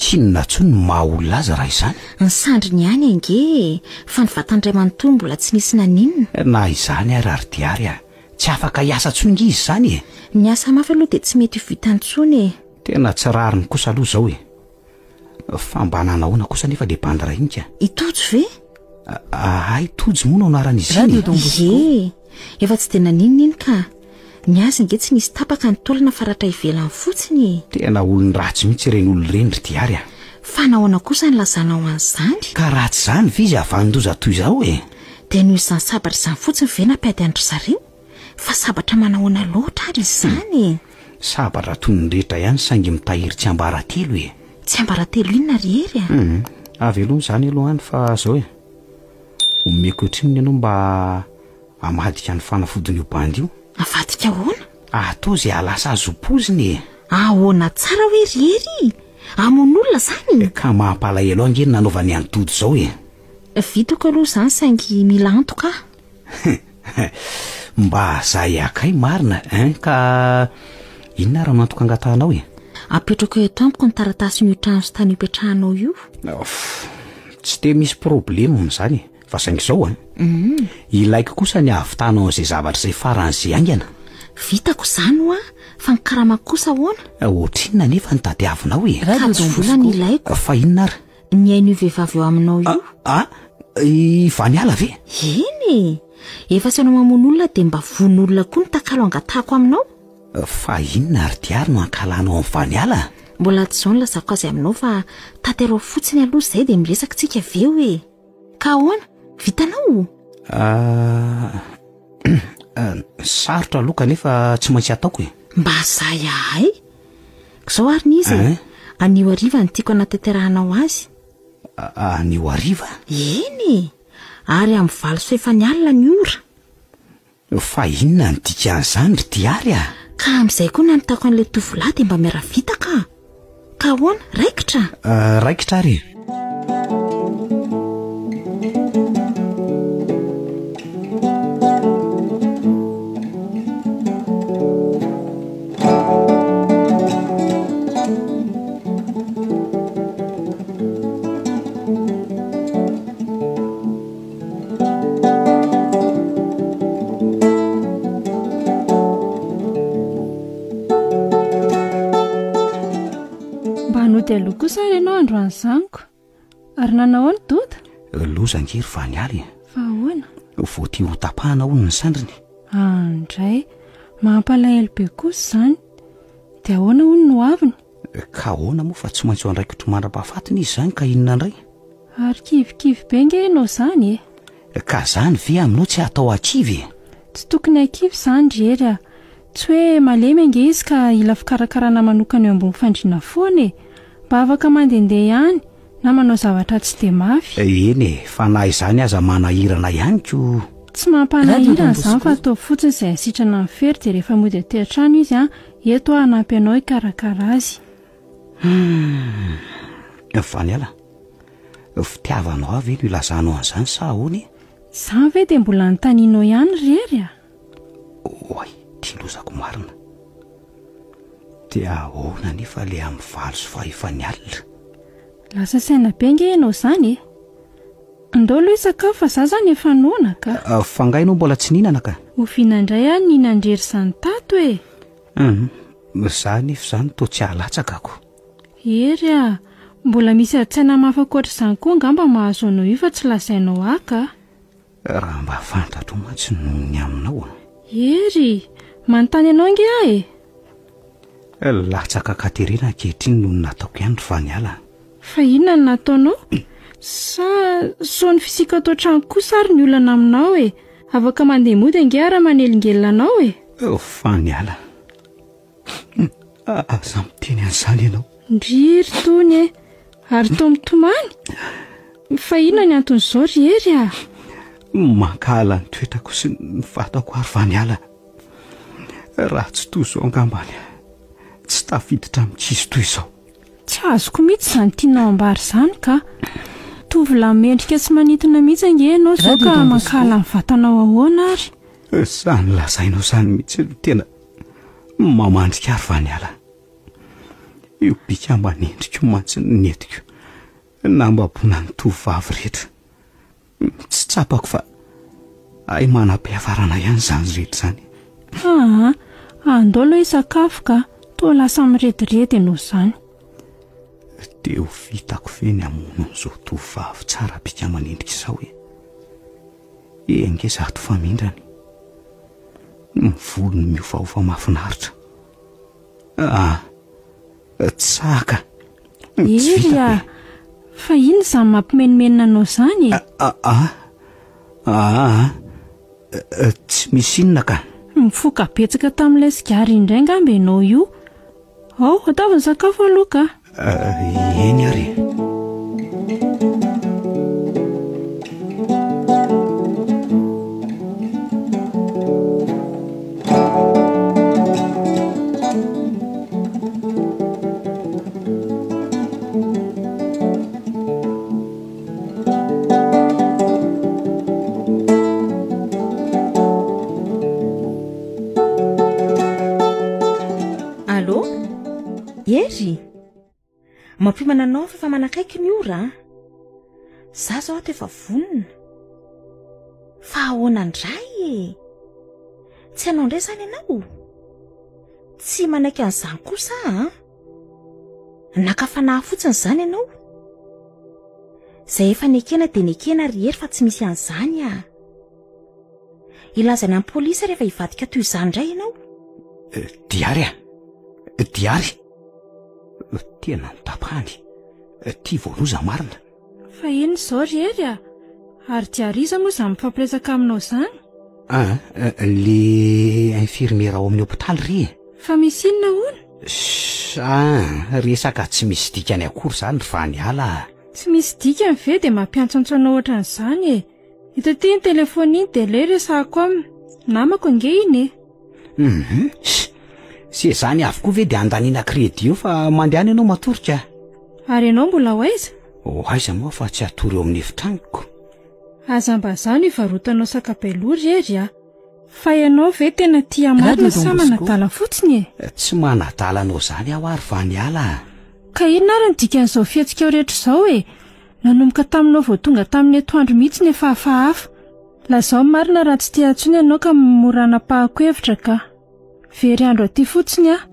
Tsy inona intsony ny maha olona azy raha izany. Ny sandriny ihany ange e, fa ny vatany iray manontolo mbola tsy nisy naninona. Na izany ary ry Diary a, tsy afaka hiasa intsony ange izy izany e. Ny asa mafy aloha dia tsy mety ho vitany intsony e. Tena tsy rariny kosa aloha izao e. Fa mba nanahoana kosa anefa le bandy ray iny ka? I Tojo ve? Hay Tojo moa no anaran'izy iny e. Ie, efa tsy dia naninona iny ka. Ny azy ange tsy nisy tapaka ny taolana fa ratra ivelany fotsiny e. Tena olon-dratsy mihitsy ireny olona ireny ry Diary a. Fa nahoana kosa no lazanao an'izany? Ka raha tsy izany ve izy havanon-doza toy izao e? Dia noho izany sabatra izany fotsiny ve nampiady an-dry zareo? Fa sabatra manahoana loatra ary izany e? Sabatra toy ny rehetra ihany saingy mitahiry tsiambaratelo e. Tsiambaratelo inona ry Hery a? Hum, avy aloha izany aloha any fa izao e. Omeko ohatrinona ianao mba hamadika ny fanafodin'io bandy io? Avadika ahoana? Atao izay hahalasa azy ho poziny e. Ahoana tsara hoe ry Hery? Hamono olona izany? Ka mampalahelo ahy ange ny nanaovany an'i Dodo izao e. Vitako aloha izany saingy mila antoka aho. Mba zay akay marina hein ka inona ary no antoka angatahanao e? Apetrako eto amiko ny taratasin'io trano sy tany ipetrahanao io. Ouf, tsy dia misy problème izany e, fa saingy izao an, ilaiko kosa ny hahavitanao an'izay zavatra izay faran'izay haingana. Vitako izany hoa, fa ny karamako kosa ahoana? Ohatrinona anefa no tadiavinao e? Ka tsy vola no ilaiko. Fa inona ary? Ny ain'io vehivavy eo aminao io. Ah, i Vaniala ve? Eny e! Efa tsy ianao mamono olona dia mba vono olona koa ny takalo angatahako aminao. Fa inona ary diary no ankalanao an'i Vaniala? Mbola tsy izao no lazako azy aminao fa tanterao fotsiny aloha izay dia miresaka tsika avy eo e. Ka ahoana? Vitanao? Ah, sarotra aloha kanefa tsy maintsy ataoko e. Mba zay ahay. Izao ary ny izy e. Eh? Anio hariva no tiako hanatanterahanao azy. Anio hariva? Eny e. Ary amin'ny valo sy fahefany alina ny ora. Fa inona no dikan'izany ry Diary a? Ka amin'izay koa namitako an'ilay tovolahy dia mba miara-vita ka. Ka ahoana? Raikitra? Euh, raikitra ary e. Mba nody aloha kosa ary ianao androany zaniko. Ary nanao ahoana Doda? Loza ange ry Vaniala e. Fa ahoana? Voatery ho tapahana hono ny sandriny. Andray, mampalahelo be kosa izany. Dia ahoana hono no aviny? Ka ahoana moa fa tsy maintsy ho andraikitro mandra-pahafatiny izy izany ka inona indray? Ary kivikivy be nge ianao izany e! Ka zany ve aminao tsy atao hakivy e? Tsy tokony hakivy izany ry Hery a! Tsy hoe malemy ange izy ka hila fikarakarana manokana eo ambony fandriana foana e! Mba afaka mandehandeha ihany na manao zavatra tsy dia mafy. Eny e, fa na izany aza manahirana ihany ko. Tsy mampanahirana izany fa ataovy fotsiny izay hasitrana ny fery dia rehefa mody aty an-trano izy an, eto aho hanampy anao hikarakara azy. Humm. Vaniala, fitiavanao ahy ve no ilazanao an'izany sa ahoana e? Izany ve dia mbola anontanianao ihany ry Hery a? Oay, ty lozako marina. Dia ahoana anefa ilay amin'ny valo sy fahefan'ny alina? Lasa saina be ange ianao izany e! Andao aloha hisakafo fa za izany efa noana ka. Ah, fa angaha ianao mbola tsy nihinana ka? Oviana indray aho nihinan-drery izany tato e? Hum, za anefa izany toa tsy hahalatsaka ko. Hery a! Mbola misy adin-tsaina mafy ankoatr'izany koa angamba mahazo anao io fa tsy lazainao ahy ka. Raha mba fantatro mantsy noho ny aminao a. Hery! Manontany anao ange aho e! Latsaka an-katerena ankehitriny noho ny nataoko ihany ry Vaniala a. Fa inona no nataonao? Sa sao ny fisiako ato an-trano kosa ary ny olana aminao e? Afaka mandeha mody ange aho raha manelingelina anao e! Vaniala, aza miteny an'izany ianao. Ndry ry Tony e! Ary toa mitomany? Fa inona ny anton'izao ry Hery a? Mankahala ny toetrako sy ny vatako ary Vaniala. Raha tsy toy izao angambany, tsy tafiditra amin'ny kizo toy izao. Tsy azoko mihitsy izany tianao ambara izany ka. Tovolahy mendrika sy manintona mihitsy ange ianao izao ka mankahala ny vatanao ahoana ary? Izany lazainao izany mihitsy no tena mamandrika ahy ry Vaniala. Io bika aman'endriko io mantsy no nentiko nambaboana ny tovovavy rehetra. Tsy tsapako fa hay manam-piafarana ihany izany rehetra izany. Aa, andao aloha hisakafo ka, toa lasa mirediredy ianao izany. Dia ho vitako ve ny hamono an'izao tovovavy tsara bika aman'endrika izao e? E ange izato famindrany. Ny volony miofaofa mahafinaritra. Ah, tsaka. Hery a! Fa inona izany mampimenomenona anao izany e? Ah, ah, ah, tsy misy inona ka. Mifoka betsaka tamin'ilay sigara indray angamba ianao io. Ao, ataovy ny sakafo aloha ka. Eny ary e. Allô? Hery? Mampiomana anao fa efa manakaiky ny ora an! Za zao ato efa vonona. Fa ahoana indray e? Tsy hanao indray izany ianao? Tsy manaiky an'izany kosa aho an! Naka fanahy fotsiny izany ianao? Izay efa nekena dia nekena ry Hery fa tsy misy an'izany ah! Hilaza any amin'ny polisy rehefa hivadika toy izany indray ianao? Diary ah! Diary! Tena notapahany. Ty vao loza marina. Fa inona izao ry Hery a? Ary dia ary iza moa izany mifampiresaka aminao izany? Ah, le infirmiera ao amin'ny hopitaly ry e. Fa misy inona hono? Ah, resaka tsy misy dikany akory izany ry Vaniala a. Tsy misy dikany ve dia mampiantsoantso anao ohatran'izany e? Ito aty ny telefaonina iny dia aleo resahako aminy. Namako ange iny e. Mhm. Sy izany avokoa ve dia andaniana crédit eo fa mandehana ianao matory ka. Ary ianao mbola ho aiza? Ho aiza moa fa tsy hatory eo amin'ny efitranoko. Aza mba zany ivarotanao sakabeloha ry Hery a. Fa ianao ve tena tia marina sa manadala fotsiny e? Tsy manadala anao izany aho ary Vaniala a. Ka inona ary ny dikan'izao fihetsikao rehetra izao e? Nanomboka taminao vao tonga tamin'ny atoandro mihitsy ny efa hafahafa. Lazao ny marina raha tsy tia intsony ianao ka mora hanapahako hevitra ka. Very andro aty fotsiny aho.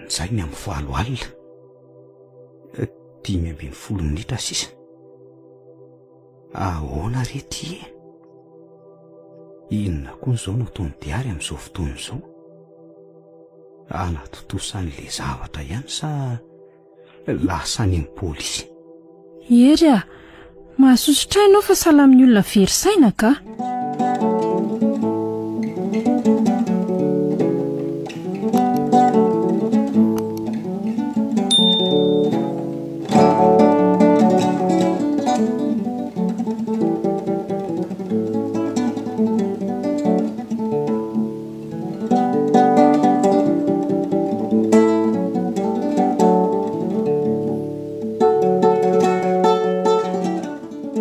Njay ny amin'ny valo alina. 15 minitra sisa. Ahoana re ty e? Inona koa izao no ataon'i Diary amin'izao fotoana izao? Hanatontosa an'ilay zavatra ihany sa lasa any amin'ny polisy? Hery a! Mahasosotra ahy ianao fa sahala amin'ny olona very saina ka!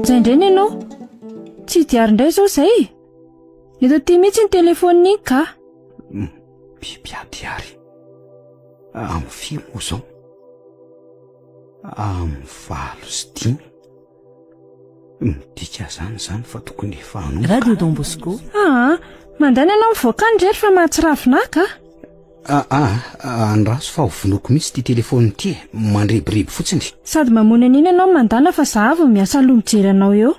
Izay indray ny anao. Tsy diary indray izao izay. Eto aty mihitsy ny telefaonina iny ka. Biby diary. Amin'ny firy moa izao? Amin'ny 8 sy 5. Midika izany izany fa tokony efa hanomboka. Radio Don Bosco. Aa, mandany ianao mivoaka any rery fa mahatsiravina ahy ka. Aa, andraso fa hovonoiko mihitsy ity telefaonina ity e, mandrebireby fotsiny. Sady mamono an'iny ianao mandana fa za vao miasa aloha mijery anao eo.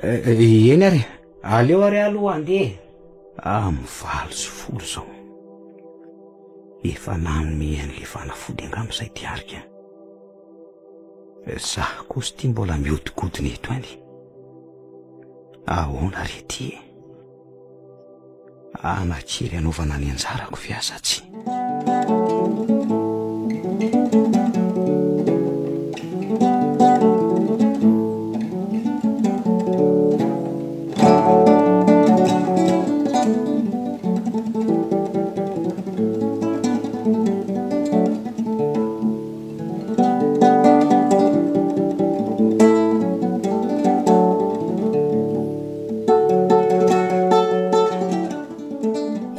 Eny ary, aleo ary aloha handeha. Amin'ny 8 sy 10 izao. Efa nanome an'ilay fanafody angamba izay Diarika. Za kosa ity mbola mihodinkodina eto ihany. Ahoana re ity e? Hanan-kery hanaovana ny anjarako ve aho sa tsia?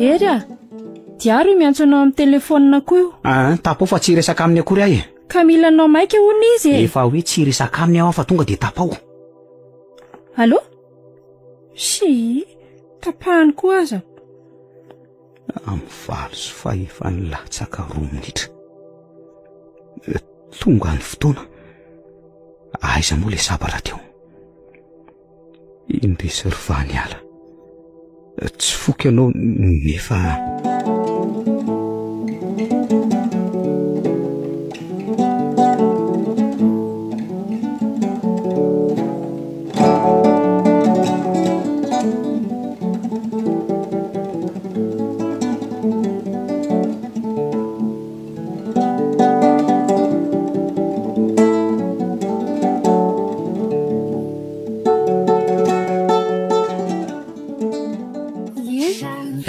Hery a! Diary io miantso anao amin'ny telefaonina koa io. Ah, tapao fa tsy hiresaka aminy akory aho e. Ka mila anao maika hono izy e. Efa hoe tsy hiresaka aminy aho fa tonga dia tapao. Allô? Sy, tapahany koa aza. Amin'ny valo sy fahefany latsaka roa minitra. Tonga ny fotoana. Aiza moa ilay sabatra teo? Indrisy ry Vaniala. Tsy foky ianao nefa...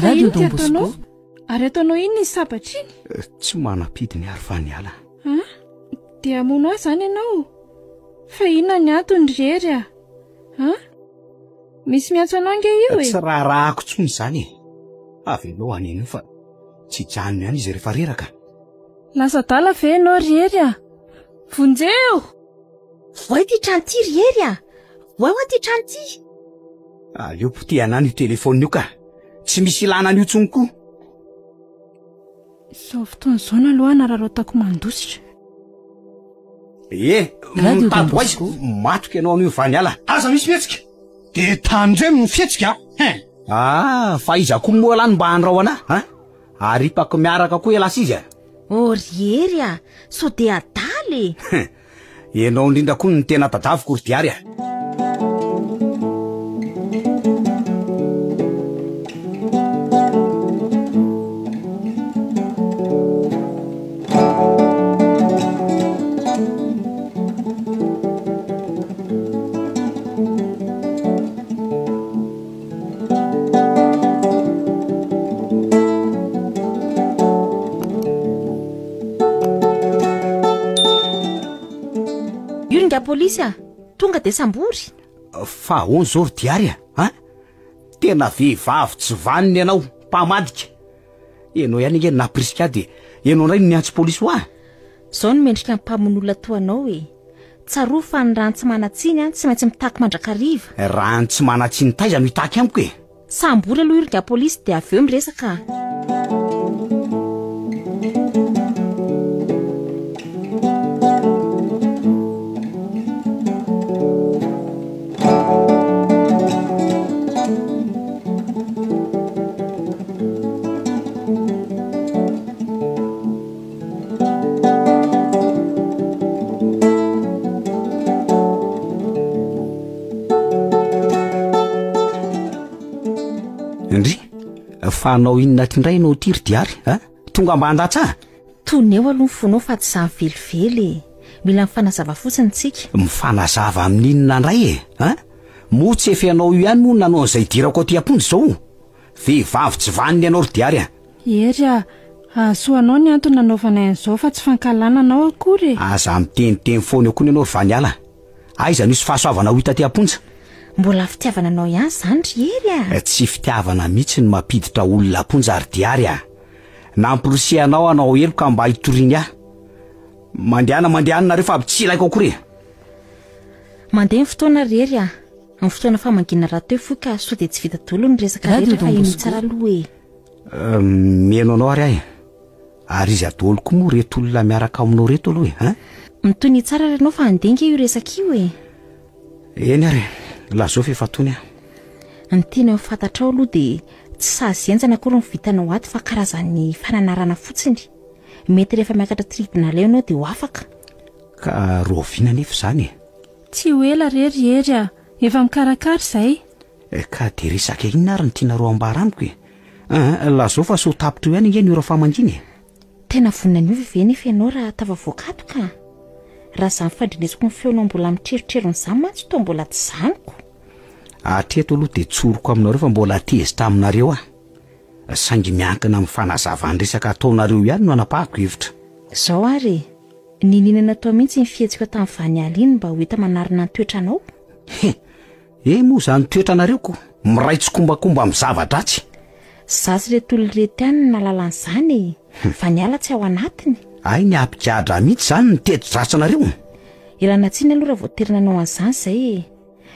Radio Don Bosco. Ary ataonao inona iny sabatra iny? Eh, tsy manam-pidiny ary fa niala. Ah, dia hamono ahy izany ianao? Fa inona ny antony ry Hery a? Ah? Misy miantso anao ange io e. Tsy raharahako intsony izany e. Avelao haneno eo fa tsy hijanona ihany izy rehefa reraka. Lasa adala ve ianao ry Hery a? Vonjeo! Voay ity trano ity ry Hery a! Voay hoa ity trano ity! Aleo potehana any io telefaonina io ka! Tsy misy ilana an'io intsony koa. Izao fotoana izao no aloha hanararaotako mandositra. E, Radio mitady Don ho aiza? Bosco. Matoky ianao an'io Vaniala. Aza misy mihetsika! Dia tandremo ny fihetsika a! Hein! Ah, fa iza koa moa lahy no mba handrao anah, hein? Aripako miaraka koa ialahy sy izy a! Oh ry Hery a! Sao dia adala e! Ianao indrindra koa no tena tadaviko ry Diary a! Io ry ingahy polisy a! Tonga dia sambory. Fa ahoana izao ry Diary a? An? Tena vehivavy tsy vanona ianao, mpamadika. Ianao ihany ange no nampirisika ahy dia ianao indray no niantso polisy ho ahy. Izao no mendrika ny mpamono olona toa anao e! Tsarovy fa ny rano tsy manan-tsiny an, tsy maintsy mitaky mandrakariva. Rano tsy manan-tsiny taiza no hitaky amiko e? Sambory aloha io ry ingahy polisy dia avy eo miresaka a! Ndry, fa hanao inona aty indray ianao ity ry Diary a? Tonga mba handatsa ahy? Toneo aloha ny fonao fa tsy izany velively e. Mila mifanazava fotsiny tsika. Mifanazava amin'inona indray e? A? Moa tsy efa ianao io ihany moa no nanao an'izay hidirako aty am-ponja izao? Vehivavy tsy vanona ianao ry Diary a! Hery a! Hahasoa anao ny antony nanaovanay an'izao fa tsy fankahalana anao akory e! Aza miteniteny foana eo koa ianao ry Vaniala a! Aiza no hisy fahasoavana ho hita aty am-ponja? Mbola fitiavana anao ihany izany ry Hery a! Tsy fitiavana mihitsy no mampiditra olona am-ponja ry Diary a! Namporisihanao hanao heloka mba hitoriany ahy. Mandehana mandehana nareo fa tsy ilaiko akory e! Mandeha ny fotoana ry Hery a! Ny fotoana famangiana rahateo fohy ka sao dia tsy vita daholo ny resaka Radio rehetra fa Don henoy Bosco. tsara aloha e! Mihaino anao ary aho e! Ary iza daholo koa moa reto olona miaraka aminao reto aloha e? Hein? Mitonia tsara ary ianao fa handeha ange io resaka io e! Eny ary e! Lazao fa efa tony aho. Ny tiana ho fantatrao aloha dia tsy sazy henjana akory ny vitanao ato fa karazan'ny fananarana fotsiny. Mety rehefa miakatra tribunal eo ianao dia ho afaka. Ka rahoviana anefa izany e? Tsy ho ela re ry Hery a! Efa mikarakara izay. Ka dia resaka inona ary no tianareo ambara amiko e? Aa, lazao fa sao tapitra eo ihany ange ny ora famangiana e! Tena vonona ny hiova ve nefa ianao raha tafavoaka ato ka? Raha izany fandrenesako ny feonao mbola mitrerotrerona izany mantsy toa mbola tsy zaniko. Hatreto aloha dia tsoriko aminareo fa mbola tezitra aminareo aho. Saingy miankina amin'ny fanazavan-dresaka ataonareo ihany no anapahako hevitra. Izao ary e! Niniana natao mihitsy iny fihetsika tamin'ny vaniala iny mba ho hita manarina ny toetranao. He! Eh moa izany toetranareo ko! Miray tsikombakomba amin'ny zava-dratsy. Za sy ireto olona ireto ihany no nahalala an'izany e! Vaniala tsy ao anatiny. Hay ny hampigadra mihitsy izany ny teti-dratsinareo. Ialana tsiny aloha raha voatery nanao an'izany izay e!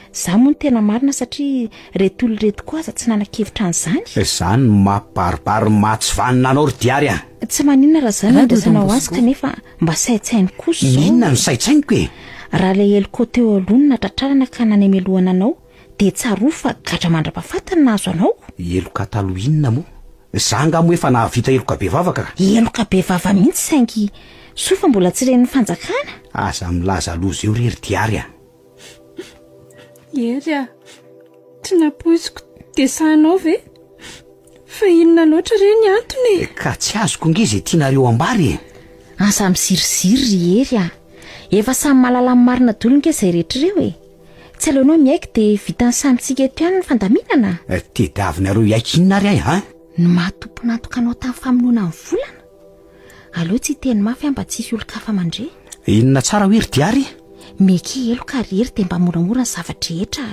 Za moa no tena marina satria reto olona ireto koa aza tsy nanan-kevitra an'izany. Izany no mampibaribary ny maha tsy vanona anao ry Diary a! Tsy maninona raha izany no Radio Don andraisanao azy Bosco. kanefa mba saintsaino kosa izao. Inona no saintsainiko e? Raha ilay heloka teo aloha no natratrarana ka nanemelohana anao dia tsarovy fa gadra mandra-pahafaty ny nahazo anao. Heloka taloha inona moa? Za angaha moa efa nahavita heloka bevava ka? Heloka bevava mihitsy saingy soa fa mbola tsy ren'ny fanjakana. Aza milaza loza eo re ry Diary a! Hery a! Tsy nampoiziko dia sahinao ve? Fa inona loatra re ny antony e? Ka tsy azoko nge izay tianareo ambara e! Aza miziriziry ry Hery a! Efa samy mahalala ny marina daholo nge izay rehetra ireo e! Tsy aleonao miaiky dia vitan'ny samy tsika eto ihany ny fandaminana? Tediavinareo hiaiky inona ary ahy an? Ny maha tompon'antoka anao tamin'ny famonoana ny volana? Aleo tsy hiteny mafy aho mba tsy hisy olon-kafa mandre. Inona tsara hoe ry Diary? Miaiky heloka ry Hery dia mba moramora ny zava-drehetra.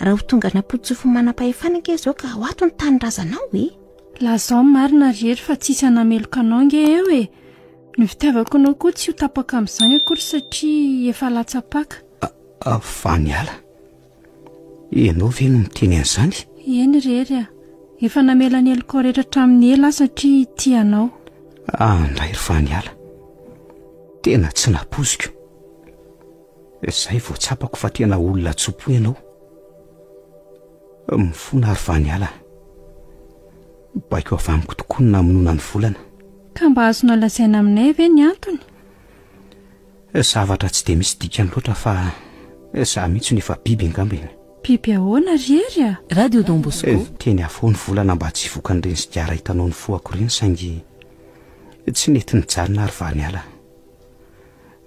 Raha ho tonga any am-pototsofin'ny manam-pahefana ange izao ka ho ato ny tanindrazanao e! Lazao ny marina ry Hery fa tsisy hanameloka anao ange eo e! Ny fitiavako anao koa tsy ho tapaka amin'izany akory satria efa latsa-paka. Vaniala, ianao ve no miteny an'izany? Eny ry Hery a! Efa namela ny helokao rehetra hatramin'ny ela aho satria tia anao. Andray ry Vaniala, tena tsy nampoiziko. Izay vao tsapako fa tena olona tso-po ianao. Mifona ary Vaniala. Baiko avy amiko tokoa ny namonoana ny volana. Ka mba azonao lazaina aminay ve ny antony? Zavatra tsy dia misy dikany loatra fa izaho mihitsy no efa biby angamba e. Biby ahoana ry Hery a? Radio Don Bosco. Niteny aho ny volana mba tsy hivokan'ireny sigara hitanao nifohako ireny saingy tsy nety nijanona ary Vaniala.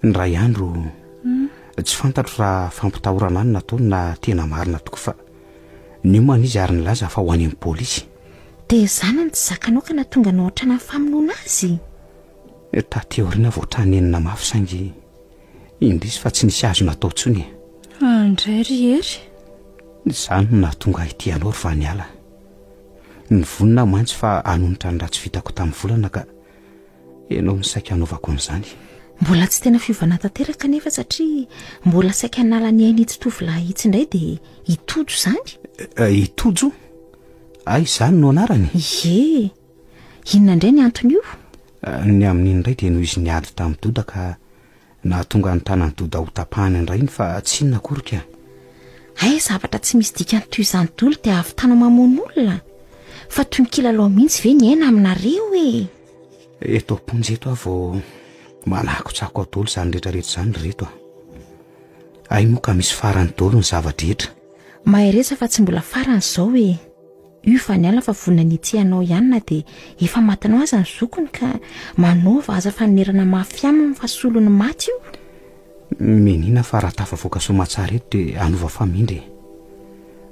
Indray andro, tsy fantatro raha fampitahorana ahy no nataony na tena marina tokoa fa niomana izy ary nilaza fa ho any amin'ny polisy. Dia izany no tsy zakanao ka nahatonga anao hatrany amin'ny famonoana azy? Taty aoriana vao tra-nenina mafy saingy indrisy fa tsy nisy azo natao intsony e. Andray ry Hery. Izany no nahatonga ahy ity anao ry Vaniala. Nivonona aho mantsy fa hanonitra ny ratsy vitako tamin'ny volana ka Ianao no saika hanaovako an'izany. Mbola tsy tena fiovana tanteraka anefa satria mbola saika hanala ny ain'itsy tovolahy itsy indray dia i Tojo izany. I Tojo? Hay izany no anarany? Ie. Inona indray ny anton'io? Ny amin'iny indray dia noho izy niady tamin'i Doda ka Nahatonga ny tanan'i Doda ho tapahana indray iny fa tsy inona akory ka. Hay zavatra tsy misy dikany toy izany dolo dia ahavitanao mamono olona? Fa toy ny kilalao mihitsy ve ny aina aminareo e? Eto am-ponja eto aho vao manakotsako ao dolo izany rehetra rehetra izany ry reto a. Hay moa ka misy farany dolo ny zava-drehetra. Mahereza fa tsy mbola farany izao e. Io fa niala fa vonona ny hitia anao ihany na dia efa matinao aza ny zokiny ka manaova aza fanonerana mafy aminy fa solon'ny maty io. Menina fa raha tafavoaka soamatsara eto dia hanova famindra e.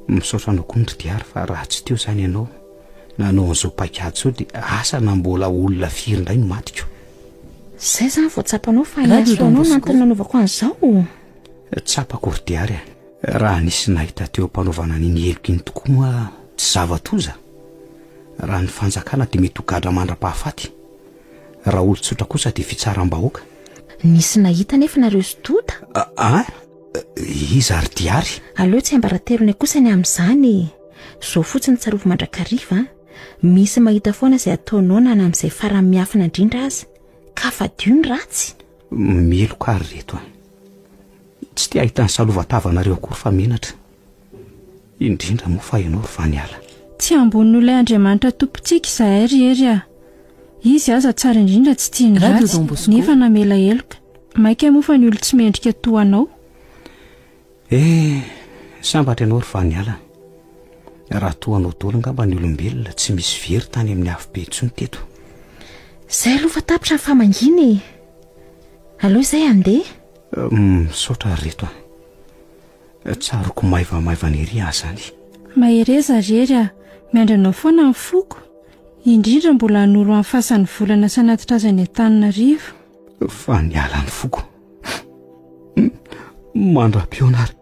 Misaotra anao koa ndry Diary fa raha tsy teo izany ianao nanao an'izao paikady izao dia asa na mbola olona firy indray no matiko. Izay izany vao tsapanao fa hiaso anao no antony nanaovako an'izao? Tsapako ry Diary a. Raha nisy nahita teo am-panaovana an'iny heloka iny tokoa moa tsy zava-doza? Raha ny fanjakana dia mety ho gadra mandra-pahafaty. Raha olon-tsotra kosa dia fitsaram-bahoaka. Nisy nahita anefa nareo sy Doda? An? Iza ry Diary? Aleo tsy ambaratelonay kosa ny amin'izany e! Izao fotsiny tsarovy mandrakariva an! Misy mahita foana izay ataonao na ny amin'izay farany miafina indrindra aza. Ka fadio ny ratsy. Meloka ary reto an! Tsy te hahita ny salova-tavanareo akory fa menatra. Indrindra moa fa ianao ry Vaniala. Tsy ambonin'ilay Andriamanitra Tompontsika izahay ry Hery a! Izy aza tsara indrindra tsy tia ny Radio ratsy, Don Bosco. nefa namela heloka. Mainka moa fa ny olon-tsy mendrika toa anao. Eh, sambatra ianao ry Vaniala. Raha toa anao daholo angamba ny olombelona tsy misy very tany amin'ny afobe intsony teto. Izay aloha fa tapitra ny famangiana e! Aleo izay handeha. Misaotra ry reto a. Tsaroako maivamaivana ery aho izany. Mahereza ry Hery a! Miandry anao foana ny foko. Indrindra mbola hanoro amin'ny fasan'ny volana sy hanatitra azy any Antananarivo. Fa niala ny foko. Mandra-pihaona ary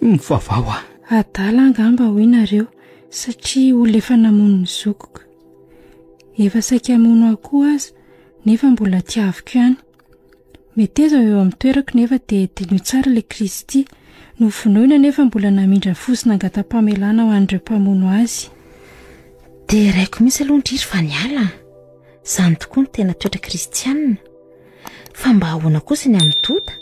mivavaha ho ahy. Adala angamba hoy nareo satria olona efa namono ny zokiko. Efa saika hamono ahy koa aza nefa mbola tiaviko ihany. Meteza ho eo amin'ny toerako nefa dia diniho tsara ilay Kristy. Novonoina nefa mbola namindra fo sy nangata-pamelana ho an'ireo mpamono azy. Dia raiko mihitsy aloha ndry ry Vaniala a! Izany tokoa no tena toetra kristianina. Fa mba ahoana kosa ny amin'i Doda?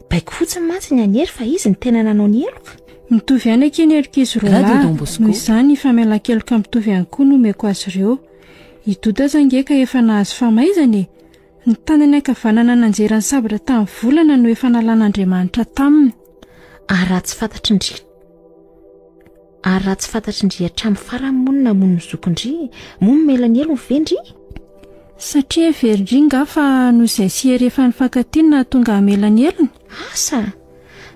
Baiko fotsiny mantsy ny an'i Hery fa izy no tena nanao ny heloka. Mitovy ihany akia ny helok'izy roa Radio lahy, Don Bosco. noho izany famelan-keloka mitovy ihany koa no omeko azy ireo. I Doda aza ange ka efa nahazo famaizana e! Ny tanany ankavanana nanjera ny sabatra tamin'ny volana no efa nalan'Andriamanitra taminy. Ary raha tsy fantatry ndry Ary raha tsy fantatry ndry hatramin'ny farany moa ny namono ny zokindry, moa mamela ny helony ve ndry? Satria heverin-dry nga fa noho izay sy Hery efa nifankatia no nahatonga hamela ny helony? Asa!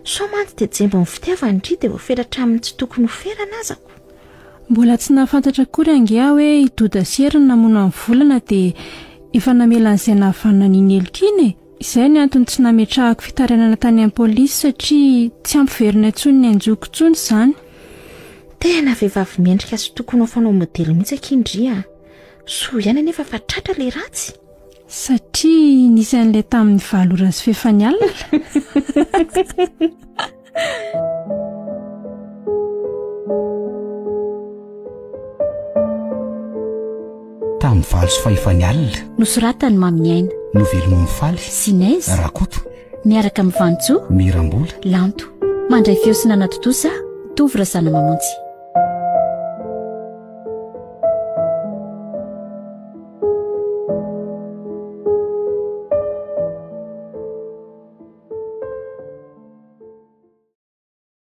Sao mantsy dia jembo ny fitiavany ndry dia voafetra hatramin'ny tsy tokony ho ferana aza ko! Mbola tsy nahafantatra akory ange aho hoe i Doda sy Hery no namono an'i Volana dia efa namela an'izay nahavanona an'iny heloka iny e! Izay ny antony tsy nametrahako fitarainana tany amin'ny polisy satria tsy hampiverina intsony ny ain-joko intsony izany. Tena vehivavy mendrika sy tokony ho fanao modely mihitsy akia ndry a! Soa ihany anefa fa tratra ilay ratsy. Satria nisy an'ilay tamin'ny valo ora sy fefany alina. Tamin'ny valo sy fahefany alina. Nosoratan'i Maminiaina. Novelomin'i Faly. Sinez. Rakoto. Miaraka amin'i Vanintsoa. Mirambola. Lanto. Mandray feo sy nanatontosa, Tovo Razanamamonjy.